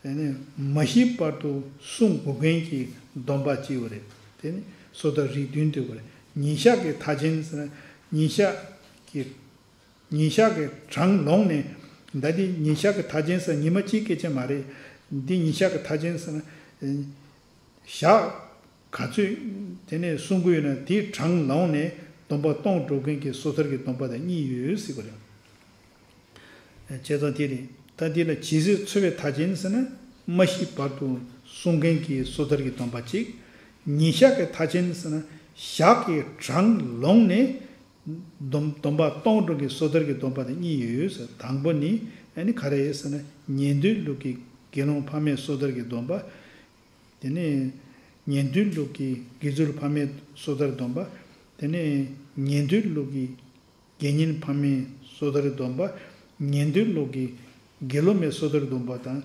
ཨ་ནི་མ་ཤི་བར་དུ་བསྲུང་དགོས་མཁན་གྱི་སྡོམ་པ་གཅིག་ཡོད་རེད། དེ་ནི་སོ་ཐར་རིགས་བདུན་དུ་ཡོད་རེད། ཉིན་ཞག་གི་མཐའ་ཅན་ཟེར་ན་ཉིན་ཞག་གི་ཉིན་ཞག་གི་གྲངས་ལོངས་ནས། ད་འདི་ཉིན་ཞག་གི་མཐའ་ཅན་ཟེར་ཉི་མ་གཅིག་སྐད་ཆ་མ་རེད། འདི་ཉིན་ཞག་གི་མཐའ་ཅན་ཟེར་ན་ཞག་ག་ཚོད་དེ་ནས་གསུང་གི་ཡོད་ན་དེའི་གྲངས་ལོངས་ནས་སྡོམ་པ་གཏོང་འགྲོ་མཁན་གྱི་སོ་ཐར་གྱི་སྡོམ་པ་དང་གཉིས་ཡོད་ཟེར་གི་རེད། བྱས་ཙང་དེ་རེད། ད་འདི་ལ་ཇི་སྲིད་འཚོ་བའི་མཐའ་ཅན་ཟེར་ན་མ་ཤི་བར་དུ་བསྲུང་མཁན་གྱི་སོ་ཐར་གྱི་སྡོམ་པ་གཅིག་ཉིན་ཞག་གི་མཐའ་ཅན་ཟེར་ན་ཞག་གི་གྲངས་ལོངས་ནས་སྡོམ་སྡོམ་པ་གཏོང་འགྲོ་མཁན་སོ་ཐར་གྱི་སྡོམ་པ་དེ་གཉིས་ཡོད་ཟེར། དང་པོ་ནི་ཨ་ནི་ག་རེ་ཟེར་ན་ཉན་ཐོས་ལུགས་ཀྱི་དགེ་སློང་ཕ་མའི་སོ་ཐར་གྱི་སྡོམ་པ། དེ་ནས་ཉན་ཐོས་ལུགས་ཀྱི་དགེ་ཚུལ་ཕ་མའི་སོ་ཐར་སྡོམ་པ། དེ་ནས་ཉན་ཐོས་ལུགས་ཀྱི་དགེ་བསྙེན་ཕ་མའི་སོ་ཐར་སྡོམ་པ། ཉན་ཐོས་ལུགས་ཀྱི་དགེ་སློབ་མའི་སོ་ཐར་སྡོམ་པ་དང་།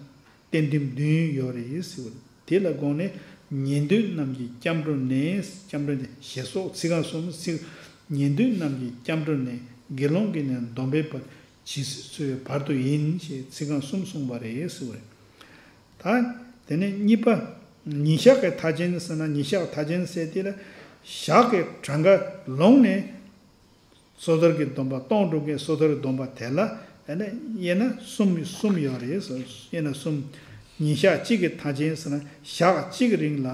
རྟེན་འབྲེལ་བདུན་ཡོད་རེད་ཟེར་བ། དེ་ལ་དགོངས་ནས་ཉན་ཐོས་རྣམས་ཀྱི་སྐྱབས་འགྲོ་ནས། སྐྱབས་འགྲོ་ནས་ཞེས་སོགས་ཚིག་རྐང་གསུམ་ཚིག་ཉན་ཐོས་རྣམས་ཀྱི་སྐྱབས་འགྲོ་ནས། དགེ་སློང་གིས་ནི་སྡོམ་པའི་བར། ཇི་སྲིད་འཚོ་བའི་བར་དུ་ཡིན། ཞེས་ཚིག་རྐང་གསུམ་གསུངས་པ་རེད་ཟེར་བ་རེད། ད་དེ་ནས་གཉིས་པ། ཉིན་ཞག་གི་མཐའ་ཅན་ཟེར་ན་ཉིན་ཞག་མཐའ་ཅན་ཟེར་དེ་ལ་ཞག་གི་གྲངས་ཀ་ལོངས་ནས་སོ་ཐར་གྱི་སྡོམ་པ་གཏོང་འགྲོ་མཁན་སོ་ཐར་གྱི་སྡོམ་པ་དེ་ལ་ཨ་ནི་དབྱེ་ན་གསུམ་གསུམ་ཡོད་རེད། དབྱེ་ན་གསུམ། ཉིན་ཞག་གཅིག་གི་མཐའ་ཅན་ཟེར་ན་ཞག་གཅིག་རིང་ལ།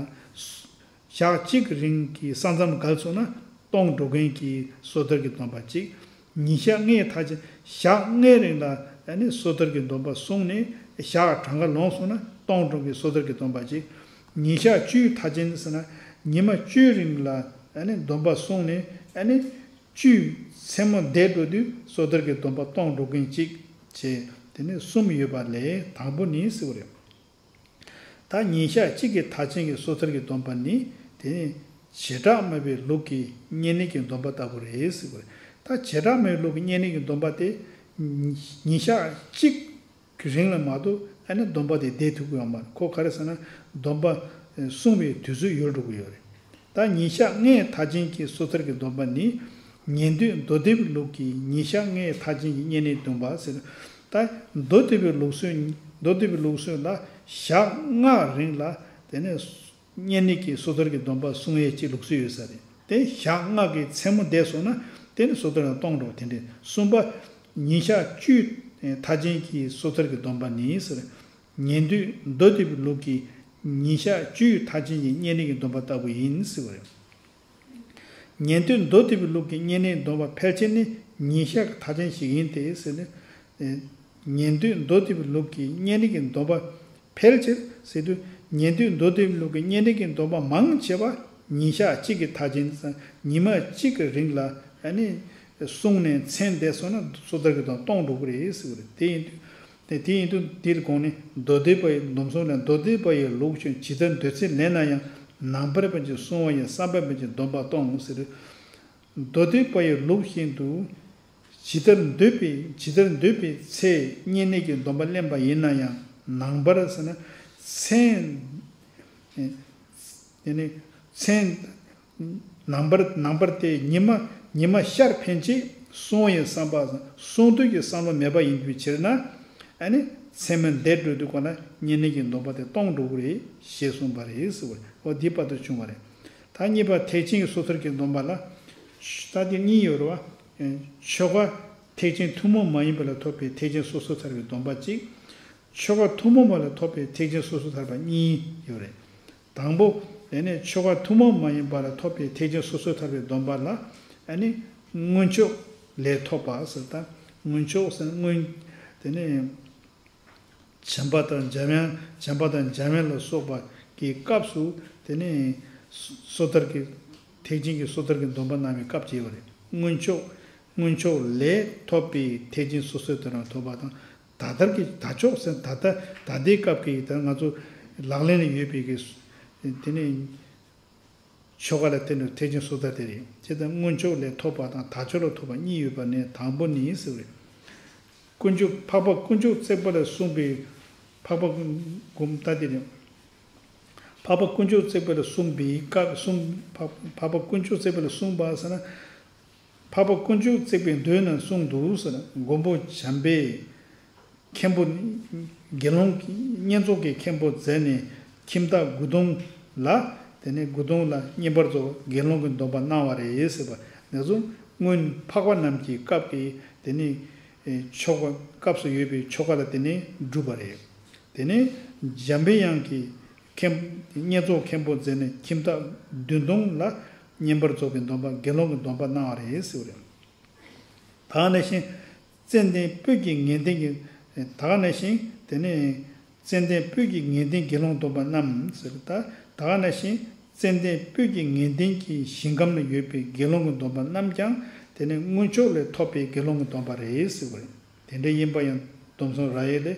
ཞག་གཅིག་རིང་གི་ས་མཚམས་བརྒལ་སོང་ན་གཏོང་འགྲོ་མཁན་གྱི་སོ་ཐར་གྱི་སྡོམ་པ་གཅིག་ཉིན་ཞག་ལྔའི་མཐའ་ཅན། ཞག་ལྔའི་རིང་ལ་ཨ་ནི་སོ་ཐར་གྱི་སྡོམ་པ་བསྲུངས་ནས་ཞག་གྲངས་ཀ་ལོངས་སོང་ན་གཏོང་འགྲོ་མཁན་སོ་ཐར་གྱི་སྡོམ་པ་གཅིག་ཉིན་ཞག་བཅུའི་མཐའ་ཅན་ཟེར་ན་ཉི་མ་བཅུའི་རིང་ལ་ཨ་ནི་སྡོམ་པ་བསྲུངས་ནས་ཨ་ནི་བཅུའི་མཚན་མོ་འདས་འགྲོ་དུས་སོ་ཐར་གྱི་སྡོམ་པ་གཏོང་འགྲོ་མཁན་གཅིག་བྱས། དེ་ནས་གསུམ་ཡོད་པ་ལས་དང་པོ་ནི་ཟེར་བ་རེད། ད་ཉིན་ཞག་གཅིག་གི་མཐའ་ཅན་གྱི་སོ་ཐར་གྱི་སྡོམ་པ་ནི་དེ་ནི་བྱེ་བྲག་སྨྲ་བའི་ལུགས་ཀྱི་བསྙེན་གནས་ཀྱི་སྡོམ་པ་ལྟ་བུ་རེད་ཟེར་བ་རེད། ད་བྱེ་བྲག་སྨྲ་བའི་ལུགས་ཀྱི་བསྙེན་གནས་ཀྱི་སྡོམ་པ་དེ་ཉིན་ཞག་གཅིག་གི་རིང་ལ་མ་གཏོགས་ཨ་ནི་སྡོམ་པ་དེ་བསྡད་ཐུབ་ཀྱི་ཡོད་མ་རེད། ཁོ་ག་རེ་ཟེར་ན་སྡོམ་པ་སྲུང་བའི་དུས་ཚོད་ཡོལ་འགྲོ་གི་ཡོད་རེད། ད་ཉིན་ཞག་ལྔའི་མཐའ་ཅན་གྱི་སོ་ཐར་གྱི་སྡོམ་པ་ནི་ཉན་ཐོས་མདོ་སྡེ་པའི་ལུགས་ཀྱི་ཉིན་ཞག་ལྔའི་མཐའ་ཅན་གྱི་བསྙེན་གནས་སྡོམ་པ་ཟེར། ད་མདོ་སྡེ་པའི་ལུགས་སྲོལ། མདོ་སྡེ་པའི་ལུགས་སྲོལ་ལ་ཞག་ལྔ་རིང་ལ་དེ་ནས་བསྙེན་གནས་ཀྱི་སོ་ཐར་གྱི་སྡོམ་པ་བསྲུང་ཡས་ཀྱི་ལུགས་སྲོལ་ཡོད་ས་རེད། དེ་ཞག་ལྔ་གི་མཚན་མོ་འདས་སོང་ན་དེ་ནི་སོ་ཐར་ལ་གཏོང་འགྲོ་དེ་འདྲས། གསུམ་པ། ཉིན་ཞག་བཅུའི་མཐའ་ཅན་གྱི་སོ་ཐར་གྱི་སྡོམ་པ་ནི་ཟེར། ཉན་ཐོས་མདོ་སྡེ་པའི་ལུགས་ཀྱི་ཉིན་ཞག་བཅུའི་མཐའ་ཅན་གྱི་བསྙེན་གནས་ཀྱི་སྡོམ་པ་ལྟ་བུ་ཡིན་ཟེར་བ་རེད། ཉན་ཐོས་མདོ་སྡེ་པའི་ལུགས་ཀྱི་བསྙེན་གནས་སྡོམ་པ་ཕལ་ཆེར་ནི་ཉིན་ཞག་གི་མཐའ་ཅན་ཞིག་ཡིན་ཏེ་ཟེར་ནས། ཉན་ཐོས་མདོ་སྡེ་པའི་ལུགས་ཀྱི་བསྙེན་གནས་ཀྱི་སྡོམ་པ་ཕལ་ཆེར་ཟེར་དུས་ཉན་ཐོས་མདོ་སྡེ་པའི་ལུགས་ཀྱི་བསྙེན་གནས་ཀྱི་སྡོམ་པ་མང་ཆེ་བ་ཉིན་ཞག་གཅིག་གི་མཐའ་ཅན་དང་ཉི་མ་གཅིག་གི་རིང་ལ་ཨ་ནི་བསྲུངས་ནས་མཚན་འདས་སོང་ན་སོ་ཐར་གྱི་དོན་གཏོང་འགྲོ་གི་རེད་ཟེར་བ་རེད། དེ་ཡིན་དུས། དེ་དེ་ཡིན་དུས་འདིར་དགོངས་ནས་མདོ་སྡེ་པ་ཡི་སྡོམ་བཟུང་ལས། མདོ་སྡེ་པ་ཡི་ལུགས་བཞིན་ཇི་ལྟར་འདོད་ཚུལ་ལེན་ན་ཡང་ནང་པར་བན་ཅིག་བསྲུང་བ་ཡིན། བསམ་པ་བན་ཅིག་སྡོམ་པ་གཏོང་ཟེར། མདོ་སྡེ་པ་ཡི་ལུགས་བཞིན་དུ་ཇི་ལྟར་འདོད་པའི་ཇི་ལྟར་འདོད་པའི་ཚེ་བསྙེན་གནས་ཀྱི་སྡོམ་པ་ལེན་པ་ཡིན་ན་ཡང་ནང་པར་ཟེར་ན་མཚན། དེ་ནི་མཚན། ནང་པར་ནང་པར་དེ་ཉི་མ་ཉི་མ་ཤར་ཕན་ཆད་བསྲུང་བའི་བསམ་པ་བསྲུང་འདོད་ཀྱི་བསམ་བློ་མེད་པ་ཡིན་པའི་ཕྱིར་ན། ཨ་ནི་མཚན་མོ་འདས་འགྲོ་དུས་གོ་ན་བསྙེན་གནས་ཀྱི་སྡོམ་པ་དེ་གཏོང་འགྲོ་གི་རེད་ཞེས་གསུངས་པ་རེད་ཟེར་བ་རེད། འོ་འདི་བར་དུ་བྱུང་བ་རེད། ད་གཉིས་པ་ཐེག་ཆེན་གྱི་སོ་ཐར་གྱི་སྡོམ་པ་ལ། ད་དེ་གཉིས་ཡོད་རེད་བ། ཆོ་ག་ཐེག་ཆེན་ཐུན་མོང་མ་ཡིན་པ་ལ་ཐོབ་པའི་ཐེག་ཆེན་སོ་སོར་ཐར་པའི་སྡོམ་པ་གཅིག་ཆོ་ག་ཐུན་མོང་མ་ལ་ཐོབ་པའི་ཐེག་ཆེན་སོ་སོར་ཐར་པ་གཉིས་ཡོད་རེད། དང་པོ། དེ་ནས་ཆོ་ག་ཐུན་མོང་མ་ཡིན་པ་ལ་ཐོབ་པའི་ཐེག་ཆེན་སོ་སོར་ཐར་པའི་སྡོམ་པ་ལ། ཨ་ནི། སྔོན་ཆོག་ལས་ཐོབ་པ་ཟེར། ད་སྔོན་ཆོག་ཟེར་སྔོན། དེ་ནས། བྱམས་པ་དང་འཇམ་དབྱངས། བྱམས་པ་དང་འཇམ་དབྱངས་ལ་སོགས་པ་གི་སྐབས་སུ་དེ་ནས། སོ་ཐར་གྱི། ཐེག་ཆེན་གྱི་སོ་ཐར་གྱི་སྡོམ་པ་གནང་བའི་སྐབས་ཅིག་ཡོད་པ་རེད། སྔོན་ཆོག་སྔོན་ཆོག་ལས་ཐོབ་པའི་ཐེག་ཆེན་སོ་སོར་ཐར་པ་ཐོབ་པ་དང་། ད་ལྟར་གྱི་ད་ཆོག་ཟེར་ད་ལྟ་ད་ལྟའི་སྐབས་ཀྱི་ད་ང་ཚོ་ལག་ལེན་ལ་ཡོད་པའི་གི། དེ་ནས་ཆོ་ག་ལ་བརྟེན་ནས་ཐེག་ཆེན་སོ་ཐར་དེ་རེད། ཇི་ལྟར་སྔོན་ཆོག་ལས་ཐོབ་པ་དང་ད་ཆོག་ལ་ཐོབ་པ་གཉིས་ཡོད་པ་ནས་དང་པོ་ནི་ཟེར་བ་རེད། དཀོན་མཆོག་འཕགས་པ་དཀོན་མཆོག་བརྩེགས་པ་ལ་གསུངས་པའི། འཕགས་པ་དཀོན་ད་དེ་རེད། འཕགས་པ་དཀོན་མཆོག་བརྩེགས་པ་ལ་གསུངས་པའི་སྐབས་གསུངས། འཕགས་འཕགས་པ་དཀོན་མཆོག་བརྩེགས་པ་ལ་གསུངས་པ་ཟེར་ན། འཕགས་པ་དཀོན་མཆོག་བརྩེགས་པའི་མདོའི་ནང་གསུངས་འདུག་ཟེར་ན། མགོན་པོ་བྱམས་པས་མཁན་པོ། དགེ་སློང་བསྙེན་རྫོགས་ཀྱི་མཁན་པོ་མཛད་ནས་ཁྱིམ་བདག་དགུ་སྟོང་ལ་ དེ་ནས་དགུ་སྟོང་ལ་བསྙེན་པར་རྫོགས་དགེ་སློང་གི་སྡོམ་པ་གནང་བ་རེད་ཟེར་བ་ནས་བཟུང་སྔོན་འཕགས་པ་རྣམས་ཀྱི་སྐབས་ཀྱི་དེ་ནས་ཆོ་ག་སྐབས་སུ་ཡོད་པའི་ཆོ་ག་ལ་དེ་ནས་བསྒྲུབས་པ་རེད། དེ་ནས་འཇམ་པའི་དབྱངས་ཀྱིས་མཁན་བསྙེན་རྫོགས་མཁན་པོ་མཛད་ནས་ཁྱིམ་བདག་བདུན་སྟོང་ལ་བསྙེན་པར་རྫོགས་པའི་སྡོམ་པ་དགེ་སློང་གི་སྡོམ་པ་གནང་བ་རེད་ཟེར་བ་རེད། ད་ག་ནང་བཞིན་ཙན་དན་སྤོས་ཀྱི་ངད་ལྡན་གྱི། ད་ག་ནང་བཞིན་དེ་ནས་ཙན་དན་སྤོས་ཀྱི་ངད་ལྡན་དགེ་སློང་སྡོམ་པ་རྣམས་ཟེར། ད་ད་ག་ནང་བཞིན་ཙན་དན་སྤོས་ཀྱི་ངད་ལྡན་གྱི་ཞིང་ཁམས་ན་ཡོད་པའི་དགེ་སློང་གི་སྡོམ་པ་རྣམས་ཀྱང་དེ་ནི་དངོས་ཕྱོགས་ལས་ཐོབ་པའི་དགེ་སློང་གི་སྡོམ་པ་རེད་ཟེར་བ་རེད། དེ་འདྲ་ཡིན་པ་ཡང་སྡོམ་བཟུང་ར་ཡེ་ལས།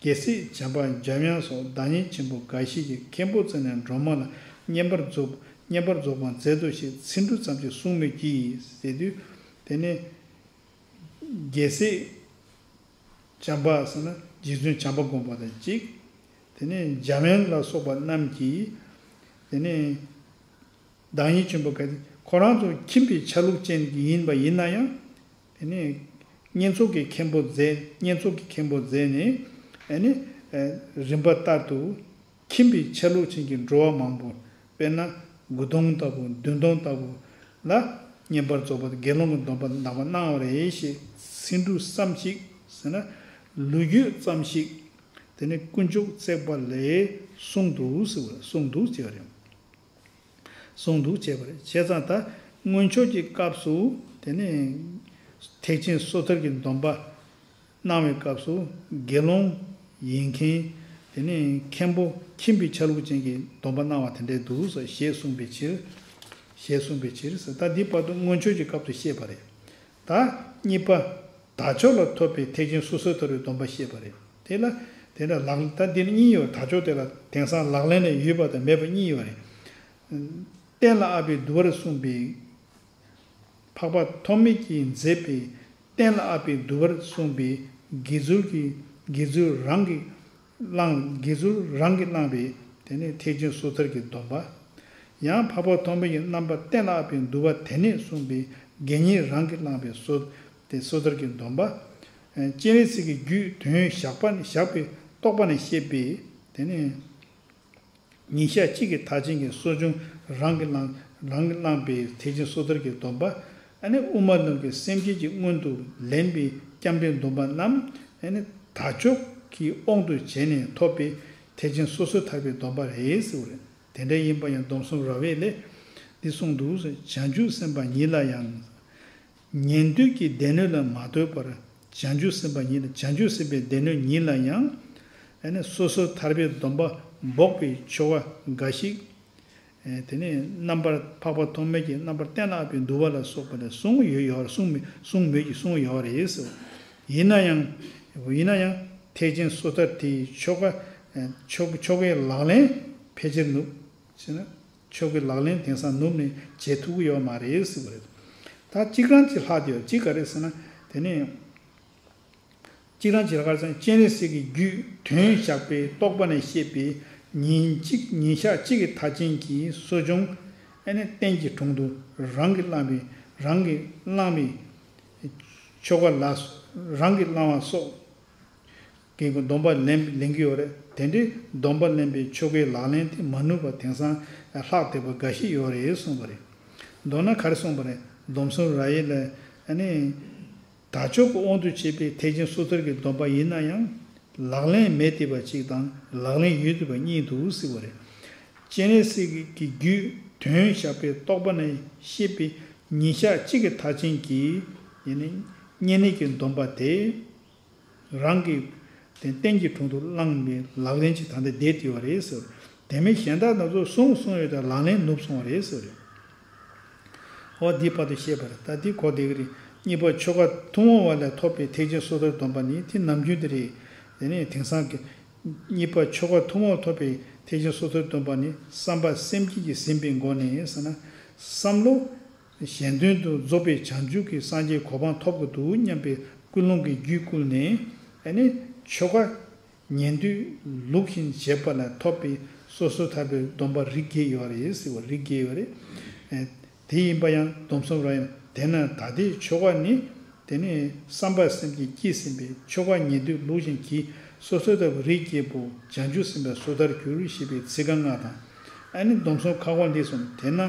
རྒྱལ་སྲས་བྱམས་པ་འཇམ་དབྱངས་སོགས་བདག་ཉིད་ཆེན་པོ་འགའ་ཞིག་གིས་མཁན་པོ་བཙལ་ནས་འགྲོ་མ་ལ་བསྙེན་པར་རྫོགས་བསྙེན་པར་རྫོགས་པར་མཛད་དོ་ཞེས་ཚིག་འབྲུ་ཙམ་ཞིག་གསུངས་མོད་ཀྱི་ཟེར་དུས། དེ་ནས་རྒྱལ་སྲས་བྱམས་པ་ཟེར་ན་རྗེ་བཙུན་བྱམས་པ་མགོན་པོ་དང་གཅིག་དེ་ནས་འཇམ་དབྱངས་ལ་སོགས་པ་རྣམས་ཀྱིས་དེ་ནས་བདག་ཉིད་ཆེན་པོ་ག་དེ་ཁོ་རང་ཚོ་ཁྱིམ་པའི་ཆ་ལུགས་ཅན་གྱི་ཡིན་པ་ཡིན་ན་ཡང་། དེ་ནས་བསྙེན་རྫོགས་ཀྱི་མཁན་པོ་མཛད། བསྙེན་རྫོགས་ཀྱི་མཁན་པོ་མཛད་ནས་ཨ་ནི་རིམ་པ་ལྟར་དུ་ཁྱིམ་པའི་ཆ་ལུགས་ཅན་གྱི་འགྲོ་བ་མང་པོ། དཔེར་ན་དགུ་སྟོང་ལྟ་བུ་བདུན་སྟོང་ལྟ་བུ་ལ་བསྙེན་པར་རྫོགས་པ་དགེ་སློང་གི་སྡོམ་པ་གནང་བ་གནང་བ་རེད་ཞེས་ཚིག་འབྲུ་ཙམ་ཞིག་ཟེར་ན་ལོ་རྒྱུས་ཙམ་ཞིག་དེ་ནི་དཀོན་མཆོག་བརྩེགས་པ་ལས་གསུངས་འདུག་ཟེར་བ་གསུངས་འདུག་ཅེས་པ་རེད། གསུངས་འདུག་ཅེས་པ་རེད། བྱས་ཙང་ད་སྔོན་ཆད་ཀྱི་སྐབས་སུ་དེ་ནས་ཐེག་ཆེན་སོ་ཐར་གྱི་སྡོམ་པ་གནང་བའི་སྐབས་སུ་དགེ་སློང་ཡིན་མཁན་དེ་ནས་མཁན་པོ་ཁྱིམ་པའི་ཆ་ལུགས་ཅན་གྱི་སྡོམ་པ་གནང་བ་དེ་འདྲས་འདུག་ཟེར་ཞེས་གསུངས་པའི་ཕྱིར། ཞེས་གསུངས་པའི་ཕྱིར་ཟེར། ད་འདི་བར་དུ་སྔོན་ཆད་ཀྱི་སྐབས་སུ་བཤད་པ་རེད། ད་གཉིས་པ། དལ་འབྱོར་ལ་ཐོབ་པའི་ཐེག་ཆེན་སོ་སོར་ཐར་པའི་སྡོམ་པ་བཤད་པ་རེད། དེ་ལ་དེ་ལ་ལག་ད་འདི་ནི་གཉིས་ཡོད། དལ་འབྱོར་དེ་ལ་དེང་སང་ལག་ལེན་ལ་ཡོད་པ་དང་མེད་པ་གཉིས་ཡོད་རེད། གཏན་ལ་དབབ་པའི་བསྡུ་བར་གསུངས་པའི་འཕགས་པ་ཐོགས་མེད་ཀྱིས་མཛད་པའི་གཏན་ལ་དབབ་པའི་བསྡུ་བར་གསུངས་པའི་དགེ་ཚུལ་གྱི་དགེ་ཚུལ་རང་གིས་བླངས། དགེ་ཚུལ་རང་གིས་བླངས་པའི་དེ་ནས་ཐེག་ཆེན་སོ་ཐར་གྱི་སྡོམ་པ། ཡང་འཕགས་པ་ཐོགས་མེད་ཀྱི་རྣམ་པར་གཏན་ལ་དབབ་པའི་བསྡུ་བ་དེ་ནས་གསུངས་པའི་དགེ་བསྙེན་རང་གིས་བླངས་པའི་སོ་དེ་སོ་ཐར་གྱི་སྡོམ་པ། སྤྱན་རས་གཟིགས་ཀྱི་རྒྱུད་དོན་བཞག་པ་བཞག་པའི་རྟོགས་པ་ནས་བཤད་པའི་དེ་ནས་ཉིན་ཞག་གཅིག་གི་མཐར་ཕྱིན་གྱི་གསོ་སྦྱོང་རང་གིས་བླངས་རང་གིས་བླངས་པའི་ཐེག་ཆེན་སོ་ཐར་གྱི་སྡོམ་པ། ཨ་ནི་དབུ་མ་ལུགས་ཀྱི་སེམས་བསྐྱེད་ཀྱི་སྔོན་དུ་ལེན་པའི་སྐྱབས་འགྲོའི་སྡོམ་པ་རྣམས་ཨ་ནི་དལ་འབྱོར་གྱི་དབང་དུ་བྱས་ནས་ཐོབ་པའི་ཐེག་ཆེན་སོ་སོར་ཐར་པའི་སྡོམ་པ་རེད་ཟེར་བ་རེད། དེ་འདྲ་ཡིན་པ་ཡང་སྡོམ་གསུམ་རབ་དབྱེ་ལས་འདི་གསུངས་འདུག་ཟེར། བྱང་ཆུབ་སེམས་དཔའ་ཉིད་ལ་ཡང་། ཉན་ཐོས་ཀྱི་སྡེ་སྣོད་ལ་མ་ལྟོས་པར་བྱང་ཆུབ་སེམས་དཔའ་ཉིད་ལ་བྱང་ཆུབ་སེམས་དཔའི་སྡེ་སྣོད་ཉིད་ལ་ཡང་། ཨ་ནི་སོ་སོར་ཐར་པའི་སྡོམ་པ་འབོགས་པའི་ཆོ་ག་འགའ་ཞིག་དེ་ནས་རྣམ་པར་འཕགས་པ་ཐོགས་མེད་ཀྱིས་རྣམ་པར་གཏན་ལ་དབབ་པའི་བསྡུ་བ་ལ་སོགས་པ་ལས་གསུངས་ཡོད་ཡོད་གསུངས་མི་གསུངས་མོད་ཀྱི་གསུངས་ཡོད་རེད་ཟེར། ཡིན་ན་ཡང་། ཡིན་ན་ཡང་ཐེག་ཆེན་སོ་ཐར་དེའི་ཆོ་ག་ཆོ་ཆོ་གའི་ལག་ལེན་ཕལ་ཆེར་ནུབ་ཟེར་ན། ཆོ་གའི་ལག་ལེན་དེང་སང་ནུབ་ནས་བྱེད་ཐུབ་ཀྱི་ཡོད་མ་རེད་ཟེར་བ་རེད། ད་གཅིག་རང་གཅིག་ལྷག་དེ་ཡོད། གཅིག་ག་རེད་ཟེར་ན། དེ་ནས་གཅིག་རང་གཅིག་ལྷག་ཟེར་ན་སྤྱན་རས་གཟིགས་ཀྱི་རྒྱུད་དོན་བཞག་པའི་རྟོགས་པ་ནས་བཤད་པའི་ཉིན་གཅིག་ཉིན་ཞག་གཅིག་གི་མཐར་ཕྱིན་གྱི་གསོ་སྦྱོང་ཨ་ནི་རྟེན་གྱི་དྲུང་དུ་རང་གིས་བླངས་པའི་རང་གིས་བླངས་པའི་ཆོ་ག་ལ་རང་གིས་བླངས་པ་སོགས། གི་སྡོམ་པ་ལེན་ལེན་གྱི་ཡོད་རེད། དེ་འདྲའི་སྡོམ་པ་ལེན་པའི་ཆོ་གའི་ལག་ལེན་དེ་མ་ནུབ་པ་དེང་སང་ལྷག་བསྡད་པ་འགའ་ཞིག་ཡོད་རེད་གསུངས་པ་རེད། མདོར་ན་ག་རེ་གསུངས་པ་རེད། སྡོམ་གསུམ་རབ་དབྱེ་ལས་ཨ་ནི་དལ་འབྱོར་གྱི་དབང་དུ་བྱས་པའི་ཐེག་ཆེན་སོ་ཐར་གྱི་སྡོམ་པ་ཡིན་ན་ཡང་ལག་ལེན་མེད་བསྡད་པ་གཅིག་དང་ལག་ལེན་ཡོད་བསྡད་པ་གཉིས་འདུག་ཟེར་བ་རེད། སྤྱན་རས་གཟིགས་ཀྱི་རྒྱུད་དོན་བཞག་པའི་རྟོགས་པ་ནས་བཤད་པའི་ཉིན་ཞག་གཅིག་གི་མཐར་ཕྱིན་གྱི་ཡིན་ནི་བསྙེན་གནས་ཀྱི་སྡོམ་པ་དེ། རང་གི་དེ་རྟེན་གྱི་དྲུང་དུ་བླངས་པའི་ལག་ལེན་གྱི་ད་ལྟ་བསྡད་ཡོད་རེད་ཟེར། དེ་མིན་གཞན་དག་རྣམས་ཚོ་གསུངས་གསུངས་ཡོད་དེ་ལག་ལེན་ནུབ་སོང་བ་རེད་ཟེར། འོ་འདི་བར་དུ་བཤད་པ་རེད། ད་འདི་གོ་བདེ་གི་རེད། གཉིས་པ་ཆོ་ག་ཐུན་མོང་བ་ལས་ཐོབ་པའི་ཐེག་ཆེན་སོ་ཐར་སྡོམ་པ་ནི་དེ་ནམ་རྒྱུན་དེ་རེད། དེ་ནས་དེང་སང་གི་གཉིས་པ་ཆོ་ག་ཐུན་མོང་ཐོབ་པའི་ཐེག་ཆེན་སོ་ཐར་སྡོམ་པ་ནི་བསམ་པ་སེམས་བསྐྱེད་ཀྱིས་ཟིན་པའི་སྒོ་ནས་ཟེར་ན། བསམ་བློ། གཞན་དོན་དུ་རྫོགས་པའི་བྱང་ཆུབ་ཀྱི་སངས་རྒྱས་གོ་འཕང་ཐོབ་དགོས་འདུག་སྙམ་པའི་ཀུན་སློང་གི་རྒྱུད་བསྐུལ་ནས་ཨ་ནི་ཆོ་ག་ཉན་ཐོས་ལུགས་བཞིན་བྱེད་པ་ལ་ཐོབ་པའི་སོ་སོར་ཐར་པའི་སྡོམ་པ་རིགས་བརྒྱད་ཡོད་རེད་ཟེར་བ་རིགས་བརྒྱད་ཡོད་རེད། དེ་ཡིན་པ་ཡང་སྡོམ་གསུམ་རབ་དབྱེ་དེ་ན་ད་ལྟའི་ཆོ་ག་ནི། དེ་ནས་བསམ་པ་སེམས་བསྐྱེད་ཀྱིས་ཟིན་པའི་ཆོ་ག་ཉན་ཐོས་ལུགས་བཞིན་གྱིས་སོ་སོར་ཐར་པའི་རིགས་བརྒྱད་པོ་བྱང་ཆུབ་སེམས་དཔའི་སོ་ཐར་གྱུར་ཞེས་པའི་ཚིག་རྐང་ལྔ་དང་ ཨ་ནི་སྡོམ་གསུམ་ཁ་སྐོང་འདི་གསུངས། དེས་ན་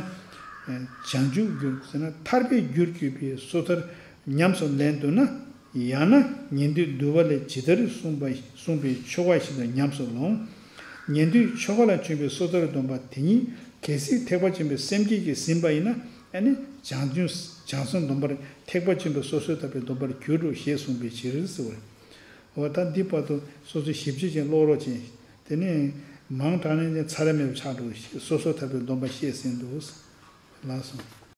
བྱང་ཆུབ་རྒྱུར་ཟེར་ན་ཐར་པའི་རྒྱུར་གྱུར་པའི་སོ་ཐར་ཉམས་སུ་ལེན་འདུག་ན། ཡང་ན་ཉན་ཐོས་འདུལ་བ་ལས་ཇི་ལྟར་གསུངས་པ་གསུངས་པའི་ཆོ་ག་བཞིན་དུ་ཉམས་སུ་ལོངས། ཉན་ཐོས་ཆོ་ག་ལ་བྱོན་པའི་སོ་ཐར་སྡོམ་པ་དེ་ཉིད་གལ་སྲིད་ཐེག་པ་ཆེན་པོའི་སེམས་བསྐྱེད་ཀྱིས་ཟིན་པ་ཡིན་ན། ཨ་ནི་བྱང་ཆུབ་བྱང་སེམས་སྡོམ་པར་ཐེག་པ་ཆེན་པོའི་སོ་སོར་ཐར་པའི་སྡོམ་པར་གྱུར་འགྲོ་ཞེས་གསུངས་པའི་ཕྱིར་ཟེར་བ་རེད། འོ་ད་འདི་བར་དུ་སོ་སོ་ཞིབ་དཔྱད་ཅན་ཀློག་རོགས་བྱེད། དེ་ནས་མང་དྲགས་ནས་ནི་ཚར་རེ་མེད་པ་ཆགས་འགྲོ། སོ་སོར་ཐར་པའི་སྡོམ་པ་བཤད་ཟིན་འདུག། ལགས་སོ།